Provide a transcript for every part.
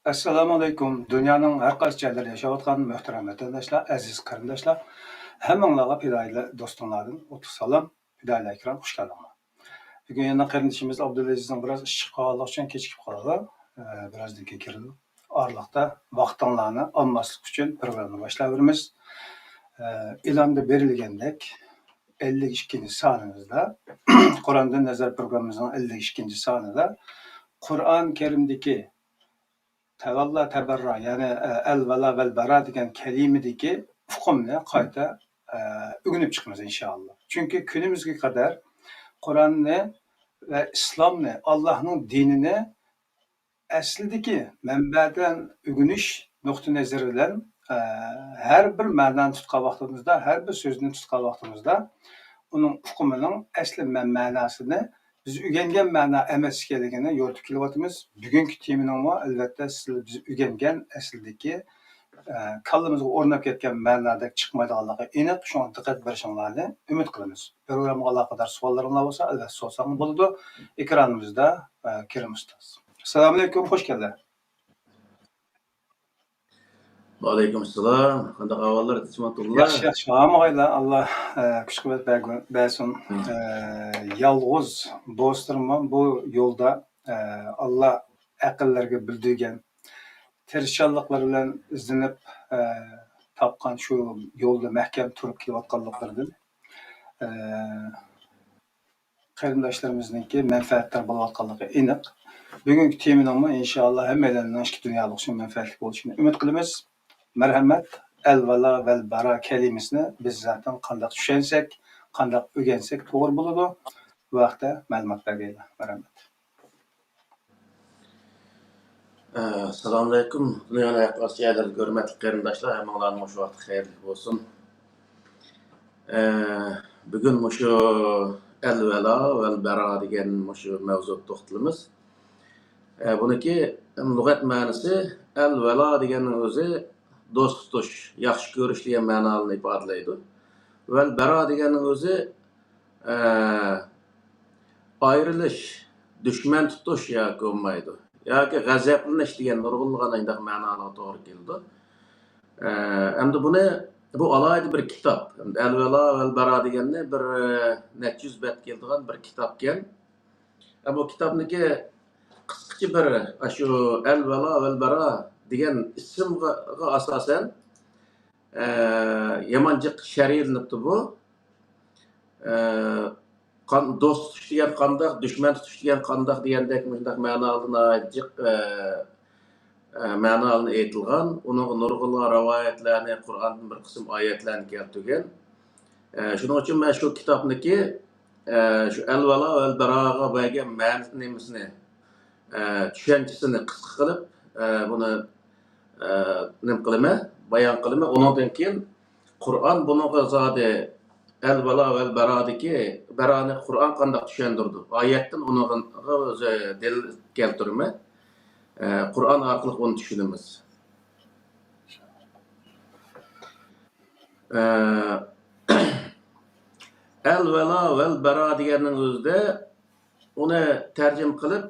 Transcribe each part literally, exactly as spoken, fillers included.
ئەسسالامۇئەلەيكۇم، دۇنيانىڭ ھەر قايسى جايلىرىدا ياشاۋاتقان مۆھتەرەم ۋەتەنداشلار، ئەزىز قېرىنداشلار، ھەممىڭلارغا پىدائىيلار دوستۇڭلاردىن ئوتلۇق سالام، پىدائىيلار ئىكرام، خۇش كەلدىڭلار. بۈگۈن يەنە قېرىندىشىمىز ئابدۇلئەزىزنىڭ بىراز ئىشى چىقىپ قالغانلىقى ئۈچۈن كېچىكىپ قالدى. ئە، بىرازدىن كېيىن كىرىدۇ. ئارىلىقتا ۋاقتىڭلارنى ئالماسلىق ئۈچۈن پروگراممىنى باشلاۋېرىمىز. ئە، ئېلاندا بېرىلگەندەك، ئەللىك ئىككىنچى سانىمىزدا، قۇراندىن نەزەر پروگراممىمىزنىڭ ئەللىك ئىككىنچى سانىدا قۇرئان كەرىمدىكى تەۋەللا تەبەررا، يەنى، ئە، ئەل ۋەلا ۋەل بەرا دېگەن كەلىمىدىكى ئۇقۇمنى قايتا، ئە، ئۆگىنىپ چىقىمىز ئىنشائاللا. چۈنكى كۈنىمىزگە قەدەر قۇرئاننى ۋە ئىسلامنى، ئاللاھنىڭ دىنىنى ئەسلىدىكى مەنبەدىن ئۆگىنىش نۇقتىئى نەزىرى بىلەن، ئە، ھەر بىر مەنانى تۇتقان ۋاقتىمىزدا، ھەر بىر سۆزنى تۇتقان ۋاقتىمىزدا ئۇنىڭ ئۇقۇمىنىڭ ئەسلى مە-، مەناسىنى بىز ئۆگەنگەن مەنا ئەمەس ئىكەنلىكىنى يورۇتۇپ كېلىۋاتىمىز. بۈگۈنكى تېمىنىڭمۇ، ئەلۋەتتە، سىز بىز ئۆگەنگەن ئەسلىدىكى، ئە، كاللىمىزغا ئورناپ كەتكەن مەنادەك چىقمايدىغانلىقى ئېنىق. شۇڭا دىققەت بېرىشىڭلارنى ئۈمىد قىلىمىز. پروگراممىغا ئالاقىدار سوئاللىرىڭلار بولسا، ئەلۋەتتە سورىساڭلار بولىدۇ. ئېكرانىمىزدا، ئە، كېرىم ئۇستاز. ئەسسالامۇئەلەيكۇم، خۇش كەلدى. ۋەئەلەيكۇم ئەسسالام. قانداق ئەھۋاللار، تىنچمۇتۇللا؟ ياخشى، ياخشى. ھاممىغايلا، ئاللا، ئە، كۈچ-قۇۋۋەت بەرگۈ-، بەرسۇن. ئە، يالغۇز بولسىلىمۇ بۇ يولدا، ئە، ئاللا ئەقىللەرگە بىلدۈرگەن، تىرىشچانلىقلىرى بىلەن ئىزدىنىپ، ئە، تاپقان شۇ يولدا مەھكەم تۇرۇپ كېلىۋاتقانلىقلىرىدىن، ئە، قېرىنداشلىرىمىزنىڭكى مەنپەئەتدار بولۇۋاتقانلىقى ئېنىق. بۈگۈنكى تېمىنىڭمۇ ئىنشائاللا ھەممەيلەننىڭ ئىككى دۇنيالىق ئۈچۈن مەنپەئەتلىك بولۇشىنى ئۈمىد قىلىمىز. مەرھەمەت، ئەل ۋەلا ۋەل بەرا كەلىمىسىنى بىز زاتەن قانداق چۈشەنسەك، قانداق ئۆگەنسەك توغرا بولىدۇ. بۇ ھەقتە مەلۇمات بەرگەيلا. مەرھەمەت. ئە، سالامۇئەلەيكۇم. دۇنيانىڭ ھەر قايسى جايلىرىدىكى ھۆرمەتلىك قېرىنداشلار، ھەممىڭلارنىڭ مۇشۇ ۋاقتى خەيرلىك بولسۇن. ئە، بۈگۈن مۇشۇ ئەل ۋەلا ۋەل بەرا دېگەن مۇشۇ مەۋزۇدا توختىلىمىز. ئە، بۇنىڭكى لۇغەت مەنىسى، ئەل ۋەلا دېگەننىڭ ئۆزى دوست تۇتۇش، ياخشى كۆرۈش دېگەن مەنانى ئىپادىلەيدۇ. ۋەل بەرا دېگەننىڭ ئۆزى، ئە، ئايرىلىش، دۈشمەن تۇتۇش ياكى بولمايدۇ. ياكى غەزەپلىنىش دېگەن نۇرغۇنلىغان ئاينداق مەنالارغا توغرا كېلىدۇ. ئە، ئەمدى بۇنى، بۇ ئالاھىدە بىر كىتاب. ئەمدى ئەل ۋەلا ۋەل بەرا دېگەننى بىر، ئە، نەچچە يۈز بەت كېلىدىغان بىر كىتابكەن. ئە، بۇ كىتابنىڭكى قىسقىچە بىر، ئاشۇ ئەل ۋەلا ۋەل بەرا دېگەن ئىسىمغا، غا ئاساسەن، ئە، يامان جىق شەرھلىنىپتۇ بۇ. ئە، قان-، دوست تۇتۇش دېگەن قانداق، دۈشمەن تۇتۇش دېگەن قانداق دېگەندەك مۇشۇنداق مەنالىرى ناھايىتى جىق، ئە، ئە، مەنالىرى ئېيتىلغان. ئۇنىڭغا نۇرغۇنلىغان رىۋايەتلەرنى، قۇرئاندىن بىر قىسىم ئايەتلەرنى كەلتۈرگەن. ئە، شۇنىڭ ئۈچۈن مەن شۇ كىتابنىڭكى، ئە، شۇ ئەل ۋەلا ۋەل بەراغا بەرگەن مەنىسى نېمىسىنى، ئە، چۈشەنچىسىنى قىسقا قىلىپ، ئە، بۇنى، ئە، نېمە قىلىمەن، بايان قىلىمەن. ئۇنىڭدىن كېيىن قۇرئان بۇنىڭغا زادى ئەل ۋەلا ۋەل بەرادىكى، بەرانى قۇرئان قانداق چۈشەندۈرىدۇ؟ ئايەتتىن ئۇنىڭغا ئۆزى دەلىل كەلتۈرىمەن. ئە، قۇرئان ئارقىلىق ئۇنى چۈشىنىمىز. ئە، ئەل ۋەلا ۋەل بەرا دېگەننىڭ ئۆزىدە ئۇنى تەرجىمە قىلىپ،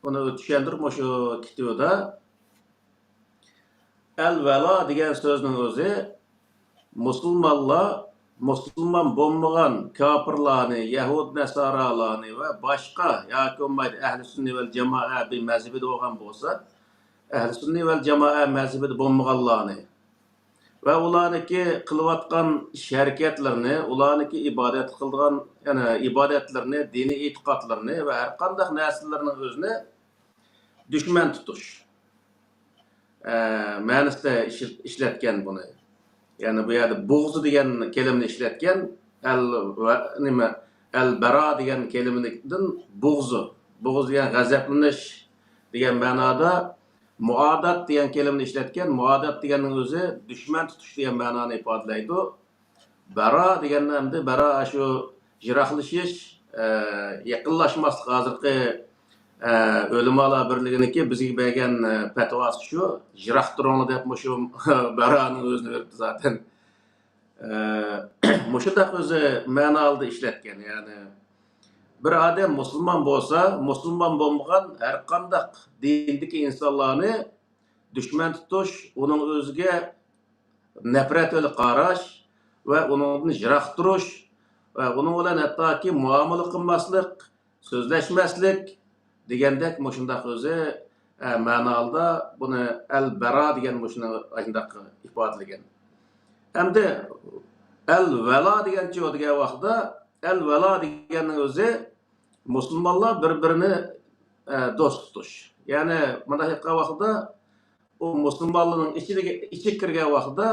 ئۇنى چۈشەندۈرۈپ مۇشۇ كىتابىدا ئەل ۋەلا دېگەن سۆزنىڭ ئۆزى مۇسۇلمانلار، مۇسۇلمان بولمىغان كاپىرلارنى، يەھۇد نەسارالارنى ۋە باشقا ياكى بولمايدۇ ئەھلى سۈننە ۋەل جامائە بىر مەزھىپىدە بولغان بولسا، ئەھلى سۈننە ۋەل جامائە مەزھىپىدە بولمىغانلارنى ۋە ئۇلارنىڭكى قىلىۋاتقان ئىش ھەرىكەتلىرىنى، ئۇلارنىڭكى ئىبادەت قىلىدىغان، يەنى ئىبادەتلىرىنى، دىنىي ئېتىقادلىرىنى ۋە ھەر قانداق نەرسىلىرىنىڭ ئۆزىنى دۈشمەن تۇتۇش، ئە، مەنىسىدە ئىشل-، ئىشلەتكەن بۇنى. يەنى بۇ يەردە بۇغزى دېگەن كەلىمىنى ئىشلەتكەن، ئەل ۋە نېمە، ئەل بەرا دېگەن كەلىمىدىن بۇغزى، بۇغزى دېگەن غەزەپلىنىش دېگەن مەنادا، مۇئادات دېگەن كەلىمىنى ئىشلەتكەن. مۇئادات دېگەننىڭ ئۆزى دۈشمەن تۇتۇش دېگەن مەنانى ئىپادىلەيدۇ. بەرا دېگەندە ئەمدى بەرا شۇ يىراقلىشىش، ئە، يېقىنلاشماسلىق. ھازىرقى، ئە، ئۆلىمالار بىرلىكىنىڭكى بىزگە بەرگەن، ئە، پەتىۋاسى شۇ، يىراق تۇرۇڭلار دەپ مۇشۇ بەرانىڭ ئۆزىنى بېرىپتۇ زاتەن. ئە، مۇشۇنداق ئۆزى مەنالىدا ئىشلەتكەن. يەنى بىر ئادەم مۇسۇلمان بولسا، مۇسۇلمان بولمىغان ھەر قانداق دىندىكى ئىنسانلارنى دۈشمەن تۇتۇش، ئۇنىڭ ئۆزىگە نەپرەت بىلەن قاراش ۋە ئۇنىڭدىن يىراق تۇرۇش ۋە ئۇنىڭ بىلەن ھەتتاكى مۇئامىلە قىلماسلىق، سۆزلەشمەسلىك دېگەندەك مۇشۇنداق ئۆزى، ئە، مەنالىدا بۇنى ئەل بەرا دېگەن مۇشۇنى ئاشۇنداق ئىپادىلىگەن. ئەمدى ئەل ۋەلا دېگەنچۇ دېگەن ۋاقىتتا، ئەل ۋەلا دېگەننىڭ ئۆزى مۇسۇلمانلار بىر-بىرىنى، ئە، دوست تۇتۇش. يەنى مۇنداق ئېيتقان ۋاقتىدا، ئۇ مۇسۇلمانلارنىڭ ئىچىدىكى، ئىچىگە كىرگەن ۋاقتىدا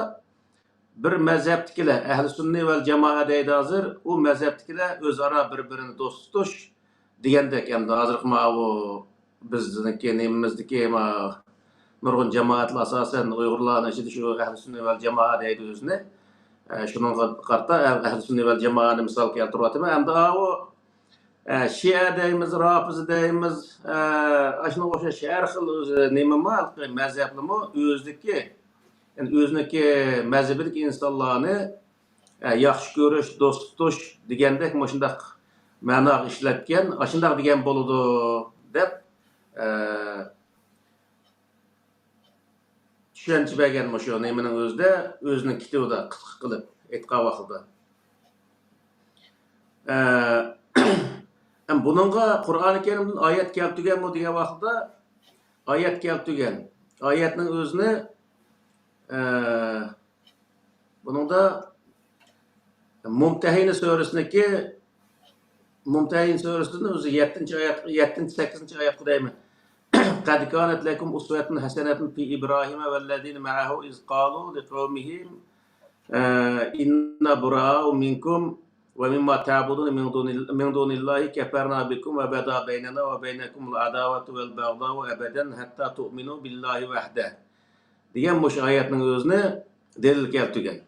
بىر مەزھەپتىكىلەر، ئەھلى سۈننە ۋەل جامائە دەيدۇ ھازىر، ئۇ مەزھەپتىكىلەر ئۆزئارا بىر-بىرىنى دوست تۇتۇش دېگەندەك، ئەمدى ھازىرقى ماۋۇ بىزنىڭكى نېمىمىزدىكى ما نۇرغۇن جامائەتلەر ئاساسەن ئۇيغۇرلارنىڭ ئىچىدە شۇ ئەھلى سۈننە ۋەل جامائە دەيدۇ ئۆزىنى. ئە، شۇنىڭغا قارىتا ئەھلى سۈننە ۋەل جامائەنى مىسال كەلتۈرۈۋاتىمەن. ئەمدى ئاۋۇ، ئە، شىئە دەيمىز، رافىزە دەيمىز، ئە، ئاشۇنىڭغا ئوخشاش ھەر خىل ئۆزى نېمە بار، مەزھەپلىمۇ ئۆزىدىكى، يەنى ئۆزىنىڭكى مەزھىپىدىكى ئىنسانلارنى، ئە، ياخشى كۆرۈش، دوست تۇتۇش دېگەندەك مۇشۇنداق مەناغا ئىشلەتكەن، ئاشۇنداق دېگەن بولىدۇ دەپ، ئە، چۈشەنچە بەرگەن مۇشۇ نېمىنىڭ ئۆزىدە، ئۆزىنىڭ كىتابىدا قىسقا قىلىپ ئېيتقان ۋاقتىدا. ئە، ئەم بۇنىڭغا قۇرئانى كەرىمدىن ئايەت كەلتۈرگەنمۇ دېگەن ۋاقىتتا، ئايەت كەلتۈرگەن. ئايەتنىڭ ئۆزىنى، ئە، بۇنىڭدا مۇمتەھىنە سۈرىسىنىڭكى، مۇمتەھىنە سۈرىسىدىن ئۆزى يەتتىنچى ئايەت، يەتتىنچى، سەككىزىنچى ئايەتقا دەيمەن. قەد كانەت لەكۇم ئۇسۋەتۇن ھەسەنەتۇن فى ئىبراھىمە ۋەللەزىنە مەئەھۇ ئىز قالۇ لىقەۋمىھىم، ئە، ئىننا بۇرائۇ مىنكۇم ۋە مىمما تەبۇدۇنە مىن دۇنىل-، مىن دۇنىللاھى كەفەرنا بىكۇم ۋە بەدا بەينەنا ۋە بەينەكۇمۇل ئەداۋەتۇ ۋەل بەغداۋۇ ئەبەدەن ھەتتا تۇئمىنۇ بىللاھى ۋەھدە. دېگەن مۇشۇ ئايەتنىڭ ئۆزىنى دەلىل كەلتۈرگەن.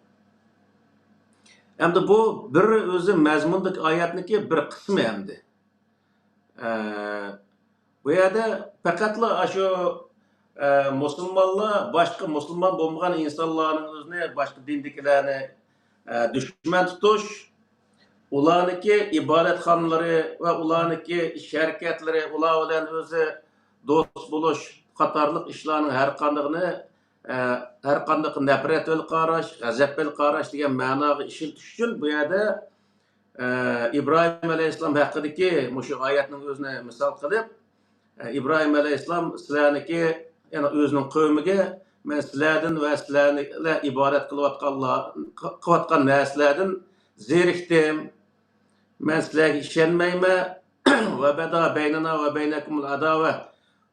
ئەمدى بۇ بىر ئۆزى مەزمۇندىكى ئايەتنىڭكى بىر قىسمى ئەمدى. ئە، بۇ يەردە پەقەتلا ئاشۇ، ئە، مۇسۇلمانلار باشقا مۇسۇلمان بولمىغان ئىنسانلارنىڭ ئۆزىنى باشقا دىندىكىلەرنى، ئە، دۈشمەن تۇتۇش، ئۇلارنىڭكى ئىبادەتخانىلىرى ۋە ئۇلارنىڭكى ئىش ھەرىكەتلىرى، ئۇلار بىلەن ئۆزى دوست بولۇش قاتارلىق ئىشلارنىڭ ھەر قاندىقىنى، ئە، ھەر قانداق نەپرەت بىلەن قاراش، غەزەپ بىلەن قاراش دېگەن مەناغا ئىشلىتىش ئۈچۈن بۇ يەردە، ئە، ئىبراھىم ئەلەيھىسسالام ھەققىدىكى مۇشۇ ئايەتنىڭ ئۆزىنى مىسال قىلىپ، ئە، ئىبراھىم ئەلەيھىسسالام سىلەرنىڭكى، يەنى ئۆزىنىڭ قەۋمىگە، مەن سىلەردىن ۋە سىلەرلەر ئىبادەت قىلىۋاتقانلار، قىلىۋاتقان نەرسىلەردىن زېرىكتىم. مەن سىلەرگە ئىشەنمەيمەن. ۋە بەدا بەينەنا ۋە بەينەكۇمۇل ئەداۋە.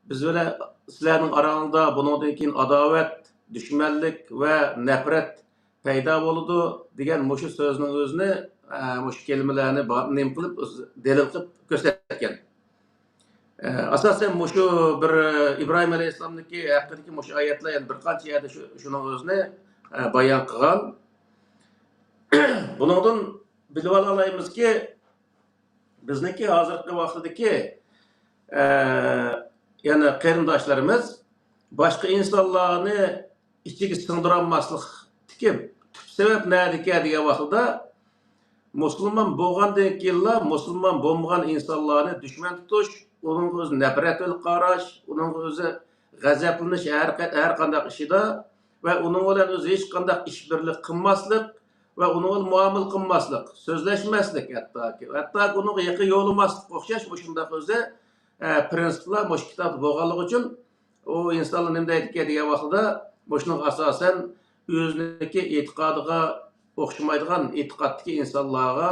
بىز بىلەن سىلەرنىڭ ئاراڭلاردا بۇنىڭدىن كېيىن ئاداۋەت، دۈشمەنلىك ۋە نەپرەت پەيدا بولىدۇ دېگەن مۇشۇ سۆزنىڭ ئۆزىنى، ئە، مۇشۇ كەلىمىلەرنى با-، نېمە قىلىپ، دەلىل قىلىپ كۆرسەتكەن. ئە، ئاساسەن مۇشۇ بىر، ئىبراھىم ئەلەيھىسسالامنىڭكى ھەققىدىكى مۇشۇ ئايەتلەر يەنە بىر قانچە يەردە شۇ، شۇنىڭ ئۆزىنى، ئە، بايان قىلغان. بۇنىڭدىن بىلىۋالالايمىزكى، بىزنىڭكى ھازىرقى ۋاقتىدىكى، ئە، يەنى قېرىنداشلىرىمىز باشقا ئىنسانلارنى ئىچىگە سىڭدۇرالماسلىقتىكى تۈپ سەۋەب نەدىكەن دېگەن ۋاقتىدا، مۇسۇلمان بولغاندىن كېيىنلا مۇسۇلمان بولمىغان ئىنسانلارنى دۈشمەن تۇتۇش، ئۇنىڭغا ئۆزى نەپرەت بىلەن قاراش، ئۇنىڭغا ئۆزى غەزەپلىنىش ھەر قا-، ھەر قانداق ئىشىدا ۋە ئۇنىڭ بىلەن ئۆزى ھېچقانداق ئىش بىرلىك قىلماسلىق ۋە ئۇنىڭ بىلەن مۇئامىلە قىلماسلىق، سۆزلەشمەسلىك ھەتتاكى، ھەتتاكى ئۇنىڭغا يېقىن يولىماسلىققا ئوخشاش مۇشۇنداق ئۆزى، ئە، پرىنسىپلار مۇشۇ كىتابتا بولغانلىقى ئۈچۈن ئۇ ئىنسانلار نېمە دەيدىكەن دېگەن ۋاقتىدا، مۇشۇنىڭغا ئاساسەن ئۆزىنىڭكى ئېتىقادىغا ئوخشىمايدىغان ئېتىقادتىكى ئىنسانلارغا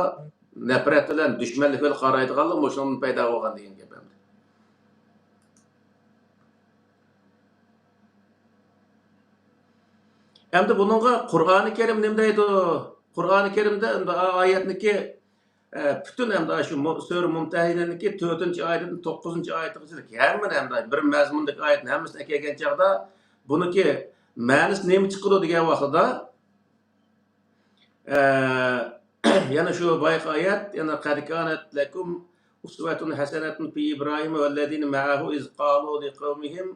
نەپرەت بىلەن، دۈشمەنلىك بىلەن قارايدىغانلار مۇشۇنىڭدىن پەيدا بولغان دېگەن گەپ ئەمدى. ئەمدى بۇنىڭغا قۇرئانى كەرىم نېمە دەيدۇ؟ قۇرئانى كەرىمدە ئەمدى ئا-، ئايەتنىكى، ئە، پۈتۈن ئەمدى شۇ مۇ-، سۈرە مۇمتەھىنىنىڭكى تۆتىنچى ئايىتىدىن توققۇزىنچى ئايىتىغىچە ھەممىنى ئەمدى بىر مەزمۇندىكى ئايەتنى ھەممىسىنى ئەكەلگەن چاغدا بۇنىڭكى مەنىسى نېمە چىقىدۇ دېگەن ۋاقتىدا، ئە، يەنە شۇ بايىقى ئايەت، يەنە قەد كانەت لەكۇم ئۇسۋەتۇن ھەسەنەتۇن فى ئىبراھىم ۋەللەزىنە مەئەھۇ ئىز قالۇ لىقەۋمىھىم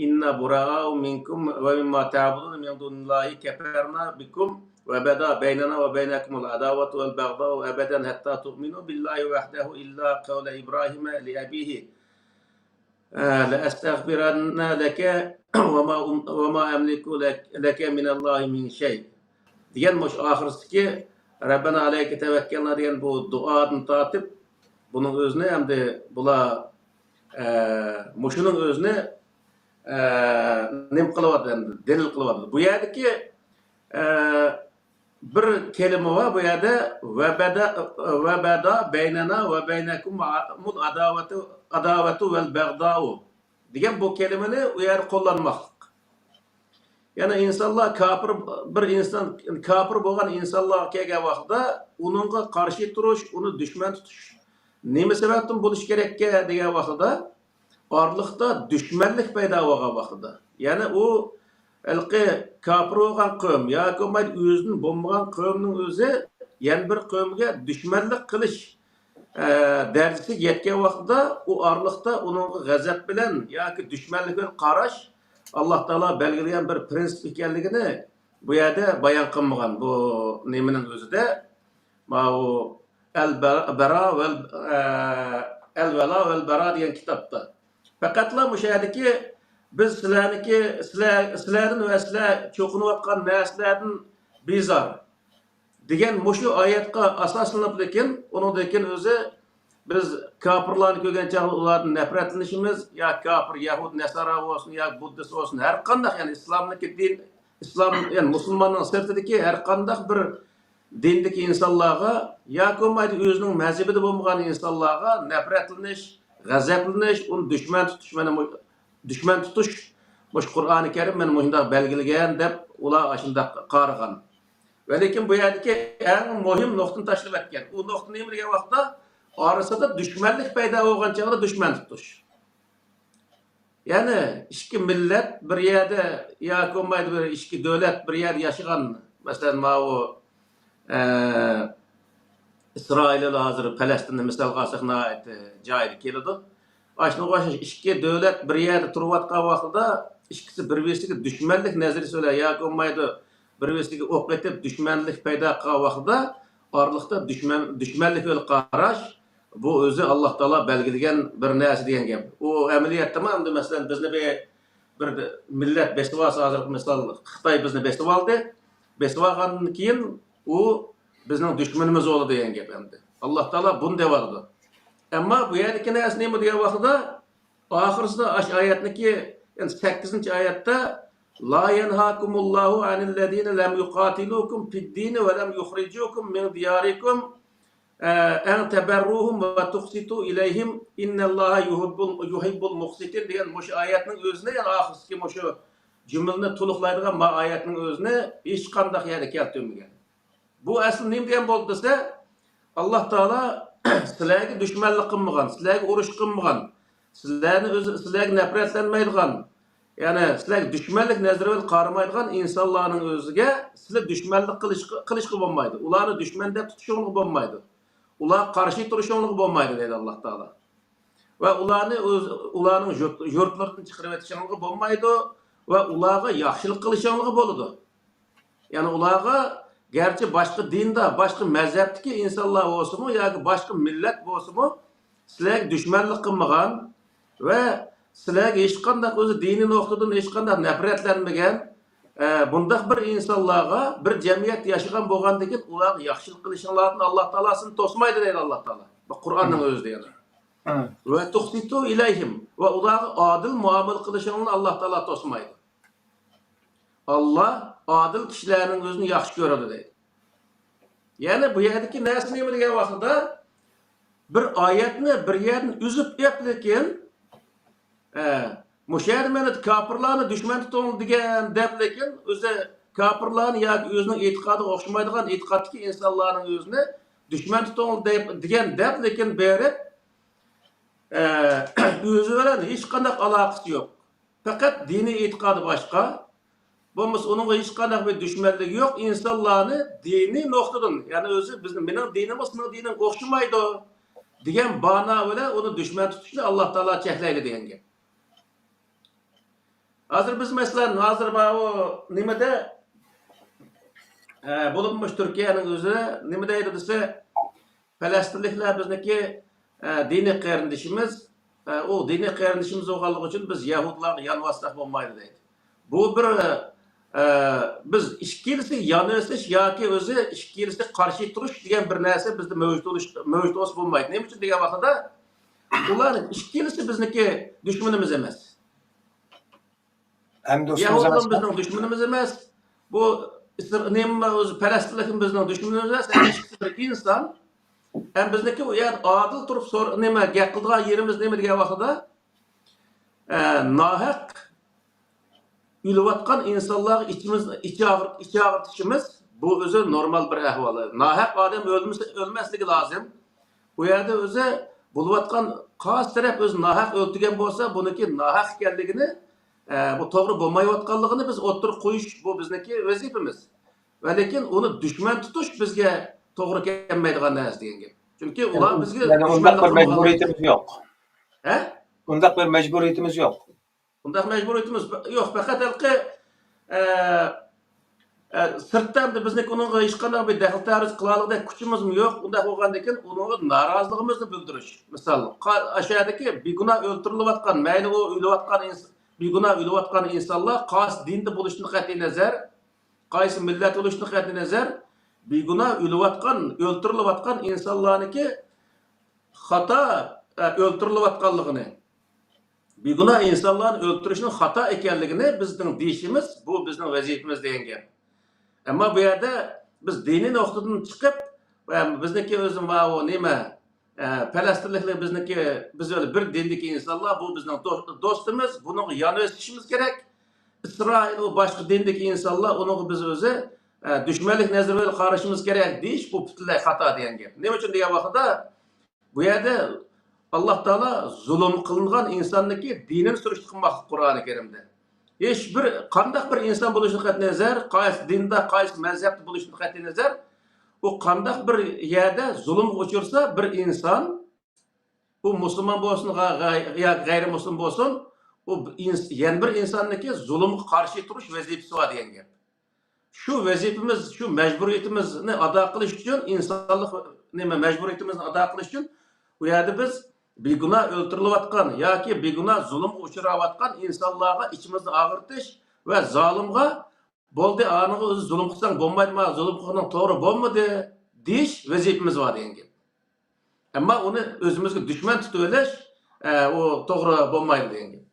ئىننا بۇرائاءۇ مىنكۇم ۋە مىمما تەئبۇدۇنە مىن دۇنىللاھى كەفەرنا بىكۇم ۋە بەدا بەينەنا ۋە بەينەكۇمۇل ئەداۋەتۇ ۋەل بەغداۋۇ ئەبەدەن ھەتتا تۇئمىنۇ بىللاھى ۋەھدەھۇ ئىللا قەۋلە ئىبراھىمە لىئەبىھى. لەئەستەغفىرەننە لەكە ۋەما ئەملىكۇ لەكە مىنەللاھى مىن شەي دېگەن مۇشۇ ئاخىرسىدىكى رەببەنا ئەلەيكە تەۋەككەلنا دېگەن بۇ دۇئادىن تارتىپ، بۇنىڭ ئۆزىنى ئەمدى بۇلار، ئە، مۇشۇنىڭ ئۆزىنى، ئە، نېمە قىلىۋاتىدۇ، ئەمدى دەلىل قىلىۋاتىدۇ. بۇ يەردىكى، ئە، بىر كەلىمە بار بۇ يەردە، ۋەبەدا، ۋەبەدا بەينەنا ۋە بەينەكۇمۇل ئاداۋەتۇ، ئاداۋەتۇ ۋەل بەغداۋۇ دېگەن بۇ كەلىمىنى ئۇ يەردە قوللانماقلىق. يەنى ئىنسانلار كاپىر، بىر ئىنسان، كاپىر بولغان ئىنسانلارغا كەلگەن ۋاقتىدا ئۇنىڭغا قارشى تۇرۇش، ئۇنى دۈشمەن تۇتۇش نېمە سەۋەبتىن بولۇشى كېرەككە دېگەن ۋاقتىدا، ئارىلىقتا دۈشمەنلىك پەيدا بولغان ۋاقتىدا، يەنى ئۇ ھېلىقى كاپىر بولغان قەۋم ياكى بولمايدۇ ئۆزىدىن بولمىغان قەۋمنىڭ ئۆزى يەنە بىر قەۋمگە دۈشمەنلىك قىلىش، ئە، دەرىجىسىگە يەتكەن ۋاقتىدا، ئۇ ئارىلىقتا ئۇنىڭغا غەزەپ بىلەن ياكى دۈشمەنلىك بىلەن قاراش ئاللا تائالا بەلگىلىگەن بىر پرىنسىپ ئىكەنلىكىنى بۇ يەردە بايان قىلمىغان. بۇ نېمىنىڭ ئۆزىدە، ماۋۇ ئەل بەرا ۋەل، ئە، ئەل ۋەلا ۋەل بەرا دېگەن كىتابتا. پەقەتلا مۇشۇ يەردىكى بىز سىلەرنىڭكى، سىلەر، سىلەردىن ۋە سىلەر چوقۇنۇۋاتقان نەرسىلەردىن بىزار دېگەن مۇشۇ ئايەتقا ئاساسلىنىپ، لېكىن ئۇنىڭدىن كېيىن ئۆزى بىز كاپىرلارنى كۆرگەن چاغدا ئۇلاردىن نەپرەتلىنىشىمىز، يا كاپىر، يەھۇد، نەسارا بولسۇن، يا بۇددىست بولسۇن، ھەر قانداق، يەنى ئىسلامدىكى دىن، ئىسلام، يەنى مۇسۇلماننىڭ سىرتىدىكى ھەر قانداق بىر دىندىكى ئىنسانلارغا ياكى بولمايدۇ ئۆزىنىڭ مەزھىپىدە بولمىغان ئىنسانلارغا نەپرەتلىنىش، غەزەپلىنىش، ئۇنى دۈشمەن تۇتۇش، مانا مۇ-، دۈشمەن تۇتۇش مۇشۇ قۇرئانى كەرىم مانا مۇشۇنداق بەلگىلىگەن دەپ ئۇلار ئاشۇنداق قارىغان. ۋە لېكىن بۇ يەردىكى ئەڭ مۇھىم نۇقتىنى تاشلىۋەتكەن. ئۇ نۇقتا نېمە دېگەن ۋاقىتتا ئارىسىدا دۈشمەنلىك پەيدا بولغان چاغدا دۈشمەن تۇتۇش. يەنى ئىككى مىللەت بىر يەردە ياكى بولمايدۇ بىر ئىككى دۆلەت بىر يەردە ياشىغان، مەسىلەن، ماۋۇ، ئە، ئىسرائىل ھازىر پەلەستىننى مىسالغا ئالساق ناھايىتى جايىدا كېلىدۇ. ئاشۇنىڭغا ئوخشاش ئىككى دۆلەت بىر يەردە تۇرۇۋاتقان ۋاقتىدا ئىككىسى بىر-بىرسىگە دۈشمەنلىك نەزىرىسى بىلەن ياكى بولمايدۇ بىر-بىرسىگە ئوق ئېتىپ دۈشمەنلىك پەيدا قىلغان ۋاقتىدا ئارىلىقتا دۈشمەن، دۈشمەنلىك بىلەن قاراش، بۇ ئۆزى ئاللا تائالا بەلگىلىگەن بىر نەرسە دېگەن گەپ. ئۇ ئەمەلىيەتتىمۇ ئەمدى مەسىلەن بىزنى بىر، بىر مىللەت بېسىۋالسا، ھازىرقى مىسال خىتاي بىزنى بېسىۋالدى. بېسىۋالغاندىن كېيىن ئۇ بىزنىڭ دۈشمىنىمىز بولىدۇ دېگەن گەپ ئەمدى. ئاللا تائالا بۇنى دەۋاتىدۇ. ئەمما بۇ يەردىكى نەرسە نېمە دېگەن ۋاقتىدا، ئاخىرسىدا ئاشۇ ئايەتنىكى، يەنى سەككىزىنچى ئايەتتە، لا يەنھاكۇمۇللاھۇ ئەنىللەزىنە لەم يۇقاتىلۇكۇم فىددىنى ۋە لەم يۇخرىجۇكۇم مىن دىيارىكۇم، ئە، ئەن تەبەررۇھۇم ۋە تۇقسىتۇ ئىلەيھىم، ئىننەللاھە يۇھىببۇل، يۇھىببۇل مۇقسىتىن دېگەن مۇشۇ ئايەتنىڭ ئۆزىنى، يەنى ئاخىرسىدىكى مۇشۇ جۈملىنى تولۇقلايدىغان ما ئايەتنىڭ ئۆزىنى ھېچقانداق يەردە كەلتۈرمىگەن. بۇ ئەسلى نېمە دېگەن بولدى دېسە، ئاللا تائالا سىلەرگە دۈشمەنلىك قىلمىغان، سىلەرگە ئۇرۇش قىلمىغان، سىلەرنى ئۆزى، سىلەرگە نەپرەتلەنمەيدىغان، يەنى سىلەرگە دۈشمەنلىك نەزىرى بىلەن قارىمايدىغان ئىنسانلارنىڭ ئۆزىگە سىلەر دۈشمەنلىك قىلىشقا، قىلىشقا بولمايدۇ. ئۇلارنى دۈشمەن دەپ تۇتۇشۇڭلار بولمايدۇ. ئۇلارغا قارشى تۇرۇشۇڭلار بولمايدۇ دەيدۇ ئاللا تائالا. ۋە ئۇلارنى ئۆز، ئۇلارنىڭ يۇرت، يۇرتلىرىدىن چىقىرىۋېتىشىڭلارغا بولمايدۇ ۋە ئۇلارغا ياخشىلىق قىلىشىڭلارغا بولىدۇ. يەنى ئۇلارغا گەرچە باشقا دىندا، باشقا مەزھەپتىكى ئىنسانلار بولسىمۇ ياكى باشقا مىللەت بولسىمۇ، سىلەرگە دۈشمەنلىك قىلمىغان ۋە سىلەرگە ھېچقانداق ئۆزى دىنىي نۇقتىدىن ھېچقانداق نەپرەتلەنمىگەن، ئە، بۇنداق بىر ئىنسانلارغا بىر جەمئىيەتتە ياشىغان بولغاندىكىن ئۇلارغا ياخشىلىق قىلىشىڭلاردىن ئاللا تائالا سىزنى توسمايدۇ دەيدۇ ئاللا تائالا. بۇ قۇرئاننىڭ ئۆزىدە يەنە. ھە. ۋە تۇقسىتۇ ئىلەيھىم، ۋە ئۇلارغا ئادىل مۇئامىلە قىلىشىڭلارنى ئاللا تائالا توسمايدۇ. ئاللا ئادىل كىشىلەرنىڭ ئۆزىنى ياخشى كۆرىدۇ دەيدۇ. يەنى بۇ يەردىكى نەرسە نېمە دېگەن ۋاقتىدا، بىر ئايەتنى بىر يەردىن ئۈزۈپ ئېلىپ، لېكىن، ئە، مۇشۇ يەردە مانا كاپىرلارنى دۈشمەن تۇتۇڭ دېگەن دەپ، لېكىن ئۆزى كاپىرلارنى ياكى ئۆزىنىڭ ئېتىقادىغا ئوخشىمايدىغان ئېتىقادتىكى ئىنسانلارنىڭ ئۆزىنى دۈشمەن تۇتۇڭ دەپ، دېگەن دەپ، لېكىن بېرىپ، ئە، ئۆزى بىلەن ھېچقانداق ئالاقىسى يوق. پەقەت دىنىي ئېتىقادى باشقا. بولمىسا ئۇنىڭغا ھېچقانداق بىر دۈشمەنلىكى يوق. ئىنسانلارنى دىنىي نۇقتىدىن، يەنى ئۆزى بىزنىڭ، مېنىڭ دىنىمغا سېنىڭ دىنىڭ ئوخشىمايدۇ دېگەن بانا بىلەن ئۇنى دۈشمەن تۇتۇشنى ئاللا تائالا چەكلەيدۇ دېگەن گەپ. ھازىر بىز مەسىلەن، ھازىر ماۋۇ نېمىدە، ئە، بولۇپمۇ مۇشۇ تۈركىيەنىڭ ئۆزى نېمە دەيدۇ دېسە، پەلەستىنلىكلەر بىزنىڭكى، ئە، دىنىي قېرىندىشىمىز، ئە، ئۇ دىنىي قېرىندىشىمىز بولغانلىقى ئۈچۈن بىز يەھۇدىيلارغا يانۋاتساق بولمايدۇ دەيدۇ. بۇ بىر، ئە، بىز ئىككىلىسى يانۋېسىش ياكى ئۆزى ئىككىلىسى قارشى تۇرۇش دېگەن بىر نەرسە بىزدە مەۋجۇت بولۇش، مەۋجۇت بولسا بولمايدۇ. نېمە ئۈچۈن دېگەن ۋاقتىدا، ئۇلار ئىككىلىسى بىزنىڭكى دۈشمىنىمىز ئەمەس. ھەم دوستىمىز يەھۇدىيلار ئەمەس. بىزنىڭ دۈشمىنىمىز ئەمەس. بۇ ئىسر-، نېمە، ئۆزى پەلەستىنلىكمۇ بىزنىڭ دۈشمىنىمىز ئەمەس. ھەممىسى بىر ئىنسان. ھەم بىزنىڭكى ئۇ يەردە ئادىل تۇرۇپ سور-، نېمە، گەپ قىلىدىغان يېرىمىز نېمە دېگەن ۋاقتىدا، ئە، ناھەق ئۆلۈۋاتقان ئىنسانلارغا ئىچىمىز، ئىچ ئاغرىت-، ئىچ ئاغرىتىشىمىز، بۇ ئۆزى نورمال بىر ئەھۋال. ناھەق ئادەم ئۆلمىسە، ئۆلمەسلىكى لازىم. ئۇ يەردە ئۆزى بولۇۋاتقان قايسى تەرەپ ئۆزى ناھەق ئۆلتۈرگەن بولسا، بۇنىڭكى ناھەق ئىكەنلىكىنى، ئە، بۇ توغرا بولمايۋاتقانلىقىنى بىز ئوتتۇرىغا قويۇش، بۇ بىزنىڭكى ۋەزىپىمىز. ۋە لېكىن ئۇنى دۈشمەن تۇتۇش بىزگە توغرا كەلمەيدىغان نەرسە دېگەن گەپ. چۈنكى ئۇلار بىزگە يەنى ئۇنداق دۈشمەنلىك بىر قىلمىغانلىقى ئۈچۈن. مەجبۇرىيىتىمىز يوق. ھە؟ ئۇنداق بىر مەجبۇرىيىتىمىز يوق. ئۇنداق مەجبۇرىيىتىمىز يوق. پەقەت ھېلىقى، ئە، ئە، سىرتتا ئەمدى بىزنىڭ ئۇنىڭغا ھېچقانداق بىر دەخلى تەرۇز قىلالىغۇدەك كۈچىمىزمۇ يوق. ئۇنداق بولغاندىكىن ئۇنىڭغا نارازىلىقىمىزنى بىلدۈرۈش. مىسال، قا-، ئاشۇ يەردىكى بىگۇناھ ئۆلتۈرۈلۈۋاتقان، مەيلى ئۇ ئۆلۈۋاتقان ئىنس-، بىگۇناھ ئۆلۈۋاتقان ئىنسانلار قايسى دىندا بولۇشىدىن قەتئىينەزەر، قايسى مىللەت بولۇشىدىن قەتئىينەزەر، بىگۇناھ ئۆلۈۋاتقان، ئۆلتۈرۈلۈۋاتقان ئىنسانلارنىڭكى خاتا، ئە، ئۆلتۈرۈلۈۋاتقانلىقىنى، بىگۇناھ ئىنسانلارنى ئۆلتۈرۈشنىڭ خاتا ئىكەنلىكىنى بىزنىڭ دېيىشىمىز، بۇ بىزنىڭ ۋەزىپىمىز دېگەن گەپ. ئەمما بۇ يەردە بىز دىنىي نۇقتىدىن چىقىپ، ۋە بىزنىڭكى ئۆزى ماۋۇ نېمە، ئە، پەلەستىنلىكلەر بىزنىڭكى، بىز بىلەن بىر دىندىكى ئىنسانلار، بۇ بىزنىڭ دو-، دوستىمىز، بۇنىڭغا يانۋېسىشىمىز كېرەك. ئىسرائىل ئۇ باشقا دىندىكى ئىنسانلار، ئۇنىڭغا بىز ئۆزى، ئە، دۈشمەنلىك نەزىرى بىلەن قارىشىمىز كېرەك دېيىش، بۇ پۈتۈنلەي خاتا دېگەن گەپ. نېمە ئۈچۈن دېگەن ۋاقىتتا، بۇ يەردە ئاللاھ تائالا زۇلۇم قىلىنغان ئىنساننىڭكى دىنىنى سۈرۈشتە قىلماقلىق قۇرئانى كەرىمدە. ھېچ بىر، قانداق بىر ئىنسان بولۇشىدىن قەتئىينەزەر، قايسى دىندا، قايسى مەزھەپتە بولۇشىدىن قەتئىينەزەر، ئۇ قانداق بىر يەردە زۇلۇمغا ئۇچرىسا بىر ئىنسان، ئۇ مۇسۇلمان بولسۇن، غە-، غە-، يا غەيرىي مۇسۇلمان بولسۇن، ئۇ ئىنس-، يەنە بىر ئىنساننىڭكى زۇلۇمغا قارشى تۇرۇش ۋەزىپىسى بار دېگەن گەپ. شۇ ۋەزىپىمىز، شۇ مەجبۇرىيىتىمىزنى ئادا قىلىش ئۈچۈن، ئىنسانلىق نېمە، مەجبۇرىيىتىمىزنى ئادا قىلىش ئۈچۈن، ئۇ يەردە بىز بىگۇناھ ئۆلتۈرۈلۈۋاتقان ياكى بىگۇناھ زۇلۇمغا ئۇچراۋاتقان ئىنسانلارغا ئىچىمىزنى ئاغرىتىش ۋە زالىمغا، «بولدى، ئانىڭغا ئۆزى زۇلۇم قىلساڭ بولمايدۇما، زۇلۇم قىلغىنىڭ توغرا بولمىدى» دېيىش ۋەزىپىمىز بار دېگەن گەپ. ئەمما ئۇنى ئۆزىمىزگە دۈشمەن تۇتۇۋېلىش، ئە، ئۇ توغرا بولمايدۇ دېگەن گەپ.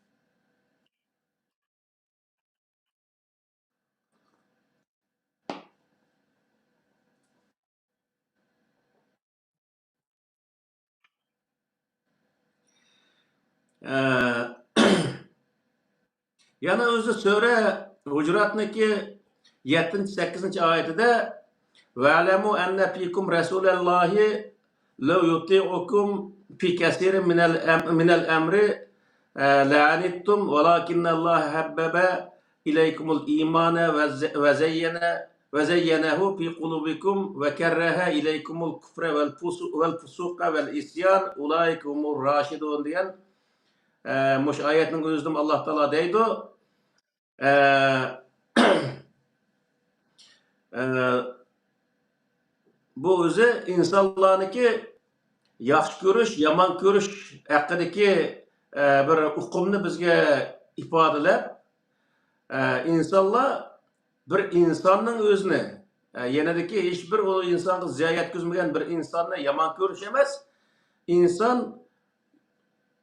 ئە، يەنە ئۆزى سۈرە ھۇجراتنىڭكى يەتتىنچى، سەككىزىنچى ئايىتىدە، «وَاعْلَمُوا أَنَّ فِيكُمْ رَسُولَ اللَّهِ لَوْ يُطِيعُكُمْ فِي كَثِيرٍ مِنَ الْأَمْ-، مِنَ الْأَمْرِ، آ، لَعَنِتُّمْ وَلَٰكِنَّ اللَّهَ حَبَّبَ إِلَيْكُمُ الْإِيمَانَ وَزَ-، وَزَيَّنَ-، وَزَيَّنَهُ فِي قُلُوبِكُمْ وَكَرَّهَ إِلَيْكُمُ الْكُفْرَ وَالْفُسُ-، وَالْفُسُوقَ وَالْعِصْيَانَ أُولَٰئِكَ هُمُ الرَّاشِدُونَ» دېگەن، ئە، مۇشۇ ئايەتنىڭ ئۆزىدىمۇ ئاللاھ تائالا دەيدۇ. ئە، ئە، بۇ ئۆزى ئىنسانلارنىڭكى ياخشى كۆرۈش، يامان كۆرۈش ھەققىدىكى، ئە، بىر ئۇقۇمنى بىزگە ئىپادىلەپ، ئە، ئىنسانلار بىر ئىنساننىڭ ئۆزىنى، ئە، يەنىدىكى ھېچ بىر ئۇ ئىنسانغا زىيان يەتكۈزمىگەن بىر ئىنساننى يامان كۆرۈش ئەمەس. ئىنسان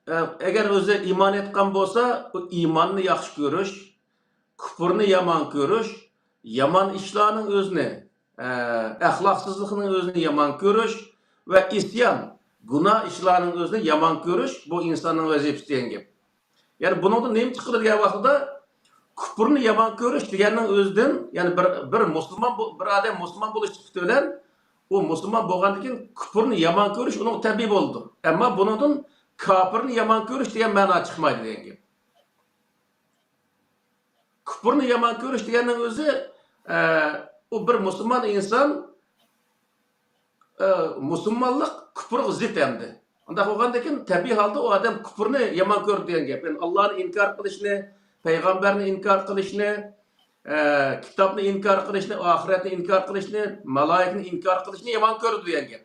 ئە، ئەگەر ئۆزى ئىمان ئېيتقان بولسا، بۇ ئىماننى ياخشى كۆرۈش، كۇپۇرنى يامان كۆرۈش، يامان ئىشلارنىڭ ئۆزىنى، ئە، ئەخلاقسىزلىقنىڭ ئۆزىنى يامان كۆرۈش ۋە ئىسيان، گۇناھ ئىشلارنىڭ ئۆزىنى يامان كۆرۈش، بۇ ئىنساننىڭ ۋەزىپىسى دېگەن گەپ. يەنى بۇنىڭدىن نېمە چىقىدۇ دېگەن ۋاقتىدا، كۇپۇرنى يامان كۆرۈش دېگەننىڭ ئۆزىدىن، يەنى بىر، بىر مۇسۇلمان بو-، بىر ئادەم مۇسۇلمان بولۇش سۈپىتى بىلەن ئۇ مۇسۇلمان بولغاندىن كېيىن كۇپۇرنى يامان كۆرۈش ئۇنىڭغا تەبىئىي بولىدۇ. ئەمما بۇنىڭدىن كاپىرنى يامان كۆرۈش دېگەن مەنا چىقمايدۇ دېگەن گەپ. كۇپۇرنى يامان كۆرۈش دېگەننىڭ ئۆزى، ئە، ئۇ بىر مۇسۇلمان ئىنسان، ئە، مۇسۇلمانلىق كۇپۇرغا زىت ئەمدى. ئۇنداق بولغاندىن كېيىن تەبىئىي ھالدا ئۇ ئادەم كۇپۇرنى يامان كۆرىدۇ دېگەن گەپ. يەنى ئاللانى ئىنكار قىلىشنى، پەيغەمبەرنى ئىنكار قىلىشنى، ئە، كىتابنى ئىنكار قىلىشنى، ئاخىرەتنى ئىنكار قىلىشنى، مالايىكىنى ئىنكار قىلىشنى يامان كۆرىدۇ دېگەن گەپ.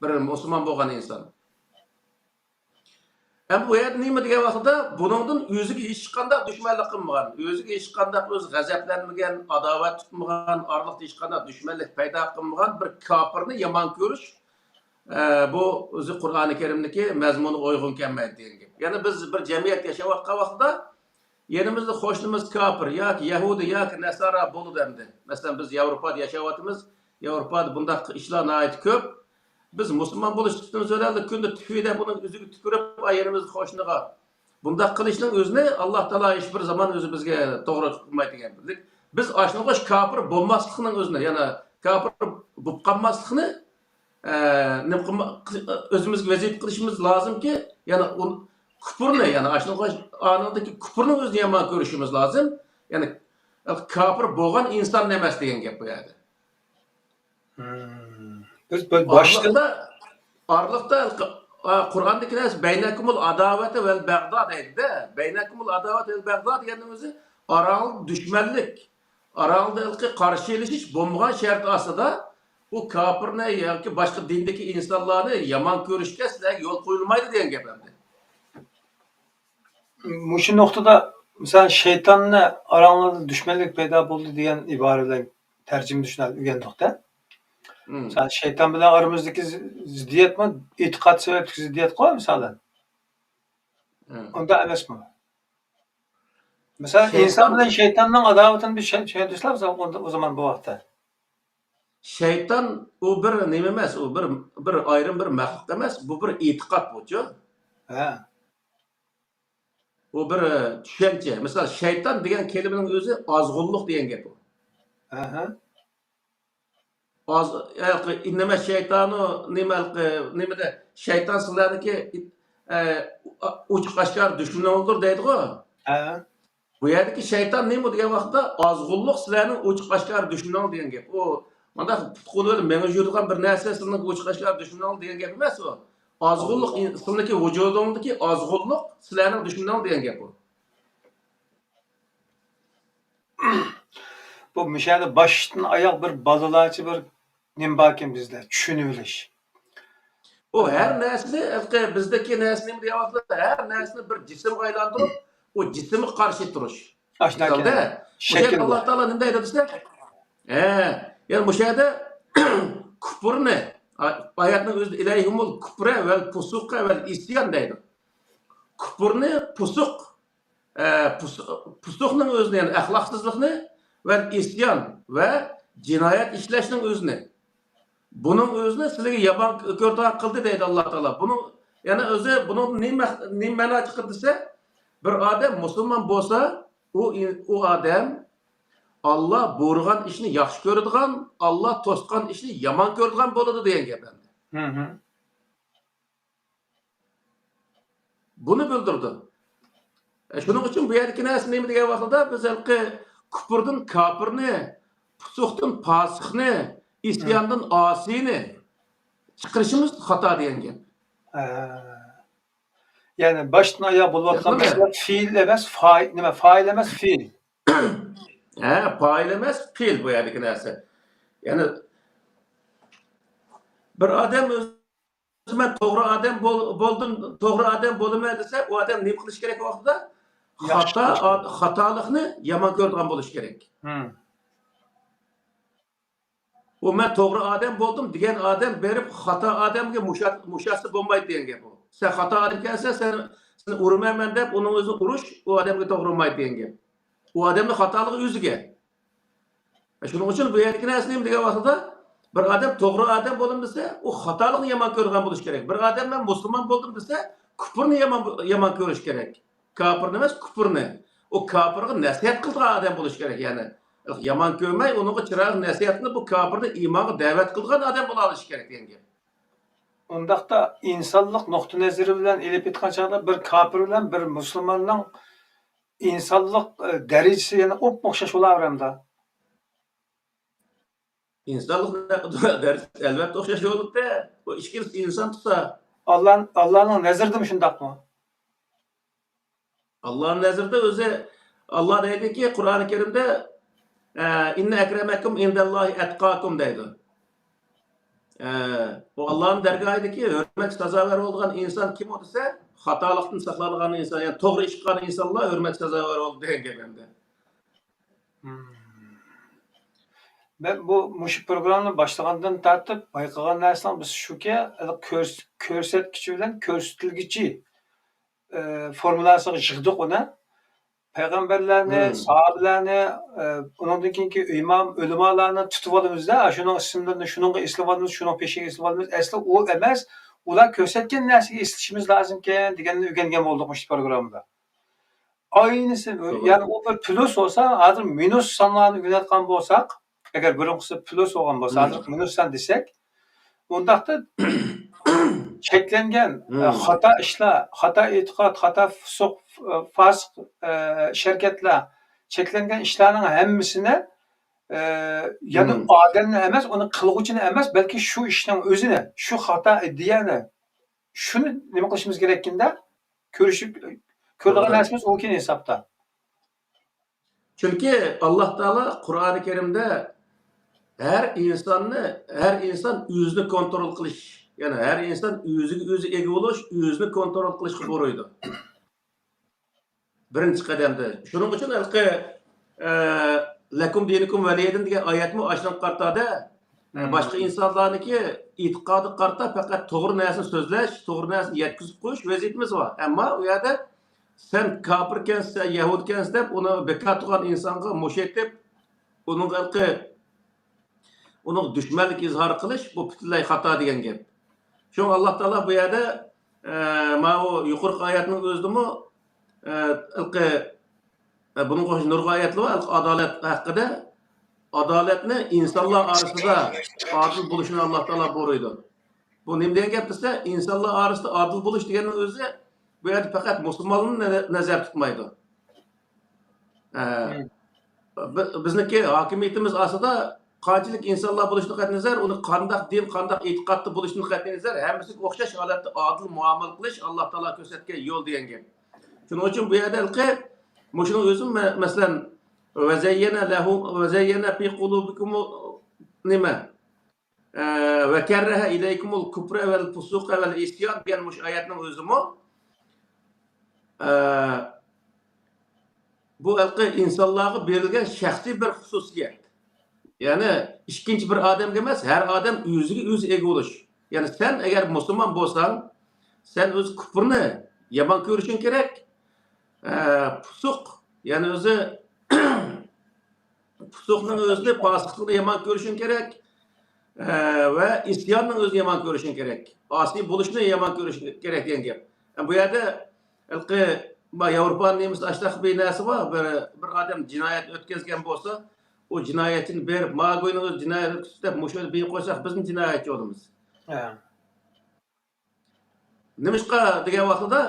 بىر مۇسۇلمان بولغان ئىنسان. ئەمدى بۇ يەردە نېمە دېگەن ۋاقتىدا، بۇنىڭدىن ئۆزىگە ھېچقانداق دۈشمەنلىك قىلمىغان، ئۆزىگە ھېچقانداق ئۆزى غەزەپلەنمىگەن، ئاداۋەت تۇتمىغان، ئارىلىقتا ھېچقانداق دۈشمەنلىك پەيدا قىلمىغان بىر كاپىرنى يامان كۆرۈش، ئە، بۇ ئۆزى قۇرئانى كەرىمدىكى مەزمۇنغا ئۇيغۇن كەلمەيدۇ دېگەن گەپ. يەنى بىز بىر جەمئىيەت ياشاۋاتقان ۋاقتىدا يېنىمىزدا قوشنىمىز كاپىر ياكى يەھۇدىي ياكى نەسارا بولىدۇ ئەمدى. مەسىلەن، بىز ياۋروپادا ياشاۋاتىمىز. ياۋروپادا بۇنداق ئىشلار ناھايىتى كۆپ. بىز مۇسۇلمان بولۇش سۈپىتىمىز بىلەن كۈندە تۈفۈ دەپ ئۇنىڭ يۈزىگە تۈكۈرۈپ، ئا، يېنىمىزدا قوشنىغا بۇنداق قىلىشنىڭ ئۆزىنى ئاللا تائالا ھېچ بىر زامان ئۆزى بىزگە توغرا قىلمايدىغان. بىز ئاشۇنىڭغا كاپىر بولماسلىقنىڭ ئۆزىنى، يەنى كاپىر بولۇپ قالماسلىقنى، ئە، نېمە قىلما-، ئۆزىمىزگە ۋەزىپە قىلىشىمىز لازىمكى، يەنى ئۇ كۇپۇرنى، يەنى ئاشۇنىڭغا ئانىڭدىكى كۇپۇرنىڭ ئۆزىنى يامان كۆرۈشىمىز لازىم. يەنى كاپىر بولغان ئىنسان ئەمەس دېگەن گەپ بۇ يەردە. مم. بىز بىر باشتىن ئارىلىقتا، ئارىلىقتا، ئا، قۇرئاندىكى نەرسە، بەينەكۇمۇل ئاداۋەتە ۋەل بەغدا دەيدۇ-دە. بەينەكۇمۇل ئاداۋەتە ۋەل بەغدا دېگەننىڭ ئۆزى ئاراڭلىق دۈشمەنلىك، ئاراڭلىقتا ھېلىقى قارشى ئېلىشىش بولمىغان شەرت ئاستىدا، ئۇ كاپىرنى ياكى باشقا دىندىكى ئىنسانلارنى يامان كۆرۈشكە سىلەرگە يول قويۇلمايدۇ دېگەن گەپ ئەمدى. مۇشۇ نۇقتىدا، مىسال، شەيتاننى ئاراڭلاردا دۈشمەنلىك پەيدا بولدى دېگەن ئىبارە بىلەن تەرجىمە چۈشىنىپ ئۆگەندۇق-تە. مم. مىسال، شەيتان بىلەن ئارىمىزدىكى زى-، زىددىيەتمۇ ئېتىقاد سەۋەبلىك زىددىيەتقۇ، مىسالەن. مم. ئۇنداق ئەمەسمۇ؟ مىسال، شەيتان ئىنسان بىلەن شەيتاننىڭ ئاداۋىتىنى بىز چۈشەن-، چۈشەندۈرسىلا، مىسال، ئۇ، ئۇ زامان بۇ ۋاقىتتا. شەيتان ئۇ بىر نېمە ئەمەس، ئۇ بىر، بىر ئايرىم بىر مەخلۇق ئەمەس، بۇ بىر ئېتىقاد بۇچۇ. ھە. ئۇ بىر، ئە، چۈشەنچە. مىسال، شەيتان دېگەن كەلىمىنىڭ ئۆزى ئازغۇنلۇق دېگەن گەپ ئۇ. ئەھە. ئاز-، ھېلىقى، ئىننەمە شەيتانۇ نېمە، ھېلىقى، نېمىدە، شەيتان سىلەرنىڭكى، ئە، ئوچۇق ئاشكارا دۈشمىنىڭدۇر دەيدىغۇ. ھە. بۇ يەردىكى شەيتان نېمە دېگەن ۋاقىتتا، ئازغۇنلۇق سىلەرنىڭ ئوچۇق ئاشكارا دۈشمىنىڭ دېگەن گەپ. ئۇ مانداق پۇت-قولى بىلەن مېڭىپ يۈرىدىغان بىر نەرسە سىلىنىڭ ئوچۇق ئاشكارا دۈشمىنىڭ دېگەن گەپ ئەمەس ئۇ. ئازغۇنلۇق، ئازغۇنلۇق. سىلىنىڭكى ۋۇجۇدۇڭدىكى ئازغۇنلۇق سىلەرنىڭ دۈشمىنىڭ دېگەن گەپ ئۇ. بۇ مۇشۇ يەردە باشتىن ئاياغ بىر بالىلارچە بىر نېمە باركەن بىزدە، چۈشىنىۋېلىش. ئۇ ھەر نەرسىنى، ھېلىقى بىزدىكى نەرسە نېمە دېگەن ۋاقىتتا، ھەر نەرسىنى بىر جىسىمغا ئايلاندۇرۇپ، ئۇ جىسىمغا قارشى تۇرۇش. ئاشۇنداق مىسالدا، ئىكەن. مۇشۇ يەردە شەكىلدە. ئاللا تائالا نېمە دەيدۇ دېسە، ھە، يەنى مۇشۇ يەردە كۇپۇرنى، ئا-، ئايەتنىڭ ئۆزىدە ئىلەيھىمۇل كۇپرە ۋەل پۇسۇقە ۋەل ئىسيان دەيدۇ. كۇپۇرنى پۇسۇق، ئە، پۇس-، پۇسۇقنىڭ ئۆزىنى، يەنى ئەخلاقسىزلىقنى ۋە ئىسيان ۋە جىنايەت ئىشلەشنىڭ ئۆزىنى، بۇنىڭ ئۆزىنى سىلىگە يامان كۆرىدىغان قىلدى دەيدۇ ئاللا تائالا. بۇنىڭ، يەنى ئۆزى بۇنىڭ نېمە، نېمە مەنا چىقىدۇ دېسە، بىر ئادەم مۇسۇلمان بولسا، ئۇ ئىن-، ئۇ ئادەم ئاللا بۇيرۇغان ئىشنى ياخشى كۆرىدىغان، ئاللا توسقان ئىشنى يامان كۆرىدىغان بولىدۇ دېگەن گەپ ئەمدى. ھە، ھە. بۇنى بىلدۈرىدۇ. ئە، شۇنىڭ ئۈچۈن بۇ يەردىكى نەرسە نېمە دېگەن ۋاقتىدا، بىز ھېلىقى كۇپۇردىن كاپىرنى، پۇسۇقتىن پاسىقنى، ئىسياندىن ئاسىينى چىقىرىشىمىز خاتا دېگەن گەپ. ھە. يەنى باشتىن ئاياغ بولۇۋاتقان ياقىملى. مەسىلە فېئىل ئەمەس، فاي-، نېمە، فايىل ئەمەس، فېئىل. ھە، فايىل ئەمەس، فېئىل بۇ يەردىكى نەرسە. يەنى بىر ئادەم ئۆزى مەن توغرا ئادەم بول-، بولدۇم، توغرا ئادەم بولىمەن دېسە، ئۇ ئادەم نېمە قىلىش كېرەك ۋاقتىدا؟ ياخشى خاتا، قىلىش كېرەك. خاتالىقنى يامان كۆرىدىغان بولۇش كېرەك. ھىم. ئۇ مەن توغرا ئادەم بولدۇم دېگەن ئادەم بېرىپ خاتا ئادەمگە مۇشا-، مۇشاسى بولمايدۇ دېگەن گەپ ئۇ. سەن خاتا ئادەمكەنسەن، سەن، سېنى ئۇرىمەن مەن دەپ ئۇنىڭ ئۆزىنى ئۇرۇش ئۇ ئادەمگە توغرا بولمايدۇ دېگەن گەپ. ئۇ ئادەمنىڭ خاتالىقى ئۆزىگە. شۇنىڭ ئۈچۈن بۇ يەردىكى نەرسە نېمە دېگەن ۋاقتىدا، بىر ئادەم توغرا ئادەم بولدۇم دېسە، ئۇ خاتالىقنى يامان كۆرىدىغان بولۇشى كېرەك. بىر ئادەم مەن مۇسۇلمان بولدۇم دېسە، كۇپۇرنى يامان، يامان كۆرۈشى كېرەك. كاپىرنى ئەمەس، كۇپۇرنى. ئۇ كاپىرغا نەسىھەت قىلىدىغان ئادەم بولۇشى كېرەك. يەنى يامان كۆرمەي، ئۇنىڭغا چىرايلىق نەسىھەت قىلىپ، بۇ كاپىرنى ئىمانغا دەۋەت قىلىدىغان ئادەم بولاۋېلىشى كېرەك دېگەن گەپ. ئۇنداقتا ئىنسانلىق نۇقتىئى نەزىرى بىلەن ئېلىپ ئېيتقان چاغدا بىر كاپىر بىلەن بىر مۇسۇلماننىڭ ئىنسانلىق، ئە، دەرىجىسى يەنە ئوپمۇ ئوخشاش بولاۋېرەمدۇ؟ ئىنسانلىق دەرىجىسى ئەلۋەتتە ئوخشاش بولۇپتۇ. بۇ ئىككىلىسى ئىنسان تۇرسا. ئاللا، ئاللانىڭ نەزىرىدىمۇ شۇنداقمۇ؟ ئاللانىڭ نەزىرىدە ئۆزى، ئاللا دەيدىكى قۇرئانى كەرىمدە، ئە، «ئىننە ئەكرەمەكۇم ئىندەللاھى ئەتقاكۇم» دەيدۇ. ئە، بۇ ئاللانىڭ دەرگاھىدىكى ھۆرمەتكە سازاۋەر بولىدىغان ئىنسان كىم ئۇ دېسە، خاتالىقتىن ساقلانغان ئىنسان، يەنى توغرا ئىش قىلغان ئىنسانلا ھۆرمەتكە سازاۋەر بولىدۇ دېگەن گەپ ئەمدى. مم. مەن بۇ، مۇشۇ پروگراممىنى باشلىغاندىن تارتىپ بايقىغان نەرسىنىڭ بىرسى شۇكى، ھېلىقى كۆرس-، كۆرسەتكۈچى بىلەن كۆرسىتىلگۈچى، ئە، فورمۇلاسىغا يىغدۇق ئۇنى. پەيغەمبەرلەرنى، مم. ساھابىلەرنى، ئە، ئۇنىڭدىن كېيىنكى ئىمام، ئۆلىمالارنى تۇتۇۋالىمىز-دە، شۇنىڭ ئىسىملىرىنى شۇنىڭغا ئېسىلىۋالىمىز، شۇنىڭ پېشىگە ئېسىلىۋالىمىز. ئەسلى ئۇ ئەمەس، ئۇلار كۆرسەتكەن نەرسىگە ئېسىلىشىمىز لازىمكەن دېگەننى ئۆگەنگەن بولدۇق مۇشۇ پروگراممىدا. ئاينىسى، توغرا. يەنى ئۇ بىر پلۇس بولسا، ھازىر مىنۇس سانلارنى ئۆگىنىۋاتقان بولساق، ئەگەر بۇرۇنقىسى پلۇس بولغان بولسا، مم. ھازىر مىنۇس سان دېسەك، ئۇنداقتا چەكلەنگەن، مم. ئە، خاتا ئىشلار، خاتا ئېتىقاد، خاتا پۇسۇق، ئە، فاسىق، ئە، ئىش-ھەرىكەتلەر، چەكلەنگەن ئىشلارنىڭ ھەممىسىنى، ئە، يەنى مم. ئادەمنى ئەمەس، ئۇنى قىلغۇچىنى ئەمەس، بەلكى شۇ ئىشنىڭ ئۆزىنى، شۇ خاتا ئىدىيەنى، شۇنى نېمە قىلىشىمىز كېرەككىندە، كۆرۈشۈپ، كۆرىدىغان توغرا. نەرسىمىز ئۇكەن ھېسابتا. چۈنكى ئاللاھ تائالا قۇرئانى كەرىمدە ھەر ئىنساننى، ھەر ئىنسان ئۆزىنى كونترول قىلىش، يەنى ھەر ئىنسان ئۆزىگە ئۆزى ئىگە بولۇش، ئۆزىنى كونترول قىلىشقا بۇيرۇيدۇ. بىرىنچى قەدەمدە. شۇنىڭ ئۈچۈن ھېلىقى، ئە، لەكۇم دىنۇكۇم ۋەلىيەدىن دېگەن ئايەتمۇ ئاشۇنىڭغا قارىتا-دە، ئە، مم. باشقا ئىنسانلارنىڭكى ئېتىقادىغا قارىتا پەقەت توغرا نەرسىنى سۆزلەش، توغرا نەرسىنى يەتكۈزۈپ قويۇش ۋەزىپىمىز بار. ئەمما ئۇ يەردە سەن كاپىركەنسەن، سەن يەھۇدىيكەنسەن دەپ ئۇنى بىكار تۇرغان ئىنسانغا مۇش ئېتىپ، ئۇنىڭغا ھېلىقى ئۇنىڭغا دۈشمەنلىك ئىزھار قىلىش، بۇ پۈتۈنلەي خاتا دېگەن گەپ. شۇڭا ئاللاھ تائالا بۇ يەردە، ئە، ماۋۇ يۇقىرىقى ئايەتنىڭ ئۆزىدىمۇ، ئە، ھېلىقى، ئە، بۇنىڭغا ئوخشاش نۇرغۇن ئايەتلەر بار، ھېلىقى ئادالەت ھەققىدە. ئادالەتنى ئىنسانلار ئارىسىدا ئادىل بولۇشنى ئاللاھ تائالا بۇيرۇيدۇ. بۇ نېمە دېگەن گەپ دېسە، ئىنسانلار ئارىسىدا ئادىل بولۇش دېگەننىڭ ئۆزى بۇ يەردە پەقەت مۇسۇلمانلارنى نە-، نەزەردە تۇتمايدۇ. ئە، مم. بى-، بىزنىڭكى ھاكىمىيىتىمىز ئاستىدا قانچىلىك ئىنسانلار بولۇشىدىن قەتئىينەزەر، ئۇنى قانداق دىن، قانداق ئېتىقادتا بولۇشىدىن قەتئىينەزەر، ھەممىسىگە ئوخشاش ھالەتتە ئادىل مۇئامىلە قىلىش ئاللاھ تائالا كۆرسەتكەن يول دېگەن گەپ. شۇنىڭ ئۈچۈن بۇ يەردە ھېلىقى مۇشۇنىڭ ئۆزى مە-، مەسىلەن، ۋەزەييەنە لەھۇ، ۋەزەييەنە فى قۇلۇبىكۇمۇ نېمە؟ ئە، ۋە كەررەھە ئىلەيكۇمۇل كۇپرە ۋەل پۇسۇقە ۋەل ئىسيان دېگەن مۇشۇ ئايەتنىڭ ئۆزىمۇ، ئە، بۇ ھېلىقى ئىنسانلارغا بېرىلگەن شەخسىي بىر خۇسۇسىيەت. يەنى ئىككىنچى بىر ئادەمگە ئەمەس، ھەر ئادەم ئۆزىگە ئۆزى ئىگە بولۇش. يەنى سەن ئەگەر مۇسۇلمان بولساڭ، سەن ئۆزى كۇپرنى يامان كۆرۈشۈڭ كېرەك. ئە، پۇسۇق، يەنى ئۆزى پۇسۇقنىڭ ئۆزىنى، پاسىقلىقنى يامان كۆرۈشۈڭ كېرەك. ئە، ۋە ئىسياننىڭ ئۆزىنى يامان كۆرۈشۈڭ كېرەك. ئاسىي بولۇشنى يامان كۆرۈشۈڭ كېرەك دېگەن گەپ. بۇ يەردە ھېلىقى، ما، ياۋروپانىڭ نېمىسىدە ئاشۇنداق بىر نەرسە بار. بىر، بىر ئادەم جىنايەت ئۆتكەزگەن بولسا، ئۇ جىنايەتچىنى بېرىپ، ما گۇينىڭ ئۆزى جىنايەت ئۆتكۈزۈپ دەپ، مۇشۇ يەردە بېرىپ قويساق، بىزمۇ جىنايەتچى بولىمىز. ھە. نېمىشقا دېگەن ۋاقتىدا،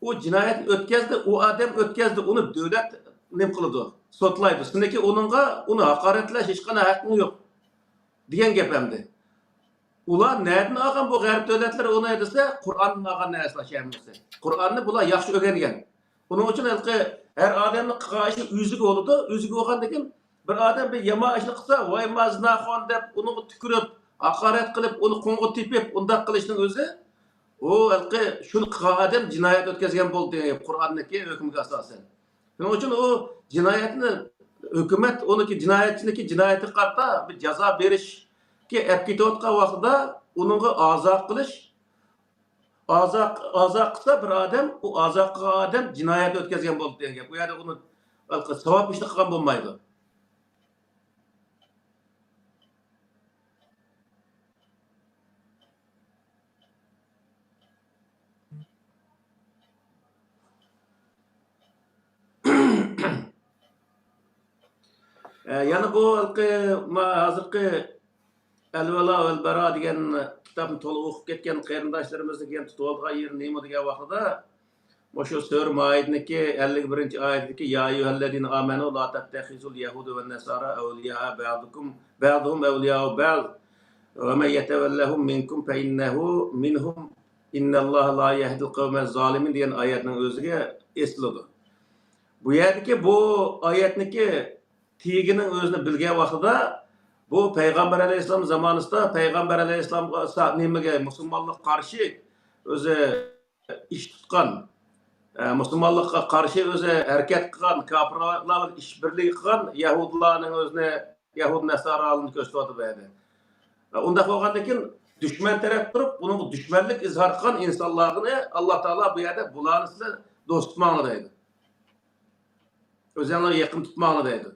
ئۇ جىنايەتنى ئۆتكەزدى، ئۇ ئادەم ئۆتكەزدى، ئۇنى دۆلەت نېمە قىلىدۇ؟ سوتلايدۇ. سېنىڭكى ئۇنىڭغا، ئۇنى ھاقارەتلەش ھېچقانداق ھەققىڭ يوق دېگەن گەپ ئەمدى. ئۇلار نەدىن ئالغان بۇ غەرب دۆلەتلىرى ئۇنى دېسە، قۇرئاندىن ئالغان نەرسىلەر شۇ ھەممىسى. قۇرئاننى بۇلار ياخشى ئۆگەنگەن. ئۇنىڭ ئۈچۈن ھېلىقى ھەر ئادەمنىڭ قىلغان ئىشى ئۆزىگە بولىدۇ، ئۆزىگە بولغاندىن كېيىن بىر ئادەم بىر يامان ئىشنى قىلسا، ۋاي ما زىناخور دەپ ئۇنىڭغا تۈكۈرۈپ، ھاقارەت قىلىپ، ئۇنى قۇمغا تېپىپ، ئۇنداق قىلىشنىڭ ئۆزى، ئۇ ھېلىقى شۇنى قىلغان ئادەم جىنايەت ئۆتكەزگەن بولدى، قۇرئاندىكى ھۆكۈمگە ئاساسەن. شۇنىڭ ئۈچۈن ئۇ جىنايەتنى، ھۆكۈمەت ئۇنىڭكى جىنايەتچىنىڭكى جىنايىتىگە قارىتا بىر جازا بېرىشكە ئەپ كېتىۋاتقان ۋاقتىدا ئۇنىڭغا ئازا قىلىش، ئازا، ئازا قىلسا بىر ئادەم، ئۇ ئازا قىلغان ئادەم جىنايەت ئۆتكەزگەن بولدى دېگەن گەپ. ئۇ يەردە ئۇنى ھېلىقى ساۋاب ئىشنى قىلغان بولمايدۇ. ئە، يەنە بۇ ھېلىقى، ما، ھازىرقى ئەلۋەلا ۋەلبەرا دېگەن كىتابنى تولا ئوقۇپ كەتكەن قېرىنداشلىرىمىزنىڭ يەنە تۇتۇۋالىدىغان يېرى نېمە دېگەن ۋاقتىدا، مۇشۇ سۈرە مائىدىنىڭكى ئەللىك بىرىنچى ئايىتىدىكى، يا أيها الذين آمنوا لا تتخذوا اليهود والنصارى أولياء بعضكم، بعضهم أولياء بعض، ومن يتولهم منكم فإنه منهم، إن الله لا يهدي القوم الظالمين دېگەن ئايەتنىڭ ئۆزىگە ئېسىلىدۇ. بۇ يەردىكى بۇ ئايەتنىڭكى تېگىنىڭ ئۆزىنى بىلگەن ۋاقتىدا، بۇ پەيغەمبەر ئەلەيھىسسالام زامانىسىدا پەيغەمبەر ئەلەيھىسسالامغا، نېمىگە، مۇسۇلمانلىققا قارشى ئۆزى ئىش تۇتقان، ئە، مۇسۇلمانلىققا قارشى ئۆزى ھەرىكەت قىلغان، كاپىرلار بىلەن ئىش بىرلىكى قىلغان يەھۇدىيلارنىڭ ئۆزىنى، يەھۇدىي نەسارالارنى كۆرسىتىۋاتىدۇ بۇ يەردە. ئۇنداق بولغاندىن كېيىن دۈشمەن تەرەپ تۇرۇپ، ئۇنىڭغا دۈشمەنلىك ئىزھار قىلغان ئىنسانلارنى ئاللا تائالا بۇ يەردە بۇلارنى سىلەر دوست تۇتماڭلار دەيدۇ. ئۆزۈڭلار يېقىن تۇتماڭلار دەيدۇ.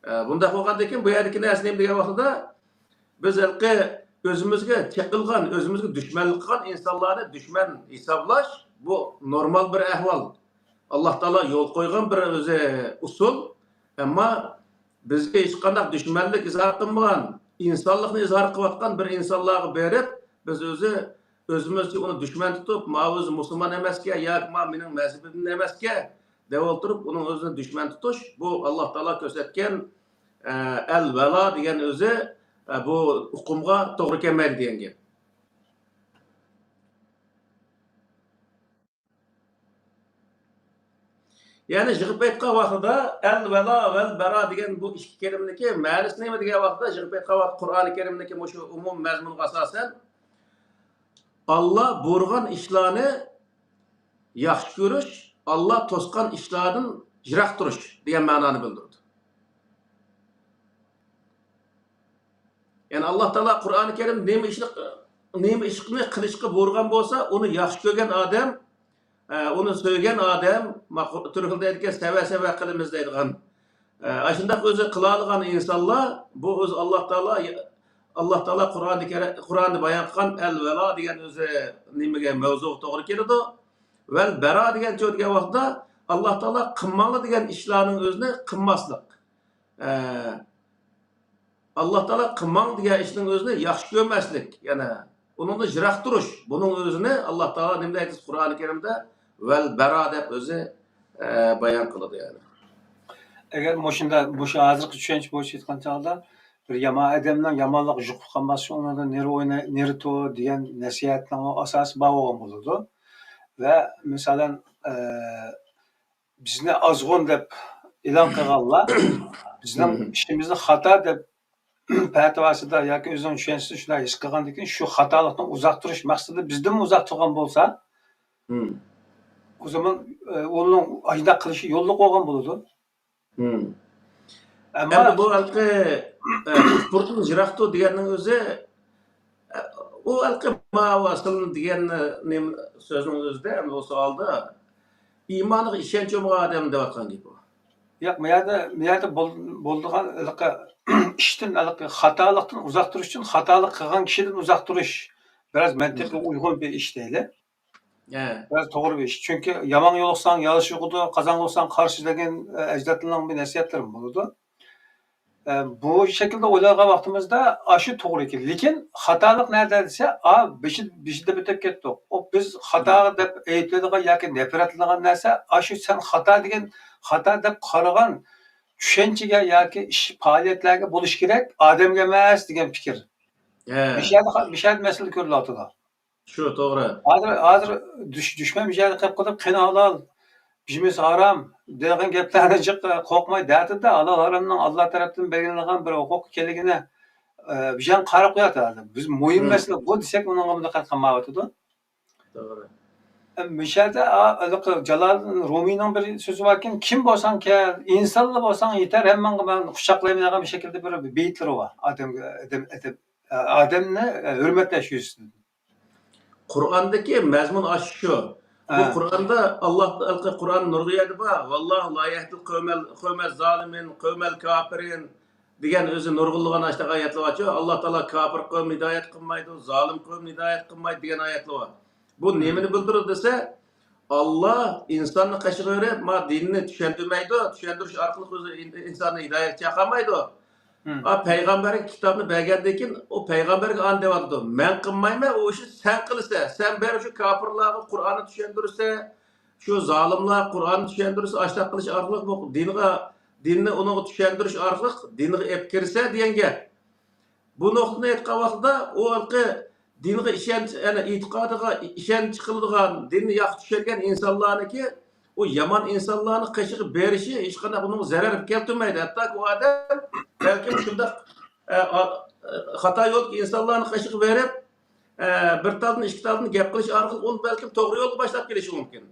ئە، بۇنداق بولغاندىن كېيىن بۇ يەردىكى نەرسە نېمە دېگەن ۋاقتىدا، بىز ھېلىقى ئۆزىمىزگە چېقىلغان، ئۆزىمىزگە دۈشمەنلىك قىلغان ئىنسانلارنى دۈشمەن ھېسابلاش، بۇ نورمال بىر ئەھۋال. ئاللا تائالا يول قويغان بىر ئۆزى ئۇسۇل. ئەمما بىزگە ھېچقانداق دۈشمەنلىك ئىزھار قىلمىغان، ئىنسانلىقنى ئىزھار قىلىۋاتقان بىر ئىنسانلارغا بېرىپ، بىز ئۆزى، ئۆزىمىزچە ئۇنى دۈشمەن تۇتۇپ، ماۋۇ ئۆزى مۇسۇلمان ئەمەسكەن ياكى ماۋۇ مېنىڭ مەزھىپىمدىن ئەمەسكەن دەۋ ئولتۇرۇپ، ئۇنىڭ ئۆزىنى دۈشمەن تۇتۇش، بۇ ئاللا تائالا كۆرسەتكەن، ئە، ئەل ۋەلا دېگەن ئۆزى، ئە، بۇ ئۇقۇمغا توغرا كەلمەيدۇ دېگەن گەپ. يەنى يىغىپ ئېيتقان ۋاقتىدا ئەل ۋەلا ۋەل بەرا دېگەن بۇ ئىككى كەلىمىنىڭكى مەنىسى نېمە دېگەن ۋاقتىدا، يىغىپ ئېيتقان ۋاقىت قۇرئانى كەرىمدىكى مۇشۇ ئومۇمىي مەزمۇنغا ئاساسەن، ئاللا بۇيرۇغان ئىشلارنى ياخشى كۆرۈش، ئاللا توسقان ئىشلاردىن يىراق تۇرۇش دېگەن مەنانى بىلدۈرىدۇ. يەنى ئاللا تائالا قۇرئانى كەرىم نېمە ئىشنى، نېمە ئىشنى قىلىشقا بۇيرۇغان بولسا، ئۇنى ياخشى كۆرگەن ئادەم، ئە، ئۇنى سۆيگەن ئادەم، ما-، تۈركلەر دەيدىكەن، سەۋە سەۋە قىلىمىز دەيدىغان. ئە، ئاشۇنداق ئۆزى قىلالىغان ئىنسانلار، بۇ ئۆزى ئاللا تائالا، ئاللا تائالا قۇرئاندا كەرە-، قۇرئاندا بايان قىلغان ئەل ۋەلا دېگەن ئۆزى نېمىگە، مەۋزۇغا توغرا كېلىدۇ. ۋەل بەرا دېگەن چۆ دېگەن ۋاقىتتا، ئاللا تائالا قىلماڭلار دېگەن ئىشلارنىڭ ئۆزىنى قىلماسلىق. ئە، ئاللا تائالا قىلماڭ دېگەن ئىشنىڭ ئۆزىنى ياخشى كۆرمەسلىك، يەنە ئۇنىڭدىن يىراق تۇرۇش. بۇنىڭ ئۆزىنى ئاللا تائالا نېمە دەيدۇ؟ قۇرئانى كەرىمدە ۋەل بەرا دەپ ئۆزى، ئە، بايان قىلىدۇ، يەنى. ئەگەر مۇشۇنداق، مۇشۇ ھازىرقى چۈشەنچە بويىچە ئېيتقان چاغدا، بىر يامان ئادەمنىڭ يامانلىقى يۇقۇپ قالماس ئۈچۈن ئۇنىڭدىن نېرى ئوينا-، نېرى تۇر دېگەن نەسىھەتنىڭ ئاساسى بار بولغان بولىدۇ. ۋە مىسالەن، ئە، بىزنى ئازغۇن دەپ ئېلان قىلغانلار بىزنىڭ ئىشىمىزنى خاتا دەپ پەتىۋاسىدا ياكى ئۆزىنىڭ چۈشەنچىسىدە شۇنداق ھېس قىلغاندىن كېيىن، شۇ خاتالىقتىن ئۇزاق تۇرۇش مەقسىتىدە بىزدىنمۇ ئۇزاق تۇرغان بولسا، ئۇ زامان، ئە، ئۇنىڭ ئاشۇنداق قىلىشى يوللۇق بولغان بولىدۇ. ئەمما ئەمدى بۇ ھېلىقى، ئە، كۇپۇردىن يىراقتۇر دېگەننىڭ ئۆزى، ئە، ئۇ ھېلىقى ماۋۇ ئەسلىدە دېگەن، ئە، نېمە سۆزنىڭ ئۆزىدە، ئەمدى بۇ سوئالدا ئىمانىغا ئىشەنچ بولمىغان ئادەم دەۋاتقان گېپى بۇ. ياق، بۇ يەردە، بۇ يەردە بول-، بولىدىغان ھېلىقى ئىشتىن، ھېلىقى خاتالىقتىن ئۇزاق تۇرۇش ئۈچۈن خاتالىق قىلغان كىشىدىن ئۇزاق تۇرۇش بىراز مەنتىققە ئۇيغۇن بىر ئىش دەيلى. ھە. بىراز توغرا بىر ئىش. چۈنكى يامانغا يولۇقساڭ ياخشى يوقىدۇ، قازانغا يولۇقساڭ قارشى دېگەن، ئە، ئەجدادلارنىڭ بىر نەسىھەتلىرى بولىدۇ. ئە، بۇ شەكىلدە ئويلىغان ۋاقتىمىزدا ئاشۇ توغرا ئىكەن. لېكىن خاتالىق نەدە دېسە، ئا، بېشى، بېشىدا بىتەپ كەتتۇق. ئۇ بىز خاتا دەپ ئەيىبلەيدىغان ياكى نەپرەتلىنىدىغان نەرسە، ئاشۇ سەن خاتا دېگەن، خاتا دەپ قارىغان چۈشەنچىگە ياكى ئىش، پائالىيەتلەرگە بولۇشى كېرەك، ئادەمگە ئەمەس دېگەن پىكىر. ھە. مىشەدە، مىشەدە مەسىلە كۆرۈلۈۋاتىدۇ. شۇ، توغرا. ھازىر، ھازىر دۈش-، دۈشمەن بىر يەردە قېلىپ قېلىپ، قېنى ھالال، بىژىمىز ھارام دېگەن گەپلەرنى جىق قورقماي دەتىدە، ھالال ھارامنىڭ ئاللا تەرەپتىن بەلگىلەنگەن بىر ھوقۇق ئىكەنلىكىنى، ئە، بىر يەردە قاراپ قويۇۋاتىدۇ ھازىر. بىز مۇھىم مەسىلە بۇ دېسەك، ئۇنىڭغا دىققەت قىلمايۋاتىدۇ. توغرا. ئە، مىشەدە، ئا، ھېلىقى جالالىدىن رۇمىينىڭ بىر سۆزى باركەن، كىم بولساڭ كەل، ئىنسانلا بولساڭ يېتەر، ھەممەڭگە مەن قۇچاقلايمەن دېگەن بىر شەكىلدە بىر بېيىتلىرى بار. ئادەمگە، ئادەم، ئادەم، ئادەمنى، ئە، ھۆرمەتلەش يۈزىسىدىن. قۇرئاندىكى مەزمۇن ئاشۇ. بۇ ھە. قۇرئاندا ئاللا، قۇرئان نۇرغۇن يەردە بار. «ۋاللاھۇ لا يەھدىل قەۋمەل، قەۋمەز زالىمىن، قەۋمەل كاپىرىن» دېگەن ئۆزى نۇرغۇنلىغان ئاشتاق ئايەتلەر بارچۇ. ئاللا تائالا كاپىر قەۋمنى ھىدايەت قىلمايدۇ، زالىم قەۋمنى ھىدايەت قىلمايدۇ دېگەن ئايەتلەر بار. بۇ نېمىنى بىلدۈرىدۇ دېسە، ئاللا ئىنساننى قېشىغا بېرىپ، ما دىننى چۈشەندۈرمەيدۇ، چۈشەندۈرۈش ئارقىلىق ئۆزى ئىن-، ئىنساننى ھىدايەتكە چاقىرمايدۇ. ھە، پەيغەمبەرگە كىتابنى بەرگەندىن كېيىن، ئۇ پەيغەمبەرگە ئانا دەۋاتىدۇ، «مەن قىلمايمەن، ئۇ ئىشنى سەن قىلىسەن، سەن بېرىپ شۇ كاپىرلارغا قۇرئاننى چۈشەندۈرسەن، شۇ زالىملار قۇرئاننى چۈشەندۈرسە، ئاشتاق قىلىش ئارقىلىق بۇ دىنغا، دىننى ئۇنىڭغا چۈشەندۈرۈش ئارقىلىق دىنغا ئېلىپ كىرسە» دېگەن گەپ. بۇ نۇقتىنى ئېيتقان ۋاقتىدا، ئۇ ھېلىقى دىنغا ئىشەنچ، يەنى ئېتىقادىغا ئىشەنچ قىلىدىغان، دىننى ياخشى چۈشەنگەن ئىنسانلارنىڭكى ئۇ يامان ئىنسانلارنى قېشىغا بېرىشى ھېچقانداق ئۇنىڭغا زەرەر كەلتۈرمەيدۇ. ھەتتاكى ئۇ ئادەم بەلكىم شۇنداق، ئە، ئا-، ئە، خاتا يولدىكى ئىنسانلارنى قېشىغا بېرىپ، ئە، بىر تالدىن، ئىككى تالدىن گەپ قىلىش ئارقىلىق ئۇنى بەلكىم توغرا يولغا باشلاپ كېلىشى مۇمكىن.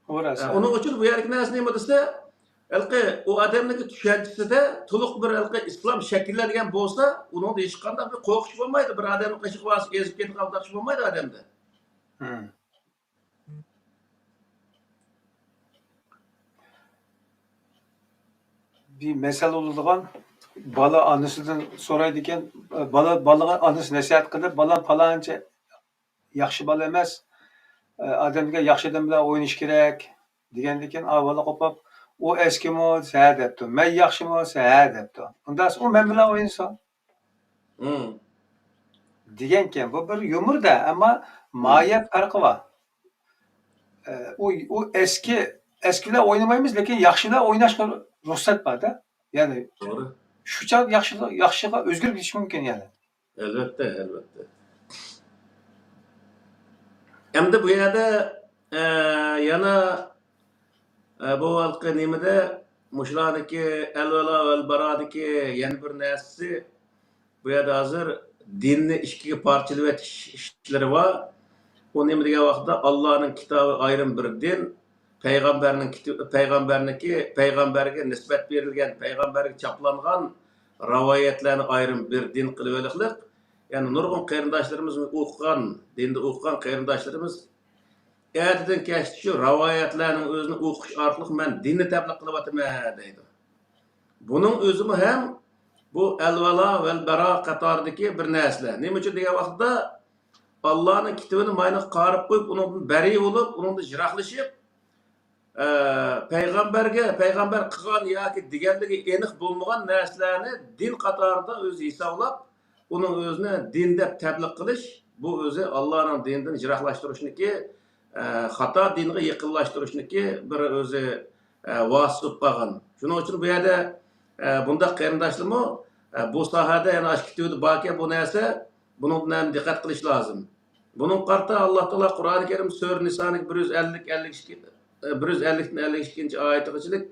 ئۇ راست، ئە، ھە. ئۇنىڭ ئۈچۈن بۇ يەردىكى نەرسە نېمە دېسە، ھېلىقى ئۇ ئادەمنىڭكى چۈشەنچىسىدە تولۇق بىر ھېلىقى ئىسلام شەكىللەنگەن بولسا، ئۇنىڭدا ھېچقانداق بىر قورقۇش بولمايدۇ. بىر ئادەمنىڭ قېشىغا بارسا ئېزىپ كېتىدىغان ئۇنداق ئىش بولمايدۇ ئادەمدە. ھىم. بىر مەسىلە بولىدىغان، بالا ئانىسىدىن سورايدىكەن، بالا، بالىغا ئانىسى نەسىھەت قىلىپ، «بالام، پالانچى ياخشى بالا ئەمەس، ئادەمگە ياخشى ئادەم بىلەن ئوينىشى كېرەك» دېگەندىكىن، ئا، بالا قوپۇپ، «ئۇ ئەسكىمۇ؟» دېسە، «ھە» دەپتۇ. «مەن ياخشىمۇ؟» دېسە، «ھە» دەپتۇ. ئۇنداق، «ئۇ مەن بىلەن ئوينىسۇن» دېگەنكەن. بۇ بىر يۇمۇر-دە، ئەمما ماھىيەت پەرقى بار. ئە، ئۇ، ئۇ ئەسكى، ئەسكى بىلەن ئوينىمايمىز، لېكىن ياخشى بىلەن ئويناشقا رۇخسەت بار-دە. يەنى توغرا. شۇ چاغ ياخشى، ياخشىغا ئۆزگىرىپ كېتىشى مۇمكىن يەنە. ئەلۋەتتە، ئەلۋەتتە. ئەمدى بۇ يەردە، ئە، يەنە، ئە، بۇ ھالقى نېمىدە، مۇشۇلاردىكى ئەلۋەلا ۋەلبارادىكى يەنە بىر نەرسىسى، بۇ يەردە ھازىر دىننى ئىككىگە پارچىلىۋېتىش ئىشلىرى بار. ئۇ نېمە دېگەن ۋاقىتتا، ئاللانىڭ كىتابى ئايرىم بىر دىن، پەيغەمبەرنىڭ كىتى-، پەيغەمبەرنىڭكى، پەيغەمبەرگە نىسبەت بېرىلگەن، پەيغەمبەرگە چاپلانغان رىۋايەتلەرنى ئايرىم بىر دىن قىلىۋېلىقلىق. يەنى نۇرغۇن قېرىنداشلىرىمىز ئوقۇغان، دىندا ئوقۇغان قېرىنداشلىرىمىز ئەتىدىن كەچتە شۇ رىۋايەتلەرنىڭ ئۆزىنى ئوقۇش ئارقىلىق مەن دىننى تەبلىغ قىلىۋاتىمەن دەيدۇ. بۇنىڭ ئۆزىمۇ ھەم بۇ ئەلۋەلا ۋەلبەرا قاتارىدىكى بىر نەرسىلەر. نېمە ئۈچۈن دېگەن ۋاقىتتا، ئاللانىڭ كىتابىنى ماينىغا قارىپ قويۇپ، ئۇنىڭدىن بەرى بولۇپ، ئۇنىڭدىن يىراقلىشىپ، ئە، پەيغەمبەرگە، پەيغەمبەر قىلغان ياكى دېگەنلىكى ئېنىق بولمىغان نەرسىلەرنى دىن قاتارىدا ئۆزى ھېسابلاپ، ئۇنىڭ ئۆزىنى دىن دەپ تەبلىغ قىلىش، بۇ ئۆزى ئاللانىڭ دىنىدىن يىراقلاشتۇرۇشنىكى، ئە، خاتا دىنغا يېقىنلاشتۇرۇشنىكى بىر ئۆزى، ئە، ۋاسىتە بولۇپ قالغان. شۇنىڭ ئۈچۈن بۇ يەردە، ئە، بۇنداق قېرىنداشلىرىمۇ، ئە، بۇ ساھەدە يەنە ئاشۇ كىتابىدا باركەن بۇ نەرسە، بۇنىڭدىن ھەم دىققەت قىلىش لازىم. بۇنىڭغا قارىتا ئاللا تائالا قۇرئانى كەرىم سۈرە نىسانىڭ بىر يۈز ئەللىك، ئەللىك ئىككى، بىر يۈز ئەللىكتىن ئەللىك ئىككىنچى ئايىتىغىچىلىك،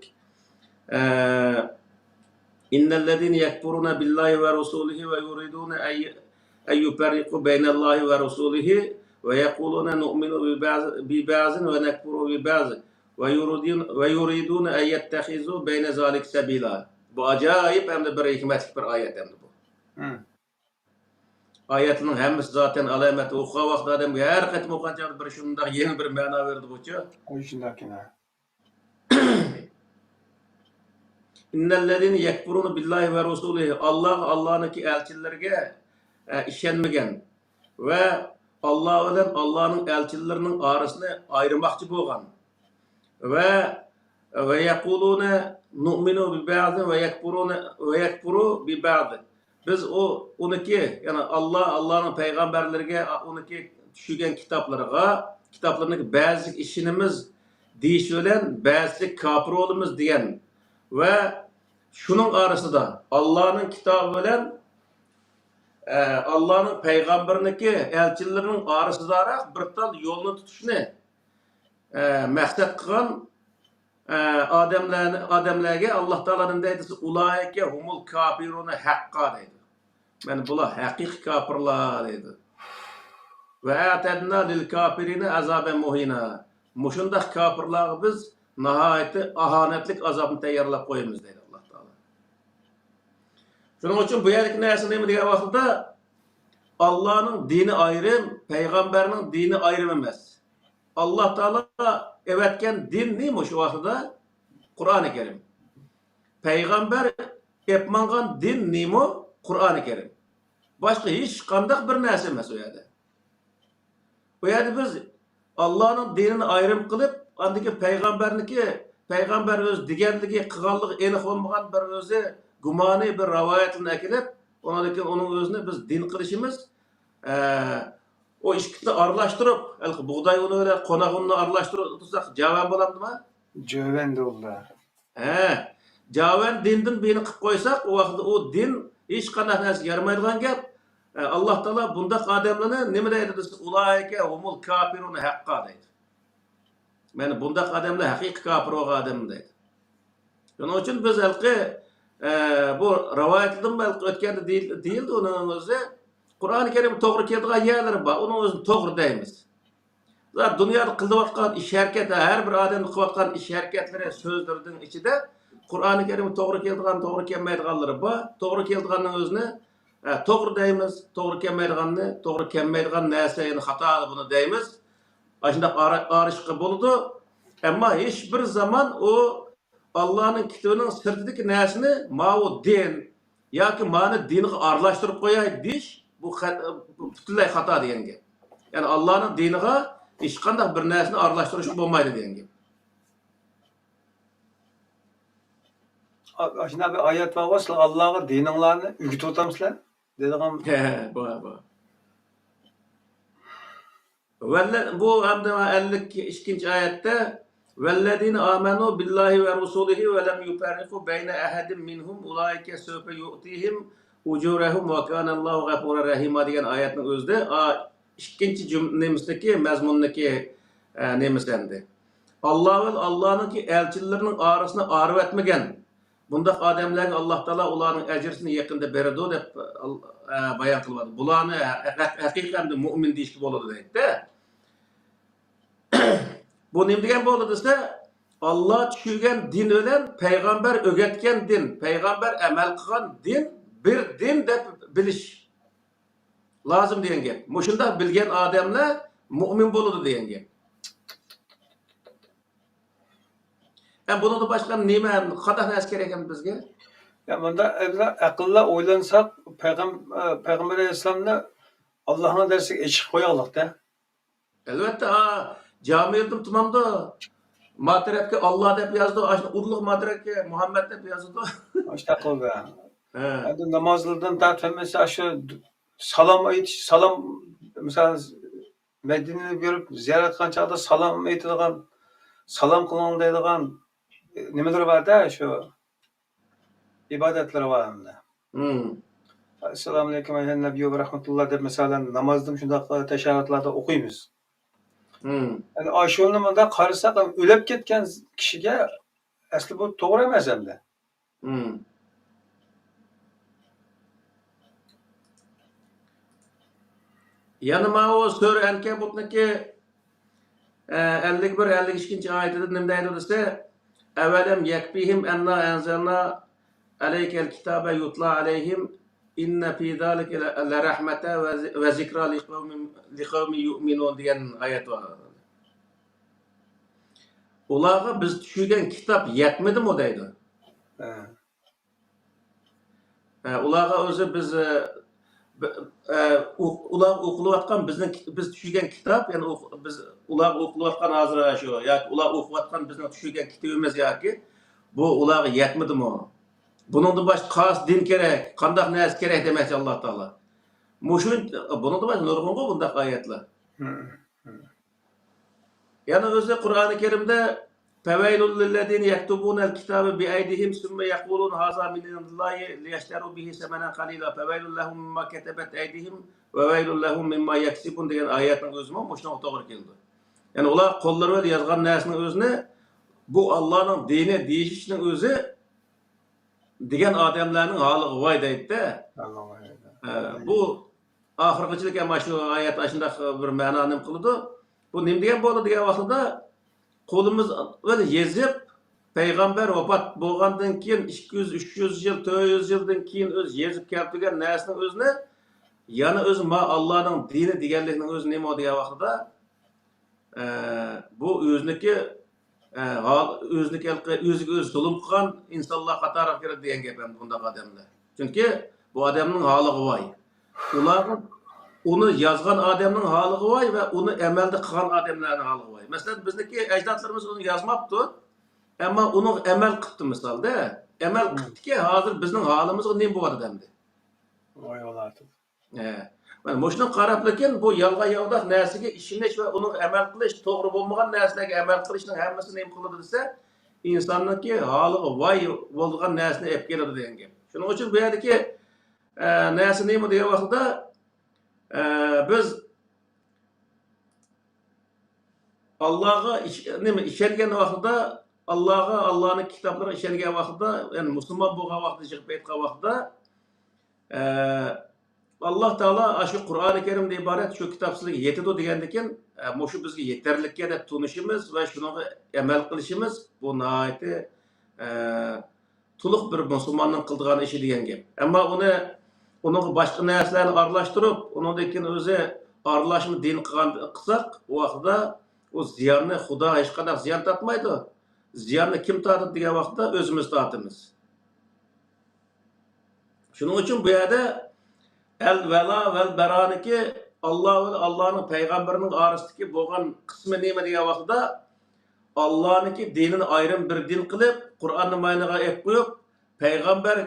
ئە، إن الذين يكفرون بالله ورسله ويريدون أن، أن يفرقوا بين الله ورسله ويقولون نؤمن ببعض، ببعض ونكفر ببعض ويريدون، ويريدون أن يتخذوا بين ذلك سبيلا. بۇ ئاجايىپ ھەمدە بىر ھېكمەتلىك بىر ئايەت ھەمدە بۇ. ھىم. ئايەتنىڭ ھەممىسى زاتەن ئالامەت. ئوقۇغان ۋاقىتتا ئادەمگە ھەر قېتىم ئوقۇغان چاغدا بىر شۇنداق يېڭى بىر مەنا بېرىدىغۇچۇ. ئۇ شۇنداقكەن، ھە. إن الذين يكفرون بالله ورسله، ئاللاغا، ئاللانىڭكى ئەلچىلىرىگە، ئە، ئىشەنمىگەن ۋە ئاللا بىلەن ئاللانىڭ ئەلچىلىرىنىڭ ئارىسىنى ئايرىماقچى بولغان ۋە، ۋە يەقۇلۇنە نۇئمىنۇ بىبەزىن ۋە يەكپۇرۇنە، ۋە يەكپۇرۇ بىبەزىن. بىز ئۇ، ئۇنىڭكى، يەنى ئاللا، ئاللانىڭ پەيغەمبەرلىرىگە، ئۇنىڭكى چۈشۈرگەن كىتابلىرىغا، كىتابلىرىنىڭكى بەزىسىگە ئىشىنىمىز دېيىش بىلەن بەزىسىگە كاپىر بولىمىز دېگەن ۋە شۇنىڭ ئارىسىدا ئاللانىڭ كىتابى بىلەن، ئە، ئاللانىڭ پەيغەمبىرىنىڭكى ئەلچىلىرىنىڭ ئارىسىداراق بىر تال يولنى تۇتۇشنى، ئە، مەقسەت قىلغان، ئە، ئادەملەرنى، ئادەملەرگە ئاللا تائالا نېمە دەيدۇ دېسە، ئۇلائىكە ھۇمۇل كاپىرۇنە ھەققا دەيدۇ. مانا بۇلار ھەقىقىي كاپىرلار دەيدۇ. ۋە ئەتەدنا لىل كاپىرىنە ئازابەن مۇھىنا. مۇشۇنداق كاپىرلارغا بىز ناھايىتى ئاھانەتلىك ئازابنى تەييارلاپ قويىمىز دەيدۇ ئاللا تائالا. شۇنىڭ ئۈچۈن بۇ يەردىكى نەرسە نېمە دېگەن ۋاقىتتا، ئاللانىڭ دىنى ئايرىم، پەيغەمبەرنىڭ دىنى ئايرىم ئەمەس. ئاللا تائالا ئەۋەتكەن دىن نېمە شۇ ۋاقتىدا؟ قۇرئانى كەرىم. پەيغەمبەر ئېلىپ ماڭغان دىن نېمە؟ قۇرئانى كەرىم. باشقا ھېچقانداق بىر نەرسە ئەمەس ئۇ يەردە. ئۇ يەردە بىز ئاللانىڭ دىنىنى ئايرىم قىلىپ، ئاندىن كېيىن پەيغەمبەرنىڭكى، پەيغەمبەر ئۆزى دېگەنلىكى، قىلغانلىقى ئېنىق بولمىغان بىر ئۆزى گۇمانىي بىر رىۋايەتنى ئەكېلىپ، ئۇنىڭدىن كېيىن ئۇنىڭ ئۆزىنى بىز دىن قىلىشىمىز، ئە، ئۇ ئىككىسىنى ئارىلاشتۇرۇپ، ھېلىقى بۇغداي ئۇنى بىلەن قوناق ئۇنىنى ئارىلاشتۇرۇپ تۇرساق، جاۋەن بولامدۇ؟ جاۋەن بولىدۇ. ھە، جاۋەن دىندىن بىرنى قىلىپ قويساق، ئۇ ۋاقىتتا ئۇ دىن ھېچقانداق نەرسىگە يارىمايدىغان گەپ. ئە، ئاللا تائالا بۇنداق ئادەملەرنى نېمە دەيدۇ دېسە، ئۇلائىكە ھۇمۇل كاپىرۇنە ھەققا دەيدۇ. مانا بۇنداق ئادەملەر ھەقىقىي كاپىر بولغان ئادەم دەيدۇ. شۇنىڭ ئۈچۈن بىز ھېلىقى، ئە، بۇ رىۋايەتلىرىدىن ھېلىقى ئۆتكەندە دېيىل-، دېيىلدى ئۇنىڭ ئۆزى. قۇرئانى كەرىم توغرا كېلىدىغان يەرلىرى بار، ئۇنىڭ ئۆزىنى توغرا دەيمىز. زادى دۇنيادا قىلىۋاتقان ئىش ھەرىكەت، ھەر بىر ئادەمنىڭ قىلىۋاتقان ئىش ھەرىكەتلىرى، سۆزلىرىنىڭ ئىچىدە قۇرئانى كەرىم توغرا كېلىدىغان، توغرا كەلمەيدىغانلىرى بار. توغرا كېلىدىغاننىڭ ئۆزىنى، ئە، توغرا دەيمىز، توغرا كەلمەيدىغاننى، توغرا كەلمەيدىغان نەرسە، يەنى خاتا، بۇنى دەيمىز. ئاشۇنداق ئارا-، ئايرىشقا بولىدۇ. ئەمما ھېچ بىر زامان ئۇ ئاللانىڭ كىتابىنىڭ سىرتىدىكى نەرسىنى ماۋۇ دىن ياكى مانى دىنغا ئارىلاشتۇرۇپ قوياي دېيىش، بۇ خەت-، بۇ پۈتۈنلەي خاتا دېگەن گەپ. يەنى ئاللانىڭ دىنىغا ھېچقانداق بىر نەرسىنى ئارىلاشتۇرۇشقا بولمايدۇ دېگەن گەپ. ئا-، ئاشۇنداق بىر ئايەت بارغۇ، سىلەر ئاللاغا دىنىڭلارنى ئۆگىتىۋاتامسىلەر دەيدىغان. ھە، بار، بار. ۋەللە-، بۇ ھەمدە ئەللىك ئىككىنچى ئايەتتە، «والذين آمنوا بالله ورسله ولم يفرقوا بين أحد منهم أولئك سوف يؤتيهم أجورهم وكان الله غفورا رحيما» دېگەن ئايەتنىڭ ئۆزىدە، ئا، ئىككىنچى جۈم-، نېمىسىدىكى، مەزمۇندىكى، ئە، نېمىسى ئەمدى. ئاللا ۋە ئاللانىڭكى ئەلچىلىرىنىڭ ئارىسىنى ئايرىۋەتمىگەن، بۇنداق ئادەملەرگە ئاللا تائالا ئۇلارنىڭ ئەجرىسىنى يېقىندا بېرىدۇ دەپ، ئە، بايان قىلىۋاتىدۇ. بۇلارنى ھە-، ھە-، ھەقىقەتەن مۇئمىن دېيىشكە بولىدۇ دەيدۇ. بۇ نېمە دېگەن بولدى دېسە، ئاللا چۈشۈرگەن دىن بىلەن پەيغەمبەر ئۆگەتكەن دىن، پەيغەمبەر ئەمەل قىلغان دىن بىر دىن دەپ بىلىش لازىم دېگەن گەپ. مۇشۇنداق بىلگەن ئادەملەر مۇئمىن بولىدۇ دېگەن گەپ. ئە، بۇنىڭدىن باشقا نېمە، قانداق نەرسە كېرەك ئەمدى بىزگە؟ يا، مۇنداق ئەقىللا ئويلانساق، پەيغەم-، ئە، پەيغەمبەر ئەلەيھىسسالامنى ئاللانىڭ دەرسىگە ئېچىقىپ قويايلىق-دە. ئەلۋەتتە، ھا، جامىلدىن تۇمامدا ما تەرەپكە ئاللا دەپ يازىدۇ، ئاشۇ ئۇرلۇق ما تەرەپكە مۇھەممەد دەپ يازىدۇ. ئاشۇنداق قىلدى. ھە. ئەمدى نامازلىرىدىن تارتىپ ھەممىسى ئاشۇ سالام ئېيتىش، سالام، مىسال، مەدىنىنى كۆرۈپ زىيارەت قىلغان چاغدا سالام ئېيتىدىغان، سالام قىلىڭ دەيدىغان نېمىلىرى بار-دە، شۇ ئىبادەتلىرى بار ئەمدى. مم. ئەسسالامۇ ئەلەيكۇم ئەييۇھەن نەبىييۇ ۋە رەھمەتۇللا دەپ، مىسالەن، نامازدىمۇ شۇنداق تەشەھھۇدلاردا ئوقۇيمىز. مم. يەنى ئاشۇنى مۇنداق قارىساق، ئۆلۈپ كەتكەن كىشىگە ئەسلى بۇ توغرا ئەمەس ئەمدى. مم. يەنە ماۋۇ سۈرە ئەنكەبۇتنىڭكى، ئە، ئەللىك بىر، ئەللىك ئىككىنچى ئايىتىدە نېمە دەيدۇ دېسە، «أولم يكفهم أنا أنزلنا عليك الكتاب يتلى عليهم إن في ذلك لرحمة وذكرى لقوم، لقوم يؤمنون» دېگەن ئايەت بار. ئۇلارغا بىز چۈشۈرگەن كىتاب يەتمىدىمۇ دەيدۇ. ھە. ئە، ئۇلارغا ئۆزى بىز، ئە، بى-، ئە، ئۇ-، ئۇلارغا ئوقۇلۇۋاتقان بىزنىڭ كىت-، بىز چۈشۈرگەن كىتاب، يەنى ئوق-، بىز ئۇلارغا ئوقۇلۇۋاتقان ھازىر شۇ، ياكى ئۇلار ئوقۇۋاتقان بىزنىڭ چۈشۈرگەن كىتىبىمىز ياكى بۇ ئۇلارغا يەتمىدىمۇ؟ بۇنىڭدىن باشقا قايسى دىن كېرەك، قانداق نەرسە كېرەك دېمەكچى ئاللا تائالا. مۇشۇ، بۇنىڭدىن باشقا نۇرغۇنغۇ بۇنداق ئايەتلەر. ھە، ھە. يەنە ئۆزى قۇرئانى كەرىمدە، «فويل للذين يكتبون الكتاب بأيديهم ثم يقولون هذا من عند الله ليشتروا به ثمنا قليلا فويل لهم مما كتبت أيديهم وويل لهم مما يكسبون» دېگەن ئايەتنىڭ ئۆزىمۇ مۇشۇنىڭغا توغرا كېلىدۇ. يەنى ئۇلار قوللىرى بىلەن يازغان نەرسىنىڭ ئۆزىنى، بۇ ئاللانىڭ دىنى دېيىشىشنىڭ ئۆزى دېگەن ئادەملەرنىڭ ھالىغا ۋاي دەيدۇ-دە. ھالىغا ۋاي دەيدۇ. ئە، بۇ ئاخىرغىچىلىك ھەم ئاشۇ ئايەت ئاشۇنداق بىر مەنا نېمە قىلىدۇ. بۇ نېمە دېگەن بولدى دېگەن ۋاقتىدا، قولىمىز بىلەن يېزىپ، پەيغەمبەر ۋاپات بولغاندىن كېيىن ئىككى يۈز، ئۈچ يۈز يىل، تۆت يۈز يىلدىن كېيىن ئۆزى يېزىپ كەلتۈرگەن نەرسىنىڭ ئۆزىنى يەنە ئۆزى ما ئاللانىڭ دىنى دېگەنلىكنىڭ ئۆزى نېمە دېگەن ۋاقتىدا، ئە، بۇ ئۆزىنىڭكى، ئە، ھال-، ئۆزىنىڭكى ھېلىقى ئۆزىگە ئۆزى زۇلۇم قىلغان ئىنسانلار قاتارىغا كىرىدۇ دېگەن گەپ ئەمدى بۇنداق ئادەملەر. چۈنكى بۇ ئادەمنىڭ ھالىغا ۋاي. ئۇلار ئۇنى يازغان ئادەمنىڭ ھالىغا ۋاي ۋە ئۇنى ئەمەلدە قىلغان ئادەملەرنىڭ ھالىغا ۋاي. مەسىلەن، بىزنىڭكى ئەجدادلىرىمىز ئۇنى يازماپتۇ، ئەمما ئۇنىڭغا ئەمەل قىپتۇ مىسالدا. ئەمەل قىپتىكى، ھازىر بىزنىڭ ھالىمىزغا نېمە بولۇۋاتىدۇ ئەمدى؟ ۋاي، ۋاي. ئە، مانا مۇشۇنىڭغا قاراپ، لېكىن بۇ يالغان-ياۋىداق نەرسىگە ئىشىنىش ۋە ئۇنىڭغا ئەمەل قىلىش، توغرا بولمىغان نەرسىلەرگە ئەمەل قىلىشنىڭ ھەممىسى نېمە قىلىدۇ دېسە، ئىنساننىڭكى ھالىغا ۋاي بولىدىغان نەرسىنى ئېلىپ كېلىدۇ دېگەن گەپ. شۇنىڭ ئۈچۈن بۇ يەردىكى، ئە، نەرسە نېمە دېگەن ۋاقتىدا، ئە، بىز ئاللاغا ئىش-، نېمە، ئىشەنگەن ۋاقتىدا، ئاللاغا، ئاللانىڭ كىتابلىرىغا ئىشەنگەن ۋاقتىدا، يەنى مۇسۇلمان بولغان ۋاقتىدا، يىغىپ ئېيتقان ۋاقتىدا، ئە، ئاللا تائالا ئاشۇ قۇرئانى كەرىمدىن ئىبارەت شۇ كىتاب سىلەرگە يېتىدۇ دېگەندىكىن، ئە، مۇشۇ بىزگە يېتەرلىككەن دەپ تونۇشىمىز ۋە شۇنىڭغا ئەمەل قىلىشىمىز، بۇ ناھايىتى، ئە، تولۇق بىر مۇسۇلماننىڭ قىلىدىغان ئىشى دېگەن گەپ. ئەمما ئۇنى، ئۇنىڭغا باشقا نەرسىلەرنى ئارىلاشتۇرۇپ، ئۇنىڭدىن كېيىن ئۆزى ئارىلاشما دىن قىلغان، قىلساق، ئۇ ۋاقىتتا ئۇ زىياننى خۇدا ھېچقانداق زىيان تارتمايدۇ. زىياننى كىم تارتىدۇ دېگەن ۋاقىتتا ئۆزىمىز تارتىمىز. شۇنىڭ ئۈچۈن بۇ يەردە ئەل ۋەلا ۋەل بەرانىكى ئاللا ۋە ئاللانىڭ پەيغەمبىرىنىڭ ئارىسىدىكى بولغان قىسمى نېمە دېگەن ۋاقتىدا، ئاللانىڭكى دىنىنى ئايرىم بىر دىن قىلىپ، قۇرئاننى ماينىغا ئېلىپ قويۇپ، پەيغەمبەر،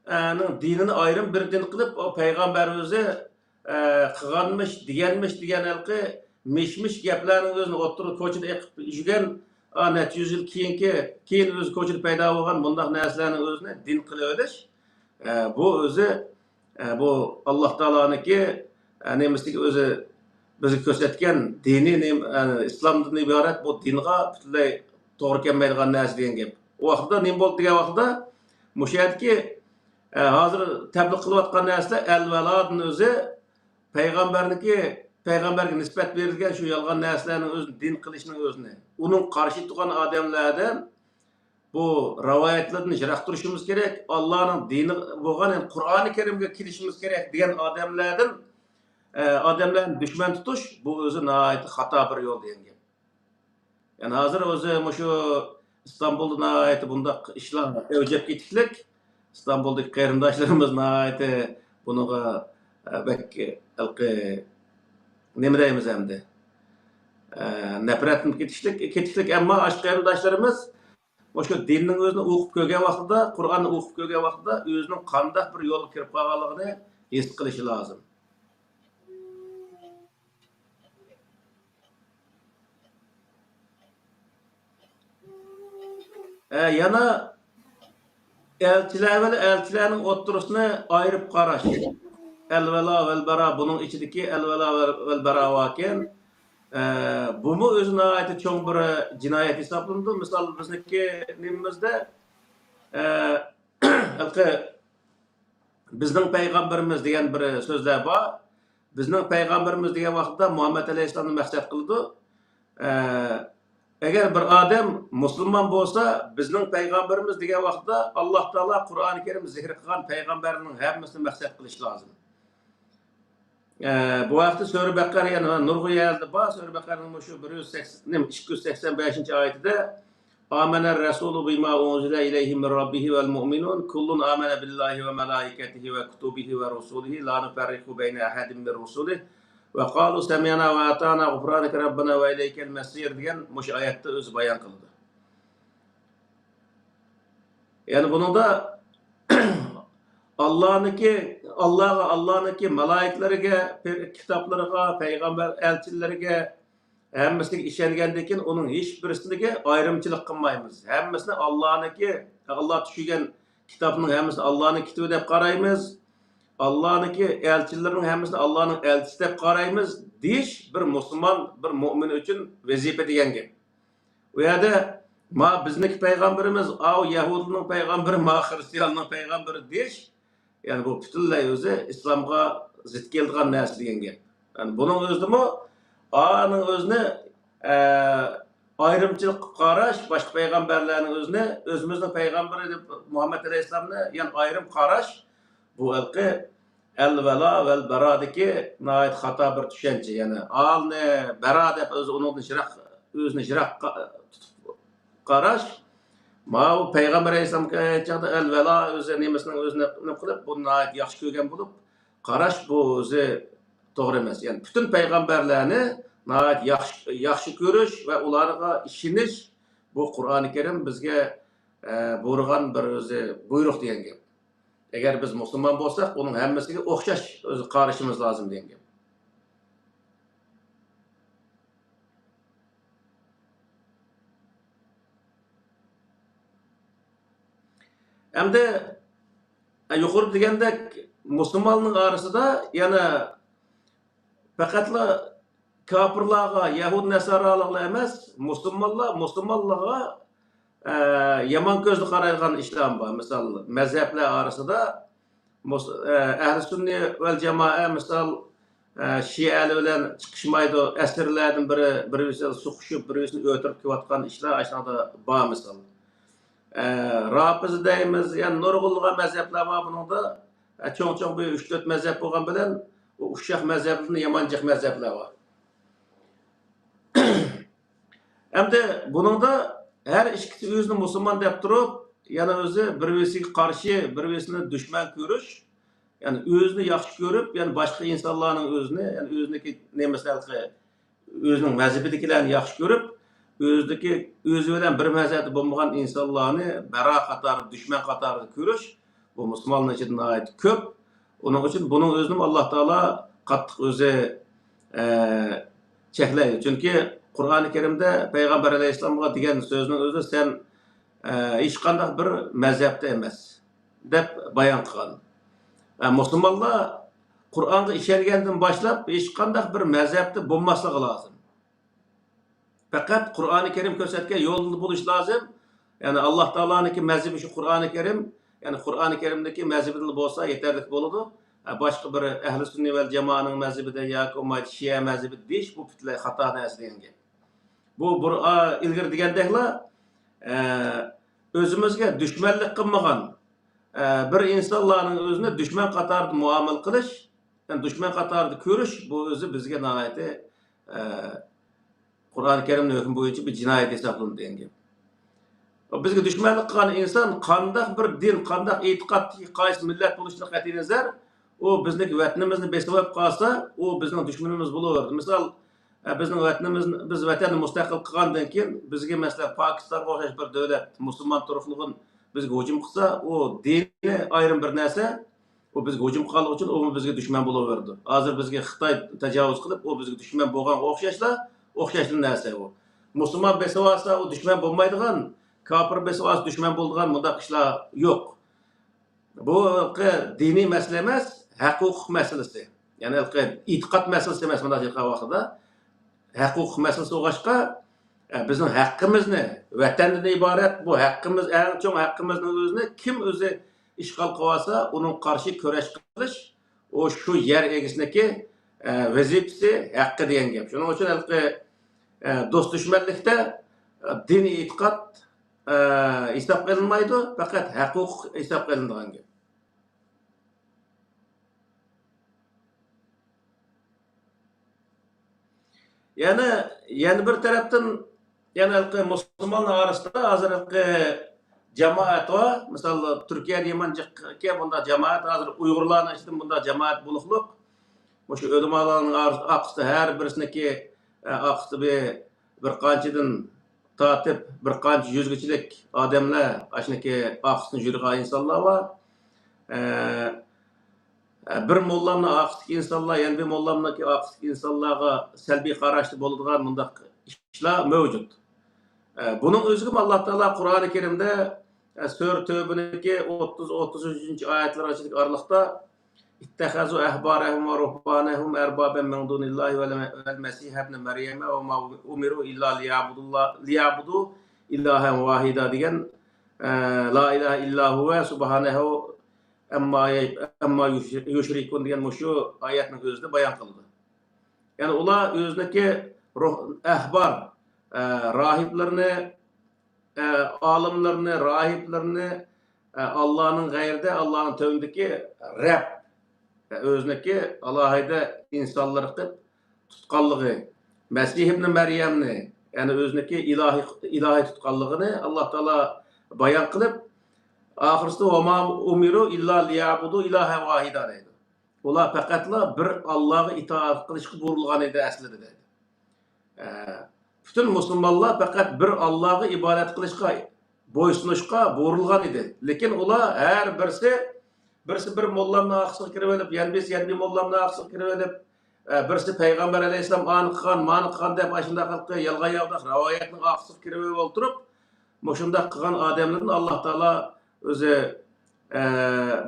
ئە، نىڭ دىنىنى ئايرىم بىر دىن قىلىپ، ئۇ پەيغەمبەر ئۆزى، ئە، قىلغانمىش، دېگەنمىش دېگەن ھېلىقى مىش-مىش گەپلەرنىڭ ئۆزىنى ئوتتۇرىغا كوچىدا ئېقىپ يۈرگەن، ئا، نەچچە يۈز يىل كېيىنكى، كېيىن ئۆزى كوچىدا پەيدا بولغان بۇنداق نەرسىلەرنىڭ ئۆزىنى دىن قىلىۋېلىش، ئە، بۇ ئۆزى، ئە، بۇ ئاللا تائالانىڭكى، ئە، نېمىسىدىكى ئۆزى بىزگە كۆرسەتكەن دىنىي نېمە، ئە، ئىسلامدىن ئىبارەت بۇ دىنغا پۈتۈنلەي توغرا كەلمەيدىغان نەرسە دېگەن گەپ. ئۇ ۋاقىتتا نېمە بولدى دېگەن ۋاقىتتا، مۇشۇ يەردىكى، ئە، ھازىر تەبلىغ قىلىۋاتقان نەرسىلەر ئەل ۋالادىن ئۆزى پەيغەمبەرنىڭكى، پەيغەمبەرگە نىسبەت بېرىلگەن شۇ يالغان نەرسىلەرنىڭ ئۆزىنى دىن قىلىشنىڭ ئۆزىنى، ئۇنىڭ قارشى تۇرغان ئادەملەردىن بۇ رىۋايەتلەردىن يىراق تۇرۇشىمىز كېرەك، ئاللانىڭ دىنى بولغان، يەنى قۇرئانى كەرىمگە كېلىشىمىز كېرەك دېگەن ئادەملەردىن، ئە، ئادەملەرنى دۈشمەن تۇتۇش، بۇ ئۆزى ناھايىتى خاتا بىر يول دېگەن گەپ. يەنى ھازىر ئۆزى مۇشۇ ئىستانبۇلدا ناھايىتى بۇنداق ئىشلار ئەۋج ئېلىپ كېتىشلىك. ئىستانبۇلدىكى قېرىنداشلىرىمىز ناھايىتى بۇنىڭغا، ئە، بەك ھېلىقى نېمە دەيمىز ئەمدى؟ ئە، نەپرەتلىنىپ كېتىشلىك، كېتىشلىك. ئەمما ئاشۇ قېرىنداشلىرىمىز مۇشۇ دىننىڭ ئۆزىنى ئوقۇپ كۆرگەن ۋاقتىدا، قۇرئاننى ئوقۇپ كۆرگەن ۋاقتىدا ئۆزىنىڭ قانداق بىر يولغا كىرىپ قالغانلىقىنى ھېس قىلىشى لازىم. ئە، يەنە ئەلچىلەر بىلەن ئەلچىلەرنىڭ ئوتتۇرىسىنى ئايرىپ قاراش. ئەلۋەلا ۋەلبەرا، بۇنىڭ ئىچىدىكى ئەلۋەلا ۋەلبەرا باركەن. ئە، بۇمۇ ئۆزى ناھايىتى چوڭ بىر جىنايەت ھېسابلىنىدۇ. مىسال، بىزنىڭكى نېمىمىزدە، ئە، ھېلىقى بىزنىڭ پەيغەمبىرىمىز دېگەن بىر سۆزلەر بار. بىزنىڭ پەيغەمبىرىمىز دېگەن ۋاقىتتا مۇھەممەد ئەلەيھىسسالامنى مەقسەت قىلىدۇ. ئە، ئەگەر بىر ئادەم مۇسۇلمان بولسا، بىزنىڭ پەيغەمبىرىمىز دېگەن ۋاقىتتا ئاللا تائالا قۇرئانى كەرىم زىكىر قىلغان پەيغەمبەرنىڭ ھەممىسىنى مەقسەت قىلىش لازىم. ئە، بۇ ھەقتە سۈرە بەقەرە يەنە نۇرغۇن يەرلەردە بار. سۈرە بەقەرىنىڭ مۇشۇ بىر يۈز سەكسەن، نېمە، ئىككى يۈز سەكسەن بەشىنچى ئايىتىدە، آمن الرسول بما أنزل إليه من ربه والمؤمنون كل آمن بالله وملائكته وكتبه ورسله لا نفرق بين أحد من رسله وقالوا سمعنا وأطعنا غفرانك ربنا وإليك المصير دېگەن مۇشۇ ئايەتتە ئۆزى بايان قىلىدۇ. يەنى بۇنىڭدا ئاللانىڭكى، ئاللاغا، ئاللانىڭكى مالايىكىلىرىگە، پە-، كىتابلىرىغا، پەيغەمبەر ئەلچىلىرىگە، ھەممىسىگە ئىشەنگەندىن كېيىن ئۇنىڭ ھېچ بىرسىگە ئايرىمچىلىق قىلمايمىز. ھەممىسىنى ئاللانىڭكى، ئاللا چۈشۈرگەن كىتابنىڭ ھەممىسىنى ئاللانىڭ كىتابى دەپ قارايمىز. ئاللانىڭكى ئەلچىلىرىنىڭ ھەممىسىنى ئاللانىڭ ئەلچىسى دەپ قارايمىز دېيىش بىر مۇسۇلمان، بىر مۆمىن ئۈچۈن ۋەزىپە دېگەن گەپ. ئۇ يەردە، ما بىزنىڭكى پەيغەمبىرىمىز، ئاۋۇ يەھۇدىينىڭ پەيغەمبىرى، ما خرىستىياننىڭ پەيغەمبىرى دېيىش، يەنى بۇ پۈتۈنلەي ئۆزى ئىسلامغا زىت كېلىدىغان نەرسە دېگەن گەپ. يەنى بۇنىڭ ئۆزىدىمۇ ئانىڭ ئۆزىنى، ئە، ئايرىمچىلىق قىلىپ قاراش، باشقا پەيغەمبەرلەرنىڭ ئۆزىنى ئۆزىمىزنىڭ پەيغەمبىرى دەپ مۇھەممەد ئەلەيھىسسالامنى يەنە ئايرىم قاراش، بۇ ھېلىقى ئەل ۋەلا ۋەل بەرادىكى ناھايىتى خاتا بىر چۈشەنچە. يەنى ئالنى بەرا دەپ ئۆزى ئۇنىڭدىن يىراق، ئۆزىنى يىراق قا-، تۇتۇپ قاراش. ماۋۇ پەيغەمبەر ئەلەيھىسسالامغا ئېيتقاندا ئەل ۋەلا ئۆزى نېمىسىنىڭ ئۆزىنى نېمە قىلىپ، بۇنى ناھايىتى ياخشى كۆرگەن بولۇپ قاراش، بۇ ئۆزى توغرا ئەمەس. يەنى پۈتۈن پەيغەمبەرلەرنى ناھايىتى ياخشى، ياخشى كۆرۈش ۋە ئۇلارغا ئىشىنىش، بۇ قۇرئانى كەرىم بىزگە، ئە، بۇيرۇغان بىر ئۆزى بۇيرۇق دېگەن گەپ. ئەگەر بىز مۇسۇلمان بولساق، ئۇنىڭ ھەممىسىگە ئوخشاش ئۆزى قارىشىمىز لازىم دېگەن گەپ. ئەمدى، ئە، يۇقىرىدا دېگەندەك، مۇسۇلمانلارنىڭ ئارىسىدا يەنە پەقەتلا كاپىرلارغا، يەھۇد نەسارالارغا ئەمەس، مۇسۇلمانلار مۇسۇلمانلارغا، ئە، يامان كۆزدە قارايدىغان ئىشلار بار. مىسال، مەزھەپلەر ئارىسىدا مۇس-، ئە، ئەھلى سۈننە ۋەل جامائە، مىسال، ئە، شىئەلەر بىلەن چىقىشمايدۇ. ئەسىرلەردىن بىرى، بىرىسى سوقۇشۇپ، بىرىسىنى ئۆلتۈرۈپ كېلىۋاتقان ئىشلار ئاشۇنىڭدا بار، مىسال. ئە، رافىزە دەيمىز، يەنە نۇرغۇنلىغان مەزھەپلەر بار بۇنىڭدا. ئە، چوڭ-چوڭ بىر ئۈچ-تۆت مەزھەپ بولغان بىلەن، ئۇ ئۇششاق مەزھەپلەردىن يامان جىق مەزھەپلەر بار. ئەمدى بۇنىڭدا ھەر ئىككىسى ئۆزىنى مۇسۇلمان دەپ تۇرۇپ، يەنە ئۆزى بىر-بىرسىگە قارشى، بىر-بىرسىنى دۈشمەن كۆرۈش، يەنى ئۆزىنى ياخشى كۆرۈپ، يەنى باشقا ئىنسانلارنىڭ ئۆزىنى، يەنى ئۆزىنىڭكى نېمىسى، ھېلىقى ئۆزىنىڭ مەزھىپىدىكىلەرنى ياخشى كۆرۈپ، ئۆزىدىكى، ئۆزى بىلەن بىر مەزھەپتە بولمىغان ئىنسانلارنى بەرا قاتارىدا، دۈشمەن قاتارىدا كۆرۈش، بۇ مۇسۇلمانلار ئىچىدە ناھايىتى كۆپ. ئۇنىڭ ئۈچۈن بۇنىڭ ئۆزىنىمۇ ئاللا تائالا قاتتىق ئۆزى، ئە، چەكلەيدۇ. چۈنكى قۇرئانى كەرىمدە پەيغەمبەر ئەلەيھىسسالامغا دېگەن سۆزنىڭ ئۆزى، سەن، ئە، ھېچقانداق بىر مەزھەپتە ئەمەس، دەپ بايان قىلغان. ئە، مۇسۇلمانلار قۇرئانغا ئىشەنگەندىن باشلاپ ھېچقانداق بىر مەزھەپتە بولماسلىقى لازىم. پەقەت قۇرئانى كەرىم كۆرسەتكەن يولدا بولۇش لازىم. يەنى ئاللا تائالانىڭكى مەزھىپى شۇ قۇرئانى كەرىم. يەنى قۇرئانى كەرىمدىكى مەزھىپىدىلا بولسا يېتەرلىك بولىدۇ. ھە، باشقا بىر ئەھلى سۈننە ۋەل جامائەنىڭ مەزھىپىدە ياكى بولمايدۇ شىئە مەزھىپى دېيىش، بۇ پۈتۈنلەي خاتا نەرسە دېگەن گەپ. بۇ بۇر-، ئا، ئىلگىرى دېگەندەكلا، ئە، ئۆزىمىزگە دۈشمەنلىك قىلمىغان، ئە، بىر ئىنسانلارنىڭ ئۆزىنى دۈشمەن قاتارىدا مۇئامىلە قىلىش، يەنى دۈشمەن قاتارىدا كۆرۈش، بۇ ئۆزى بىزگە ناھايىتى، ئە، قۇرئانى كەرىمنىڭ ھۆكمى بويىچە بىر جىنايەت ھېسابلىنىدۇ دېگەن گەپ. بىزگە دۈشمەنلىك قىلغان ئىنسان قانداق بىر دىن، قانداق ئېتىقادتىكى قايسى مىللەت بولۇشىدىن قەتئىينەزەر، ئۇ بىزنىڭ ۋەتىنىمىزنى بېسىۋېلىپ قالسا، ئۇ بىزنىڭ دۈشمىنىمىز بولۇۋېرىدۇ. مىسال، ئە، بىزنىڭ ۋەتىنىمىز، بىز ۋەتەننى مۇستەقىل قىلغاندىن كېيىن، بىزگە، مەسىلەن، پاكىستانغا ئوخشاش بىر دۆلەت، مۇسۇلمان تۇرۇقلۇقىن بىزگە ھۇجۇم قىلسا، ئۇ دىنى ئايرىم بىر نەرسە، ئۇ بىزگە ھۇجۇم قىلغانلىقى ئۈچۈن ئۇمۇ بىزگە دۈشمەن بولۇۋېرىدۇ. ھازىر بىزگە خىتاي تاجاۋۇز قىلىپ، ئۇ بىزگە دۈشمەن بولغانغا ئوخشاشلا، ئوخشاشلا نەرسە ئۇ. مۇسۇلمان بېسىۋالسا، ئۇ دۈشمەن بولمايدىغان، كاپىر بېسىۋالسا دۈشمەن بولىدىغان مۇنداق ئىشلار يوق. بۇ ھېلىقى دىنىي مەسىلە ئەمەس، ھەق-ھوقۇق مەسىلىسى. يەنى ھېلىقى ئېتىقاد مەسىلىسى ئەمەس، مۇنداق ئېيتقان ۋاقتىدا. ھەق-ھوقۇق مەسىلىسى بولغاچقا، ئە، بىزنىڭ ھەققىمىزنى، ۋەتەندىن ئىبارەت بۇ ھەققىمىز، ئەڭ چوڭ ھەققىمىزنىڭ ئۆزىنى كىم ئۆزى ئىشغال قىلىۋالسا، ئۇنىڭغا قارشى كۈرەش قىلىش، ئۇ شۇ يەر ئىگىسىنىڭكى، ئە، ۋەزىپىسى، ھەققى دېگەن گەپ. شۇنىڭ ئۈچۈن ھېلىقى، ئە، دوست-دۈشمەنلىكتە، ئە، دىنىي ئېتىقاد، ئە، ھېسابقا ئېلىنمايدۇ، پەقەت ھەق-ھوقۇق ھېسابقا ئېلىنىدىغان گەپ. يەنە، يەنە بىر تەرەپتىن، يەنە ھېلىقى مۇسۇلمانلار ئارىسىدا ھازىر ھېلىقى جامائەت بار. مىسال، تۈركىيەدە يامان جىقكەن بۇنداق جامائەت، ھازىر ئۇيغۇرلارنىڭ ئىچىدىمۇ بۇنداق جامائەت بولۇقلۇق. مۇشۇ ئۆلىمالارنىڭ ئار-، ئارقىسىدا ھەر بىرسىنىڭكى، ئە، ئارقىسىدا بىر، بىر قانچىدىن تارتىپ بىر قانچە يۈزگىچىلىك ئادەملەر ئاشۇنىڭكى ئارقىسىدىن يۈرىدىغان ئىنسانلار بار. ئە، ئە، بىر موللامنىڭ ئارقىسىدىكى ئىنسانلار يەنە بىر موللامنىڭكى ئارقىسىدىكى ئىنسانلارغا سەلبىي قاراشتا بولىدىغان مۇنداق ئىشلار مەۋجۇت. ئە، بۇنىڭ ئۆزىگىمۇ ئاللا تائالا قۇرئانى كەرىمدە، ئە، سۈرە تۆبىنىڭكى ئوتتۇز، ئوتتۇز ئۈچىنچى ئايەتلەر ئىچىدىكى ئارىلىقتا، اتخذوا أحبارهم ورهبانهم أربابا من دون الله والمسيح ابن مريم وما أمروا إلا ليعبدوا الله، ليعبدوا إلها واحدا دېگەن، ئە، لا إله إلا هو سبحانه عما، عما يشركون دېگەن مۇشۇ ئايەتنىڭ ئۆزىدە بايان قىلىدۇ. يەنى ئۇلار ئۆزىنىڭكى روھ، ئەھبار، ئە، راھىبلىرىنى، ئە، ئالىملىرىنى، راھىبلىرىنى، ئە، ئاللانىڭ غەيرىدە، ئاللانىڭ تۆۋىنىدىكى رەب، ئە، ئۆزىنىڭكى ئالاھىدە ئىنسانلىرى قىلىپ تۇتقانلىقى، مەسىھ ئىبنى مەريەمنى، يەنى ئۆزىنىڭكى ئىلاھى، ئىلاھى تۇتقانلىقىنى ئاللا تائالا بايان قىلىپ، ئاخىرسىدا، «وما أمروا إلا ليعبدوا إلها واحدا» دەيدۇ. ئۇلار پەقەتلا بىر ئاللاغا ئىتائەت قىلىشقا بۇيرۇلغان ئىدى ئەسلىدە، دەيدۇ. ئە، پۈتۈن مۇسۇلمانلار پەقەت بىر ئاللاغا ئىبادەت قىلىشقا، بويسۇنۇشقا بۇيرۇلغان ئىدى. لېكىن ئۇلار ھەر بىرسى، بىرسى بىر موللامنىڭ ئارقىسىغا كىرىۋېلىپ، يەنە بىرسى يەنە بىر موللامنىڭ ئارقىسىغا كىرىۋېلىپ، ئە، بىرسى پەيغەمبەر ئەلەيھىسسالام ئانى قىلغان، مانى قىلغان دەپ ئاشۇنداق قىلىپ يالغان ياۋىداق رىۋايەتنىڭ ئارقىسىغا كىرىۋېلىپ ئولتۇرۇپ، مۇشۇنداق قىلغان ئادەملەردىن ئاللا تائالا ئۆزى، ئە،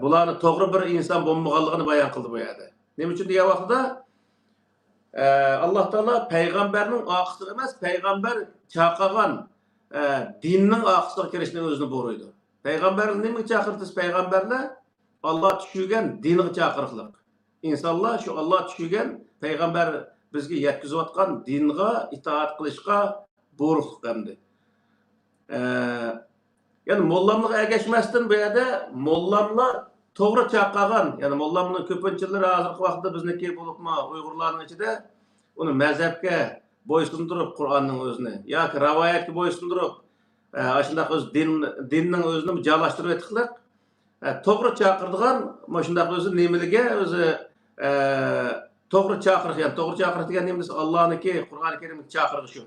بۇلارنى توغرا بىر ئىنسان بولمىغانلىقىنى بايان قىلدى بۇ يەردە. نېمە ئۈچۈن دېگەن ۋاقتىدا، ئە، ئاللا تائالا پەيغەمبەرنىڭ ئارقىسىغا ئەمەس، پەيغەمبەر چاقىرغان، ئە، دىننىڭ ئارقىسىغا كىرىشنى ئۆزىنى بۇيرۇيدۇ. پەيغەمبەرنى نېمىگە چاقىرىسىز؟ پەيغەمبەرلەر ئاللا چۈشۈرگەن دىنغا چاقىرىقلىق. ئىنسانلار شۇ ئاللا چۈشۈرگەن، پەيغەمبەر بىزگە يەتكۈزۈۋاتقان دىنغا ئىتائەت قىلىشقا بۇيرۇقلۇق ئەمدى. ئە، يەنى موللاملىققا ئەگەشمەستىن بۇ يەردە موللاملار توغرا چاقىرغان، يەنى موللامنىڭ كۆپىنچىلىرى ھازىرقى ۋاقىتتا بىزنىڭكى بولۇپمۇ ئۇيغۇرلارنىڭ ئىچىدە ئۇنى مەزھەپكە بويسۇندۇرۇپ قۇرئاننىڭ ئۆزىنى ياكى رىۋايەتكە بويسۇندۇرۇپ، ئە، ئاشۇنداق ئۆز دىن، دىننىڭ ئۆزىنى جايلاشتۇرۇۋېتىقلىق، ئە، توغرا چاقىرىدىغان مۇشۇنداق ئۆزى نېمىلىگە ئۆزى، ئە، توغرا چاقىرىق، يەنى توغرا چاقىرىق دېگەن نېمە دېسە، ئاللانىڭكى قۇرئانى كەرىمدىكى چاقىرىقى شۇ.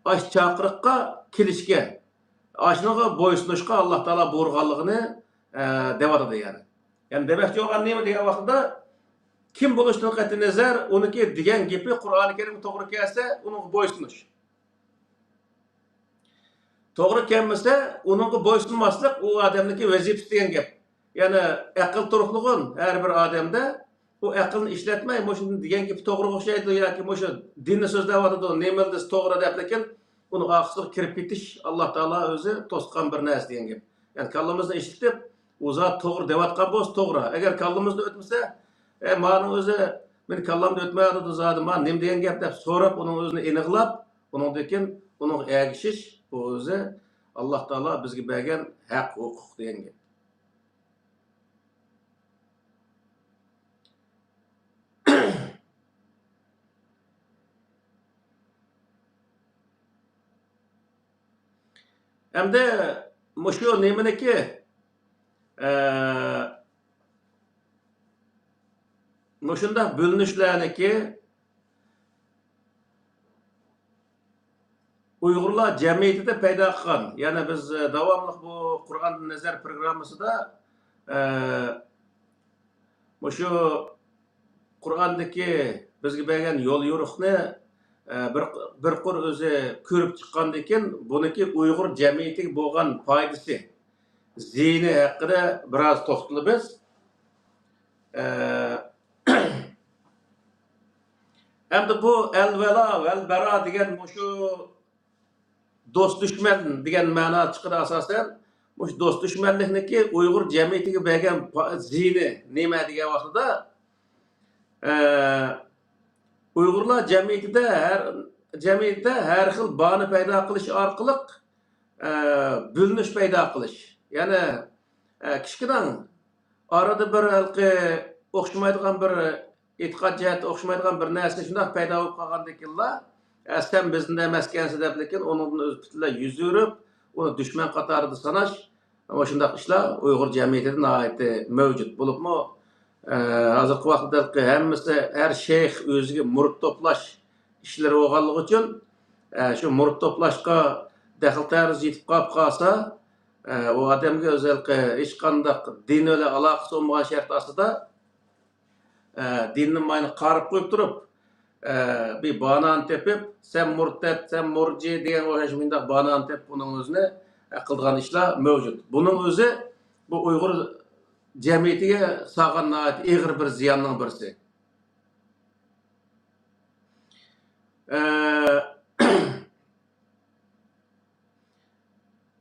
ئاشۇ چاقىرىققا كېلىشكە، ئاشۇنىڭغا بويسۇنۇشقا ئاللا تائالا بۇيرۇغانلىقىنى، ئە، دەۋاتىدۇ يەنى. يەنى دېمەكچى بولغان نېمە دېگەن ۋاقىتتا، كىم بولۇشتىن قەتئىينەزەر، ئۇنىڭكى دېگەن گېپى قۇرئانى كەرىمگە توغرا كەلسە، ئۇنىڭغا بويسۇنۇش. توغرا كەلمىسە، ئۇنىڭغا بويسۇنماسلىق ئۇ ئادەمنىڭكى ۋەزىپىسى دېگەن گەپ. يەنى ئەقىل تۇرۇقلۇغۇن ھەر بىر ئادەمدە، ئۇ ئەقىلنى ئىشلەتمەي، مۇشۇ دېگەن گېپى توغرىغا ئوخشايدۇ ياكى مۇشۇ دىننى سۆزلەۋاتىدۇ، نېمىلا دېسە توغرا دەپ، لېكىن ئۇنىڭ ئارقىسىغا كىرىپ كېتىش ئاللا تائالا ئۆزى توسقان بىر نەرسە دېگەن گەپ. يەنى كاللىمىزنى ئىشلىتىپ، ئۇ زادى توغرا دەۋاتقان بولسا توغرا. ئەگەر كاللىمىزدا ئۆتمىسە، ئە، مانىڭ ئۆزى مېنىڭ كاللامدا ئۆتمەيۋاتىدۇ زادى، ما نېمە دېگەن گەپ دەپ سوراپ، ئۇنىڭ ئۆزىنى ئېنىقلاپ، ئۇنىڭدىن كېيىن ئۇنىڭغا ئەگىشىش، بۇ ئۆزى ئاللا تائالا بىزگە بەرگەن ھەق، ھوقۇق دېگەن گەپ. ئەمدى مۇشۇ نېمىنىكى، ئە، مۇشۇنداق بۆلۈنۈشلەرنىكى ئۇيغۇرلار جەمئىيىتىدە پەيدا قىلغان، يەنى بىز، ئە، داۋاملىق بۇ قۇرئان نەزەر پروگراممىسىدا، ئە، مۇشۇ قۇرئاندىكى بىزگە بەرگەن يول يورۇقنى، ئە، بىر، بىر قۇر ئۆزى كۆرۈپ چىققاندىن كېيىن، بۇنىڭكى ئۇيغۇر جەمئىيىتىگە بولغان پايدىسى، زىيىنى ھەققىدە بىراز توختىلىمىز. ئە، ئەمدى بۇ ئەل ۋەلا، ۋەل بەرا دېگەن مۇشۇ دوست دۈشمەن دېگەن مەنا چىقىدۇ ئاساسەن. مۇشۇ دوست دۈشمەنلىكنىڭكى ئۇيغۇر جەمئىيىتىگە بەرگەن پا-، زىيىنى نېمە دېگەن ۋاقتىدا، ئە، ئۇيغۇرلار جەمئىيىتىدە ھەر، جەمئىيەتتە ھەر خىل باھانە پەيدا قىلىش ئارقىلىق، ئە، بۆلۈنۈش پەيدا قىلىش. يەنى، ئە، كىچىكىنىڭ ئارىدا بىر ھېلىقى ئوخشىمايدىغان بىر ئېتىقاد جەھەتتە ئوخشىمايدىغان بىر نەرسە شۇنداق پەيدا بولۇپ قالغاندىن كېيىنلا، ئە، سەن بىزدىن ئەمەسكەنسەن دەپ، لېكىن ئۇنىڭدىن ئۆزى پۈتۈنلەي يۈز ئۆرۈپ، ئۇنى دۈشمەن قاتارىدا ساناش، مۇشۇنداق ئىشلار ئۇيغۇر جەمئىيىتىدە ناھايىتى مەۋجۇت. بولۇپمۇ، ئە، ھازىرقى ۋاقىتتا ھەممىسى، ھەر شەيخ ئۆزىگە مۇرىت توپلاش ئىشلىرى بولغانلىقى ئۈچۈن، ئە، شۇ مۇرىت توپلاشقا دەخلى تەرۇز يېتىپ قاپ قالسا، ئە، ئۇ ئادەمگە ئۆزى ھېلىقى ھېچقانداق دىن بىلەن ئالاقىسى بولمىغان شەرت ئاستىدا، ئە، دىننى ماينى قارىپ قويۇپ تۇرۇپ، ئە، بىر باھانانى تېپىپ، سەن مۇرتەت، سەن مۇرجى دېگەن ئوخشاش مۇنداق باھانانى تېپىپ، ئۇنىڭ ئۆزىنى، ئە، قىلىدىغان ئىشلار مەۋجۇت. بۇنىڭ ئۆزى بۇ ئۇيغۇر جەمئىيىتىگە سالغان ناھايىتى ئېغىر بىر زىياننىڭ بىرسى. ئە،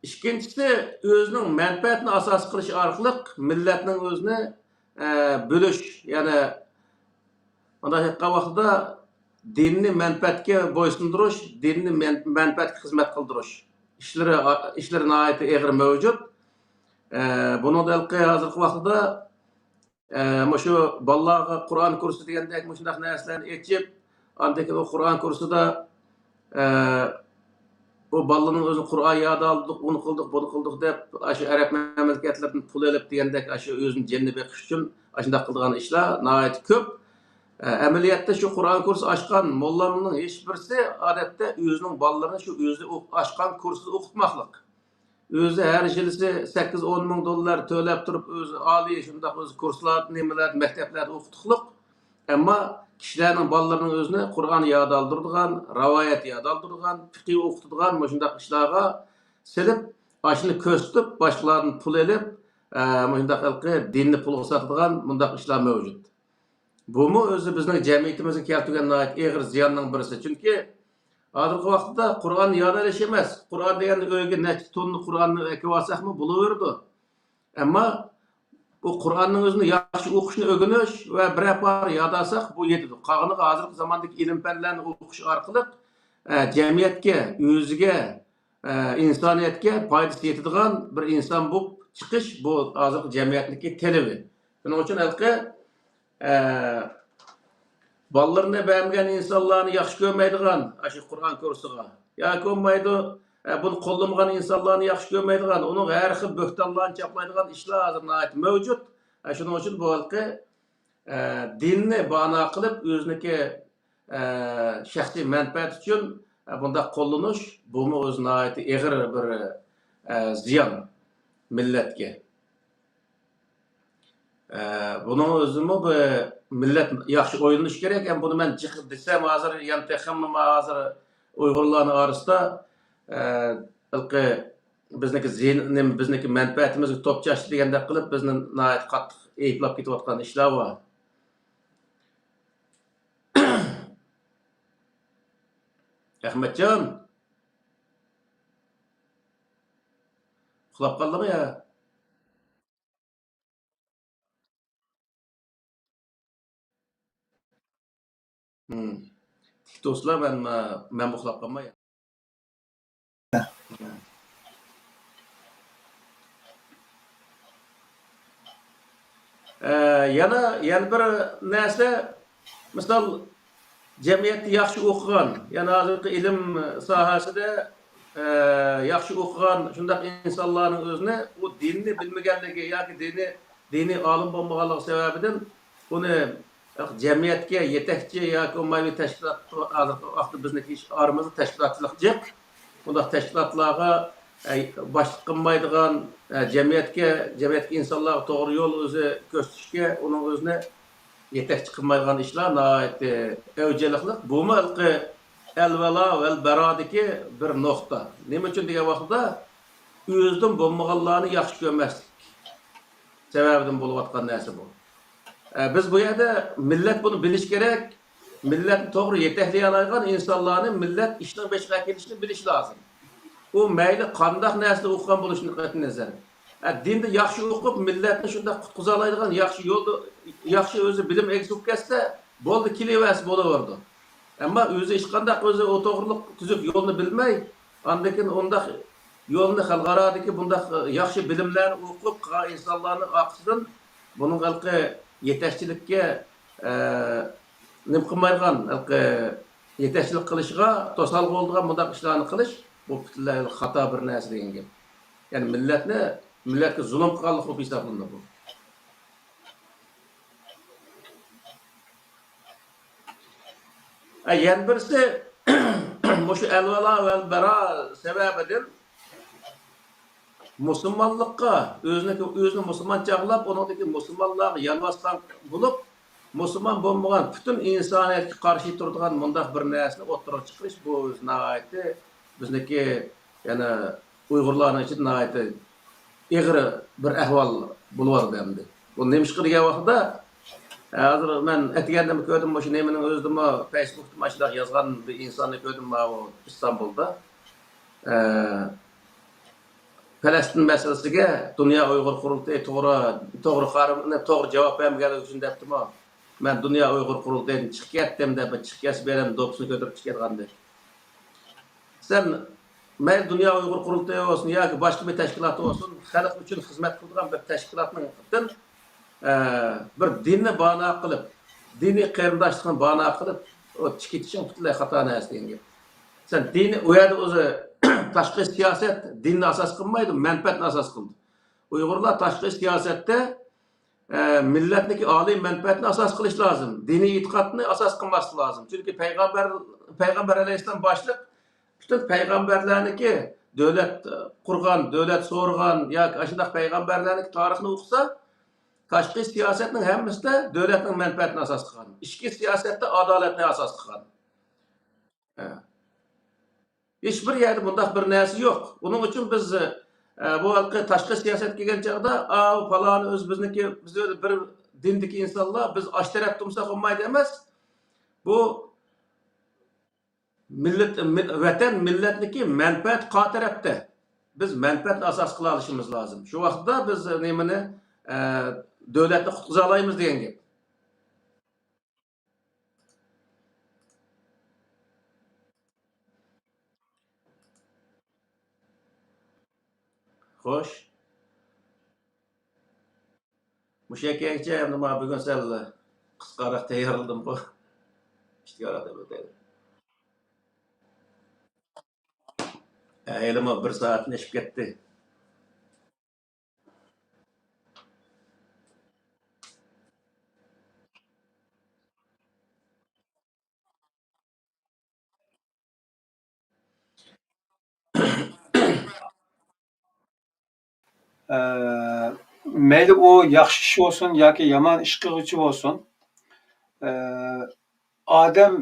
ئىككىنچىسى، ئۆزىنىڭ مەنپەئەتىنى ئاساس قىلىش ئارقىلىق مىللەتنىڭ ئۆزىنى، ئە، بۆلۈش، يەنى مۇنداق ئېيتقان ۋاقتىدا دىننى مەنپەئەتكە بويسۇندۇرۇش، دىننى مەن-، مەنپەئەتكە خىزمەت قىلدۇرۇش ئىشلىرى، ئىشلىرى ناھايىتى ئېغىر مەۋجۇت. ئە، بۇنىڭدا ھېلىقى ھازىرقى ۋاقتىدا ئە، مۇشۇ بالىلارغا قۇرئان كۇرسى دېگەندەك مۇشۇنداق نەرسىلەرنى ئېچىپ، ئاندىن كېيىن ئۇ قۇرئان كۇرسىدا، ئە، ئۇ بالىنىڭ ئۆزىنى قۇرئان ياد ئالدۇق، ئۇنى قىلدۇق، بۇنى قىلدۇق دەپ، ئاشۇ ئەرەب مەملىكەتلىرىدىن پۇل ئېلىپ دېگەندەك، ئاشۇ ئۆزىنىڭ جېنىنى بېقىش ئۈچۈن ئاشۇنداق قىلىدىغان ئىشلار ناھايىتى كۆپ. ئە، ئەمەلىيەتتە شۇ قۇرئان كۇرسى ئاچقان موللامنىڭ ھېچ بىرسى، ئادەتتە، ئۆزىنىڭ بالىلىرىنى شۇ ئۆزى ئوق-، ئاچقان كۇرسىدا ئوقۇتماقلىق. ئۆزى ھەر يىلىسى سەككىز ئون مىڭ دوللار تۆلەپ تۇرۇپ، ئۆزى ئالىي شۇنداق ئۆزى كۇرسلار، نېمىلەر، مەكتەپلەردە ئوقۇتۇقلۇق. ئەمما كىشىلەرنىڭ بالىلىرىنىڭ ئۆزىنى قۇرئان ياد ئالدۇرىدىغان، رىۋايەت ياد ئالدۇرىدىغان، پىقىھ ئوقۇتىدىغان مۇشۇنداق ئىشلارغا سېلىپ، ئاشۇنى كۆرسىتىپ، باشقىلاردىن پۇل ئېلىپ، ئە، مۇشۇنداق ھېلىقى دىننى پۇلغا ساتىدىغان مۇنداق ئىشلار مەۋجۇت. بۇمۇ ئۆزى بىزنىڭ جەمئىيىتىمىزگە كەلتۈرگەن ناھايىتى ئېغىر زىياننىڭ بىرسى. چۈنكى ھازىرقى ۋاقىتتا قۇرئان ياد ئېلىش ئەمەس، قۇرئان دېگەندە ئۆيگە نەچچە توننا قۇرئاننى ئەكىۋالساقمۇ بولۇۋېرىدۇ. ئەمما بۇ قۇرئاننىڭ ئۆزىنى ياخشى ئوقۇشنى ئۆگىنىش ۋە بىرەر پارە ياد ئالساق، بۇ يېتىدۇ. قالغىنىغا ھازىرقى زاماندىكى ئىلىم-پەنلەرنى ئوقۇش ئارقىلىق، ئە، جەمئىيەتكە، ئۆزىگە، ئە، ئىنسانىيەتكە پايدىسى يېتىدىغان بىر ئىنسان بولۇپ چىقىش، بۇ ھازىرقى جەمئىيەتنىڭكى تەلىپى. شۇنىڭ ئۈچۈن ھېلىقى، ئە، بالىلىرىنى بەرمىگەن ئىنسانلارنى ياخشى كۆرمەيدىغان، ئاشۇ قۇرئان كۇرسىغا ياكى بولمايدۇ، ئە، بۇنى قوللىمىغان ئىنسانلارنى ياخشى كۆرمەيدىغان، ئۇنىڭغا ھەر خىل بۆھتانلارنى چاپلايدىغان ئىشلار ھازىر ناھايىتى مەۋجۇت. ئە، شۇنىڭ ئۈچۈن بۇ ھېلىقى، ئە، دىننى بانا قىلىپ، ئۆزىنىڭكى، ئە، شەخسىي مەنپەئەت ئۈچۈن، ئە، بۇنداق قوللىنىش، بۇمۇ ئۆزى ناھايىتى ئېغىر بىر، ئە، زىيان مىللەتكە. ئە، بۇنىڭ ئۆزىمۇ بىر مىللەت ياخشى ئويلىنىشى كېرەك. ھەم بۇنى مەن جىق دېسەم، ھازىر يەنە تېخىمۇ ھازىر ئۇيغۇرلارنىڭ ئارىسىدا، ئە، ھېلىقى بىزنىڭكى زىيىن-، نېمە، بىزنىڭكى مەنپەئەتىمىزگە توپ چاچتى دېگەندەك قىلىپ، بىزنى ناھايىتى قاتتىق ئەيىبلەپ كېتىۋاتقان ئىشلار بار. ئەخمەتجان، ئۇخلاپ قالدىڭمۇ يا؟ ھىم. تىك تۇرسىلا، مەن، مەن ئۇخلاپ قالماي. ئە، يەنە، يەنە بىر نەرسە، مىسال، جەمئىيەتتە ياخشى ئوقۇغان، يەنە ھازىرقى ئىلىم ساھەسىدە، ئە، ياخشى ئوقۇغان شۇنداق ئىنسانلارنىڭ ئۆزىنى ئۇ دىننى بىلمىگەنلىكى ياكى دىنى، دىنىي ئالىم بولمىغانلىقى سەۋەبىدىن ئۇنى جەمئىيەتكە يېتەكچى ياكى ئوممىۋى تەشكىلات، ھازىرقى ۋاقىتتا بىزنىڭكى ئىش ئارىمىزدا تەشكىلاتچىلىق جىق. بۇنداق تەشكىلاتلارغا، ئە، باشلىق قىلمايدىغان، ئە، جەمئىيەتكە، جەمئىيەتتىكى ئىنسانلارغا توغرا يول ئۆزى كۆرسىتىشكە ئۇنىڭ ئۆزىنى يېتەكچى قىلمايدىغان ئىشلار ناھايىتى ئەۋجىلىقلىق. بۇمۇ ھېلىقى ئەلۋالا ۋەلبەرادىكى بىر نۇقتا. نېمە ئۈچۈن دېگەن ۋاقتىدا، ئۆزىدىن بولمىغانلارنى ياخشى كۆرمەسلىك سەۋەبىدىن بولۇۋاتقان نەرسە بۇ. ئە، بىز بۇ يەردە مىللەت بۇنى بىلىشى كېرەك. مىللەتنى توغرا يېتەكلىيەلەيدىغان ئىنسانلارنى مىللەت ئىشنىڭ بېشىغا ئەكېلىشنى بىلىشى لازىم. ئۇ مەيلى قانداق نەرسىنى ئوقۇغان بولۇشىدىن قەتئىينەزەر. ئە، دىندا ياخشى ئوقۇپ، مىللەتنى شۇنداق قۇتقۇزالايدىغان ياخشى يولدا، ياخشى ئۆزى بىلىم ئىگىسى بولۇپ كەتسە، بولدى، كېلىۋەرسە بولۇۋېرىدۇ. ئەمما ئۆزى ھېچقانداق ئۆزى ئۇ توغرىلىق تۈزۈك يولنى بىلمەي، ئاندىن كېيىن ئۇنداق يولنى خەلقئارادىكى بۇنداق ياخشى بىلىملەرنى ئوقۇپ قىلغان ئىنسانلارنىڭ ئارقىسىدىن بۇنىڭ ھېلىقى يېتەكچىلىككە، ئە، نېمە قىلمايدىغان، ھېلىقى يېتەكچىلىك قىلىشىغا توسالغۇ بولىدىغان بۇنداق ئىشلارنى قىلىش، بۇ پۈتۈنلەي خاتا بىر نەرسە دېگەن گەپ. يەنى مىللەتنى، مىللەتكە زۇلۇم قىلغانلىق بولۇپ ھېسابلىنىدۇ بۇ. ئە، يەنە بىرسى، مۇشۇ ئەلۋالا ۋەلبەرا سەۋەبىدىن مۇسۇلمانلىققا، ئۆزىنىڭكى، ئۆزىنى مۇسۇلمان چاغلاپ، ئۇنىڭدىكى مۇسۇلمانلارغا يانۋاسقان بولۇپ، مۇسۇلمان بولمىغان پۈتۈن ئىنسانىيەتكە قارشى تۇرىدىغان مۇنداق بىر نەرسىنى ئوتتۇرىغا چىقىرىش، بۇ ناھايىتى بىزنىڭكى، يەنە ئۇيغۇرلارنىڭ ئىچىدە ناھايىتى ئېغىر بىر ئەھۋال بولۇۋاتىدۇ ئەمدى. بۇ نېمىشقا دېگەن ۋاقتىدا، ھازىر مەن ئەتىگەندىمۇ كۆردۈم، مۇشۇ نېمىنىڭ ئۆزىدىمۇ، فەيسبۇكتا مۇشۇنداق يازغان بىر ئىنساننى كۆردۈم، ماۋۇ ئىستانبۇلدا. ئە، پەلەستىن مەسىلىسىگە دۇنيا ئۇيغۇر قۇرۇلتىيى توغرا، توغرا قارىم-، توغرا جاۋاب بەرمىگەنلىكى ئۈچۈن دەپتىمۇ، مەن دۇنيا ئۇيغۇر قۇرۇلتىيىدىن چىقىپ كەتتىم دەپ، بىر چىقىپ كەتسە بېرەم دوپپىسىنى كۆتۈرۈپ چىقىپ كەتكەندەك. سەن مەيلى دۇنيا ئۇيغۇر قۇرۇلتىيى بولسۇن ياكى باشقا بىر تەشكىلات بولسۇن، خەلق ئۈچۈن خىزمەت قىلىدىغان بىر تەشكىلاتنىڭدىن، ئە، بىر دىننى بانا قىلىپ، دىنىي قېرىنداشلىقنى بانا قىلىپ، ئۇ چىقىۋېتىشىڭ پۈتۈنلەي خاتا نەرسە دېگەن گەپ. سەن دىنىي، ئۇ يەردە ئۆزى تاشقى سىياسەت دىننى ئاساس قىلمايدۇ، مەنپەئەتنى ئاساس قىلىدۇ. ئۇيغۇرلار تاشقى سىياسەتتە ئە، مىللەتنىڭكى ئالىي مەنپەئەتىنى ئاساس قىلىش لازىم. دىنىي ئېتىقادنى ئاساس قىلماسلىق لازىم. چۈنكى پەيغەمبەر، پەيغەمبەر ئەلەيھىسسالام باشلىق پۈتۈن پەيغەمبەرلەرنىڭكى دۆلەت قۇرغان، دۆلەت سورىغان ياكى ئاشۇنداق پەيغەمبەرلەرنىڭكى تارىخىنى ئوقۇسا، تاشقى سىياسەتنىڭ ھەممىسىدە دۆلەتنىڭ مەنپەئەتىنى ئاساس قىلغان. ئىچكى سىياسەتتە ئادالەتنى ئاساس قىلغان. ھە. ھېچبىر يەردە بۇنداق بىر نەرسە يوق. ئۇنىڭ ئۈچۈن بىز، ئە، بۇ ھېلىقى تاشقى سىياسەتكە كەلگەن چاغدا، ئاۋۇ پالانى ئۆزى بىزنىڭكى، بىز بىر دىندىكى ئىنسانلار، بىز ئاشۇ تەرەپتە تۇرساق بولمايدۇ ئەمەس. بۇ مىللەت، مىل-، ۋەتەن، مىللەتنىڭكى مەنپەئەت قا تەرەپتە. بىز مەنپەئەتنى ئاساس قىلالىشىمىز لازىم. شۇ ۋاقىتتا بىز نېمىنى، ئە، دۆلەتنى قۇتقۇزالايمىز دېگەن گەپ. خوش. مۇشۇ يەرگىچە ئەمدى مانا بۈگۈن سەل قىسقاراق تەييارلىدىمغۇ. ئىككى ئارا دەپ ئۆتەيلى. ھە، ھېلىمۇ بىر سائەتنى ئېشىپ كەتتى. ئە، مەيلى ئۇ ياخشى ئىش بولسۇن ياكى يامان ئىش قىلغۇچى بولسۇن، ئە، ئادەم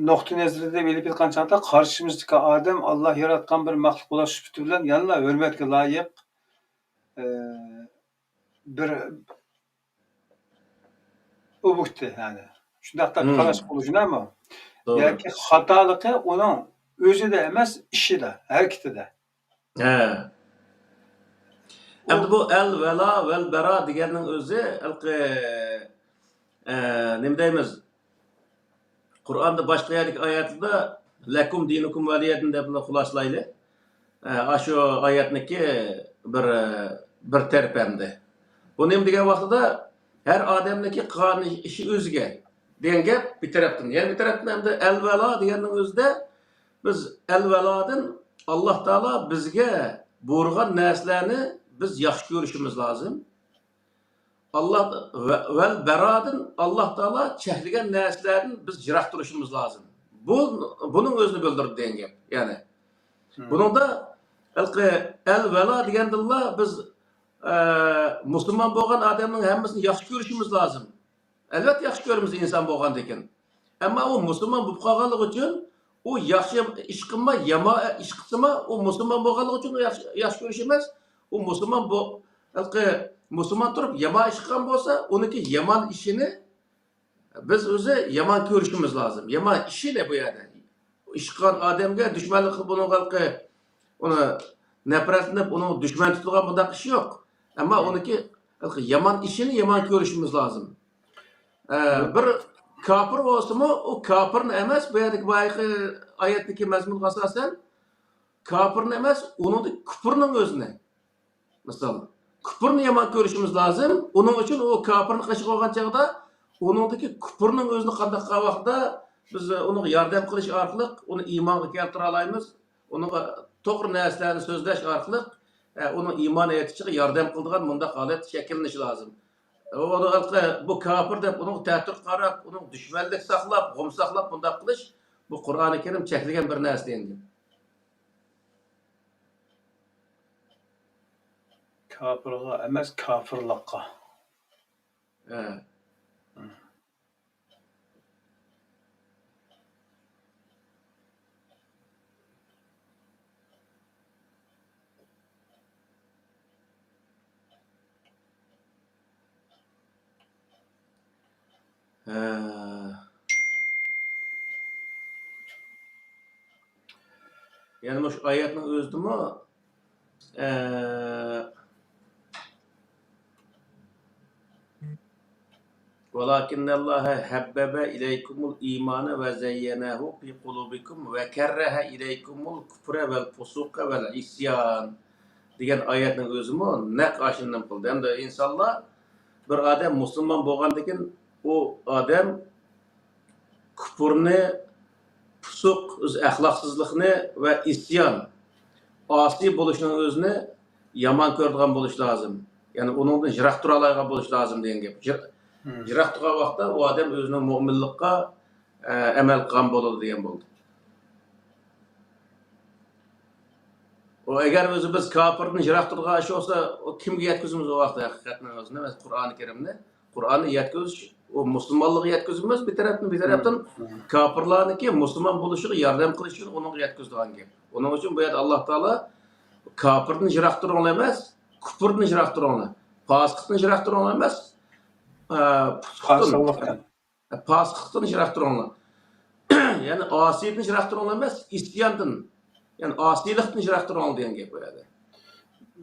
نۇقتىئى نەزىرىدە ئېلىپ ئېيتقان چاغدا قارشىمىزدىكى ئادەم ئاللا ياراتقان بىر مەخلۇق بولۇش سۈپىتى بىلەن يەنىلا ھۆرمەتكە لايىق، ئە، بىر ئوبيېكتى، يەنى شۇنداق دەپ قاراش بولۇشىنىمۇ ياكى خاتالىقى ئۇنىڭ ئۆزىدە ئەمەس، ئىشىدا، ھەرىكىتىدە. ھە. ئەمدى بۇ ئەل ۋەلا ۋەل بەرا دېگەننىڭ ئۆزى ھېلىقى، ئە، نېمە دەيمىز؟ قۇرئاندا باشقا يەردىكى ئايەتلەردە لەكۇم دىنۇكۇم ۋەلىيەدىن دەپ خۇلاسىلايلى. ئە، ئاشۇ ئايەتنىڭكى بىر، بىر تەرىپى ئەمدى. بۇ نېمە دېگەن ۋاقتىدا ھەر ئادەمنىڭكى قىلغان ئىشى ئۆزىگە دېگەن گەپ بىر تەرەپتىن. يەنە بىر تەرەپتىن ئەمدى ئەل ۋەلا دېگەننىڭ ئۆزىدە بىز ئەل ۋەلادىن ئاللا تائالا بىزگە بۇيرۇغان نەرسىلەرنى بىز ياخشى كۆرۈشىمىز لازىم. ئاللا ۋە-، ۋەل بەرادىن ئاللا تائالا چەكلىگەن نەرسىلەردىن بىز يىراق تۇرۇشىمىز لازىم. بۇ، بۇنىڭ ئۆزىنى بىلدۈرىدۇ دېگەن گەپ. يەنى، بۇنىڭدا ھېلىقى ئەل ۋەلا دېگەندىنلا بىز، ئە، مۇسۇلمان بولغان ئادەمنىڭ ھەممىسىنى ياخشى كۆرۈشىمىز لازىم. ئەلۋەتتە ياخشى كۆرىمىز ئىنسان بولغاندىكىن. ئەمما ئۇ مۇسۇلمان بولۇپ قالغانلىقى ئۈچۈن ئۇ ياخشى ئىش قىلما، يامان ئىش قىلسىمۇ، ئۇ مۇسۇلمان بولغانلىقى ئۈچۈن ئۇ ياخشى، ياخشى كۆرۈش ئەمەس. ئۇ مۇسۇلمان بو-، ھېلىقى مۇسۇلمان تۇرۇپ يامان ئىش قىلغان بولسا، ئۇنىڭكى يامان ئىشىنى بىز ئۆزى يامان كۆرۈشىمىز لازىم. يامان ئىشى نە بۇ يەردە؟ ئىش قىلغان ئادەمگە دۈشمەنلىك قىلىپ، ئۇنىڭغا ھېلىقى ئۇنى نەپرەتلىنىپ، ئۇنىڭ دۈشمەن تۇتىدىغان بۇنداق ئىش يوق. ئەمما ئۇنىڭكى ھېلىقى يامان ئىشىنى يامان كۆرۈشىمىز لازىم. ئە، بىر كاپىر بولسىمۇ، ئۇ كاپىرنى ئەمەس، بۇ يەردىكى بايىقى ئايەتتىكى مەزمۇنغا ئاساسەن، كاپىرنى ئەمەس، ئۇنىڭدىكى كۇپۇرنىڭ ئۆزىنى، مىسال، كۇپۇرنى يامان كۆرۈشىمىز لازىم. ئۇنىڭ ئۈچۈن ئۇ كاپىرنى قېشىغا ئالغان چاغدا، ئۇنىڭدىكى كۇپۇرنىڭ ئۆزىنى قانداق قىلغان ۋاقىتتا بىز ئۇنىڭغا ياردەم قىلىش ئارقىلىق ئۇنى ئىمانغا كەلتۈرەلەيمىز. ئۇنىڭغا توغرا نەرسىلەرنى سۆزلەش ئارقىلىق، ئە، ئۇنىڭ ئىمان ئېيتىشىغا ياردەم قىلىدىغان مۇنداق ھالەت شەكىللىنىشى لازىم. ئۇنى ھېلىقى بۇ كاپىر دەپ، ئۇنىڭغا تەتۈر قاراپ، ئۇنىڭغا دۈشمەنلىك ساقلاپ، غۇم ساقلاپ، بۇنداق قىلىش، بۇ قۇرئانى كەرىم چەكلىگەن بىر نەرسە ئەمدى. كاپىرغا ئەمەس، كاپىرلىققا. ھە. ھە. يەنى مۇشۇ ئايەتنىڭ ئۆزىدىمۇ، ئە، ولكن الله حبب إليكم الإيمان وزينه في قلوبكم وكره إليكم الكفر والفسوق والعصيان دېگەن ئايەتنىڭ ئۆزىمۇ نەق ئاشۇنى نېمە قىلدى. ئەمدى ئىنسانلار، بىر ئادەم مۇسۇلمان بولغاندىكىن، ئۇ ئادەم كۇپۇرنى، پۇسۇق، ئۆز ئەخلاقسىزلىقنى ۋە ئىسيان، ئاسىي بولۇشنىڭ ئۆزىنى يامان كۆرىدىغان بولۇش لازىم. يەنى ئۇنىڭدىن يىراق تۇرالايدىغان بولۇش لازىم دېگەن گەپ. يىر-، يىراق تۇرغان ۋاقىتتا ئۇ ئادەم ئۆزىنىڭ مۆمىنلىققا، ئە، ئەمەل قىلغان بولىدۇ دېگەن بولدى. ئۇ ئەگەر ئۆزى بىز كاپىردىن يىراق تۇرىدىغان ئىش بولسا، ئۇ كىمگە يەتكۈزىمىز ئۇ ۋاقىتتا ھەقىقەتنىڭ ئۆزىنى، قۇرئانى كەرىمنى؟ قۇرئاننى يەتكۈزۈش، ئۇ مۇسۇلمانلىققا يەتكۈزىمىز بىر تەرەپتىن، بىر تەرەپتىن كاپىرلارنىڭكى مۇسۇلمان بولۇشىغا ياردەم قىلىش ئۈچۈن ئۇنىڭغا يەتكۈزىدىغان گەپ. ئۇنىڭ ئۈچۈن بۇ يەردە ئاللا تائالا كاپىردىن يىراق تۇرۇڭلار ئەمەس، كۇپۇردىن يىراق تۇرۇڭلار. پاسىقتىن يىراق تۇرۇڭلار ئەمەس، ئە، پۇسۇقتىن. پاسىقلىقتىن. پاسىقلىقتىن يىراق تۇرۇڭلار. يەنى ئاسىيدىن يىراق تۇرۇڭلار ئەمەس، ئىسياندىن، يەنى ئاسىيلىقتىن يىراق تۇرۇڭلار دېگەن گەپ بۇ يەردە.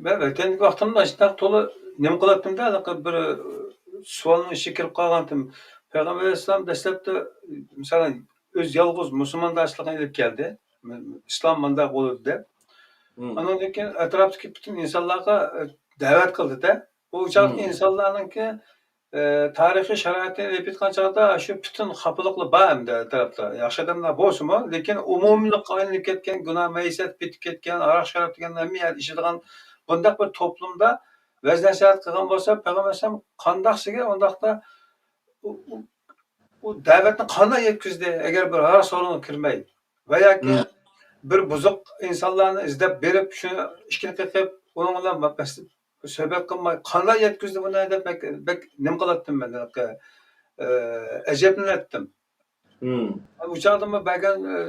مەن ئۆتكەنكى ۋاقتىمدا شۇنداق تولا نېمە قىلاتتىم-دە، ھېلىقى بىر، سوئالنىڭ ئىچىگە كىرىپ قالغانتىم. پەيغەمبەر ئەلەيھىسسالام دەسلەپتە، مىسالەن، ئۆز يالغۇز مۇسۇلماندارچىلىقىنى ئېلىپ كەلدى. ئىسلام مۇنداق بولىدۇ دەپ. ئاندىن كېيىن ئەتراپتىكى پۈتۈن ئىنسانلارغا، ئە، دەۋەت قىلدى-دە. ئۇ چاغدىكى ئىنسانلارنىڭكى، ئە، تارىخىي شارائىتىنى ئېلىپ ئېيتقان چاغدا شۇ پۈتۈن خاپىلىقلار بار ئەمدى ئەتراپتا. ياخشى ئادەملەر بولسىمۇ، لېكىن ئومۇمىيلىققا ئايلىنىپ كەتكەن، گۇناھ مەيسەت پېتىپ كەتكەن، ھاراق-شاراب دېگەن ھەممە يەردە ئىچىدىغان بۇنداق بىر توپلۇمدا ۋەز-نەسىھەت قىلغان بولسا، پەيغەمبەر ئەلەيھىسسالام قانداقسىگە ئۇنداقتا ئۇ، ئۇ، ئۇ دەۋەتنى قانداق يەتكۈزدى؟ ئەگەر بىر ھاراق سورۇنغا كىرمەي ۋە ياكى بىر بۇزۇق ئىنسانلارنى ئىزدەپ بېرىپ، شۇ ئىشىكىنى قېقىپ، ئۇنىڭ بىلەن سۆھبەت قىلماي، قانداق يەتكۈزدى بۇنى دەپ بەك، بەك نېمە قىلاتتىم مەن، ھېلىقى، ئە، ئەجەبلىنەتتىم. ئۇ چاغدىمۇ بەرگەن، ئە،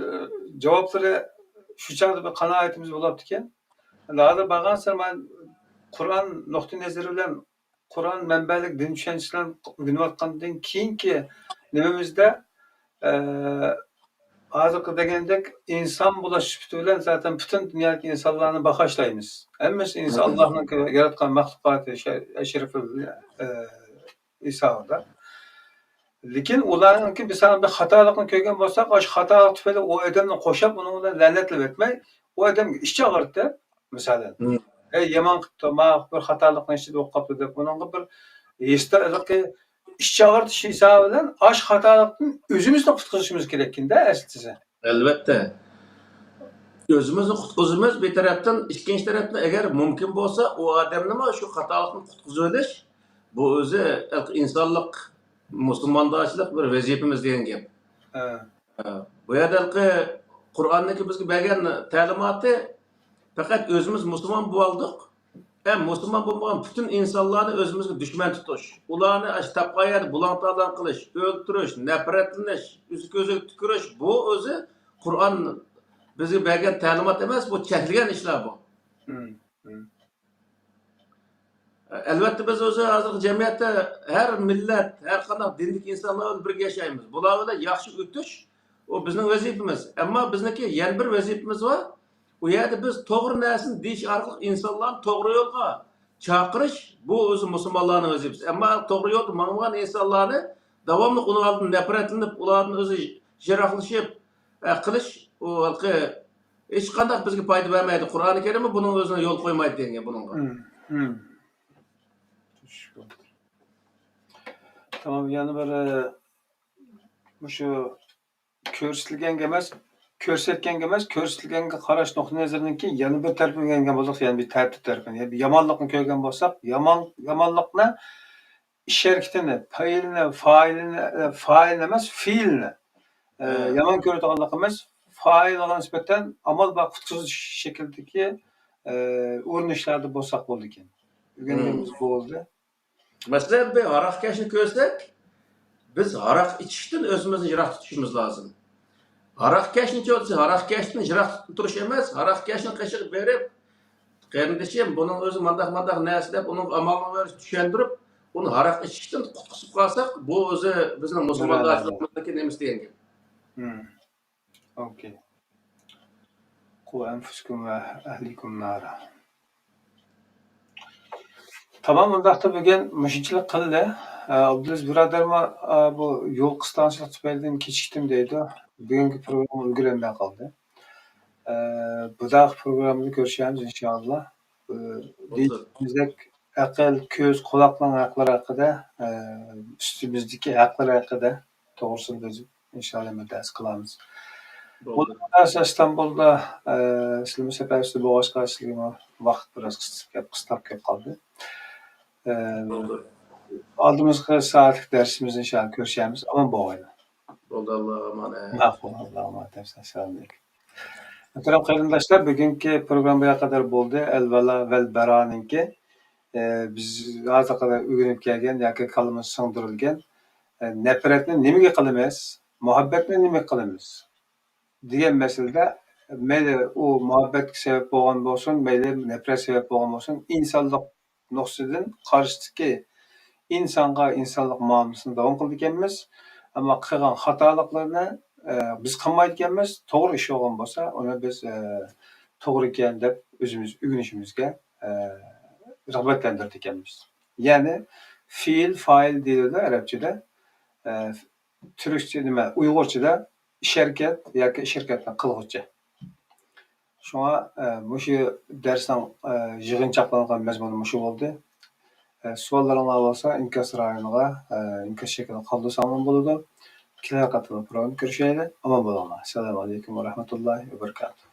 جاۋابلىرى شۇ چاغدا بىر قانائىتىمىز بولاتتىكەن. ئەمدى ھازىر بارغانسېرى مەن قۇرئان نۇقتىئىنەزىرى بىلەن قۇرئان مەنبەلىك دىن چۈشەنچىسى بىلەن ئۆگىنىۋاتقاندىن كېيىنكى نېمىمىزدە، ئە، ھازىرقى دېگەندەك ئىنسان بولۇش سۈپىتى بىلەن زاتەن پۈتۈن دۇنيادىكى ئىنسانلارنى باھاشلايمىز. ھەممىسى ئىنسان، ئاللاھنىڭ ياراتقان مەخلۇقاتى، شە-، ئەشرەفىل، ئە، ھېسابىدا. لېكىن ئۇلارنىڭكى، مىسالەن، بىر خاتالىقنى كۆرگەن بولساق، ئاشۇ خاتالىق تۈپەيلى ئۇ ئادەمنى قوشاپ، ئۇنىڭ بىلەن لەنەتلىۋەتمەي، ئۇ ئادەمگە ئىچ ئاغرىتىپ، مىسالەن، ھەي، يامان قىپتۇ، ما بىر خاتالىقنىڭ ئىچىدە بولۇپ قاپتۇ دەپ، ئۇنىڭغا بىر ھېستا-، ھېلىقى ئىچ ئاغرىتىش ھېسابى بىلەن ئاشۇ خاتالىقتىن ئۆزىمىزنى قۇتقۇزۇشىمىز كېرەككىن-دە، ئەسلىسى. ئەلۋەتتە. ئۆزىمىزنى قۇتقۇزىمىز بىر تەرەپتىن، ئىككىنچى تەرەپتىن، ئەگەر مۇمكىن بولسا، ئۇ ئادەمنىمۇ شۇ خاتالىقتىن قۇتقۇزۇۋېلىش، بۇ ئۆزى ئىنسانلىق، مۇسۇلماندارچىلىق بىر ۋەزىپىمىز دېگەن گەپ. ھە. ھە. بۇ يەردە ھېلىقى قۇرئاننىڭكى بىزگە بەرگەن تەلىماتى، پەقەت ئۆزىمىز مۇسۇلمان بولۇۋالدۇق. ھەم مۇسۇلمان بولمىغان پۈتۈن ئىنسانلارنى ئۆزىمىزگە دۈشمەن تۇتۇش، ئۇلارنى ئاشۇ تاپقان يەردە بۇلاڭ-تالان قىلىش، ئۆلتۈرۈش، نەپرەتلىنىش، يۈزى-كۆزىگە تۈكۈرۈش، بۇ ئۆزى قۇرئان بىزگە بەرگەن تەلىمات ئەمەس، بۇ چەكلىگەن ئىشلار بۇ. مم، مم. ئەلۋەتتە، بىز ئۆزى ھازىرقى جەمئىيەتتە ھەر مىللەت، ھەر قانداق دىندىكى ئىنسانلار بىلەن بىرگە ياشايمىز. بۇلار بىلەن ياخشى ئۆتۈش، ئۇ بىزنىڭ ۋەزىپىمىز. ئەمما بىزنىڭكى يەنە بىر ۋەزىپىمىز بار. ئۇ يەردە بىز توغرا نەرسىنى دېيىش ئارقىلىق ئىنسانلارنى توغرا يولغا چاقىرىش، بۇ ئۆزى مۇسۇلمانلارنىڭ ۋەزىپىسى. ئەمما توغرا يولدا ماڭمىغان ئىنسانلارنى داۋاملىق ئۇنىڭ ئالدىدا نەپرەتلىنىپ، ئۇلاردىن ئۆزى يىراقلىشىپ، ئە، قىلىش، ئۇ ھېلىقى ھېچقانداق بىزگە پايدا بەرمەيدۇ. قۇرئانى كەرىممۇ بۇنىڭغا ئۆزىنى يول قويمايدۇ دېگەن گەپ بۇنىڭغا. مم، مم. تامام، يەنە بىر، ئە، مۇشۇ كۆرسىتىلگەنگە ئەمەس، كۆرسەتكەنگە ئەمەس، كۆرسىتىلگەنگە قاراش نۇقتىئىنەزىرىنىڭكى يەنە بىر تەرىپىگە كەلگەن بولساق، يەنە بىر تەتۈر تەرىپىنى، يەنى يامانلىقنى كۆرگەن بولساق، يامان، يامانلىقنى ئىش ھەرىكىتىنى، پەئىلىنى، فائىلىنى، ئە، فائىلنى ئەمەس، فېئىلنى، ئە، ھە. يامان كۆرىدىغانلىقى ئەمەس، فائىلغا نىسبەتەن ئامال بار قۇتقۇزۇش شەكلىدىكى، ئە، ئۇرۇنۇشلاردا بولساق بولىدىكەن. ئۆگەنگىنىمىز بولدى. مەسىلەن، بىر ھاراقكەشنى كۆرسەك، بىز ھاراق ئىچىشتىن ئۆزىمىزنى يىراق تۇتۇشىمىز لازىم. ھاراقكەشنى كۆرسە، ھاراقكەشتىن يىراق تۇرۇش ئەمەس، ھاراقكەشنىڭ قېشىغا بېرىپ، «قېرىندىشىم، بۇنىڭ ئۆزى مانداق، مانداق نەرسە» دەپ، ئۇنىڭغا ئامالنى بېرىپ چۈشەندۈرۈپ، ئۇنى ھاراق ئىچىشتىن قۇتقۇزۇپ قالساق، بۇ ئۆزى بىزنىڭ مۇسۇلمانلارچىلىقىمىزنىڭكى نېمىسى دېگەن گەپ. مم. ئوكەي. قۇ ئەنفۇسىكۇم ۋە ئەھلىكۇم نارا. تامام، ئۇنداقتا بۈگۈن مۇشۇنچىلىك قىلدى. ئە، ئابدۇلئەزىز بۇرادەرمۇ، ئە، بۇ يول قىستاڭچىلىق تۈپەيلىدىن كېچىكتىم دەيدۇ. بۈگۈنكى پروگرامما ئۈلگۈرەلمەي قالدى. ئە، بۇداقى پروگراممىدا كۆرۈشەرمىز ئىنشائاللا. ئە، دېيىشىمىزدەك ئەقىل، كۆز، قۇلاقنىڭ ھەقلىرى ھەققىدە، ئە، ئۈستىمىزدىكى ھەقلىرى ھەققىدە توغرىسىدا بىز ئىنشائاللا بىر دەرس قىلارمىز. بولدى. بولدى، ئىستانبۇلدا، ئە، سىلىمۇ سەپەر ئۈستىدە بولغاچقا، سىلىگىمۇ ۋاقىت بىراز قىستاپ كەپ، قىستاپ كەپ قالدى. ئە، بولدى. ئالدىمىزقى سائەتلىك دەرسىمىزدە ئىنشائاللا كۆرۈشەرمىز. ئامان بولغايلا. بولدى، ئاللاغا ئامانەت. ماقۇل، ئاللاغا ئامانەت. ئەسسالامۇ ئەلەيكۇم. مۆھتەرەم قېرىنداشلار، بۈگۈنكى پروگرامما بۇ يەرگە قەدەر بولدى. ئەلۋەلا ۋەل بەرانىڭكى، ئە، بىز ھازىرغا قەدەر ئۆگىنىپ كەلگەن ياكى كاللىمىزغا سىڭدۈرۈلگەن، ئە، نەپرەتنى نېمىگە قىلىمىز، مۇھەببەتنى نېمىگە قىلىمىز دېگەن مەسىلىدە، مەيلى ئۇ مۇھەببەتكە سەۋەب بولغان بولسۇن، مەيلى نەپرەت سەۋەب بولغان بولسۇن، ئىنسانلىق نۇقتىسىدىن قارشىدىكى ئىنسانغا ئىنسانلىق مۇئامىلىسىنى داۋام قىلىدىكەنمىز. ئەمما قىلغان خاتالىقلىرىنى، ئە، بىز قىلمايدىكەنمىز. توغرا ئىش بولغان بولسا، ئۇنى بىز، ئە، توغرا ئىكەن دەپ ئۆزىمىز ئۆگىنىشىمىزگە، ئە، رىغبەتلەندۈرىدىكەنمىز. يەنى فېئىل، فائىل دېيىلىدۇ ئەرەبچىدە. ئە، تۈركچە نېمە، ئۇيغۇرچىدا ئىش ھەرىكەت ياكى ئىش ھەرىكەتنى قىلغۇچى. شۇڭا، ئە، مۇشۇ دەرسنىڭ، ئە، يىغىنچاقلانغان مەزمۇنى مۇشۇ بولدى. ئە، سوئاللىرىڭلار بولسا ئىنكاس رايونىغا، ئە، ئىنكاس شەكلىدە قالدۇرساڭلار بولىدۇ. كېلەر قېتىملىق پروگراممىدا كۆرۈشەيلى. ئامان بولۇڭلار. ئەسسالامۇ ئەلەيكۇم ۋە رەھمەتۇللاھى ۋە بەرىكاتۇھ.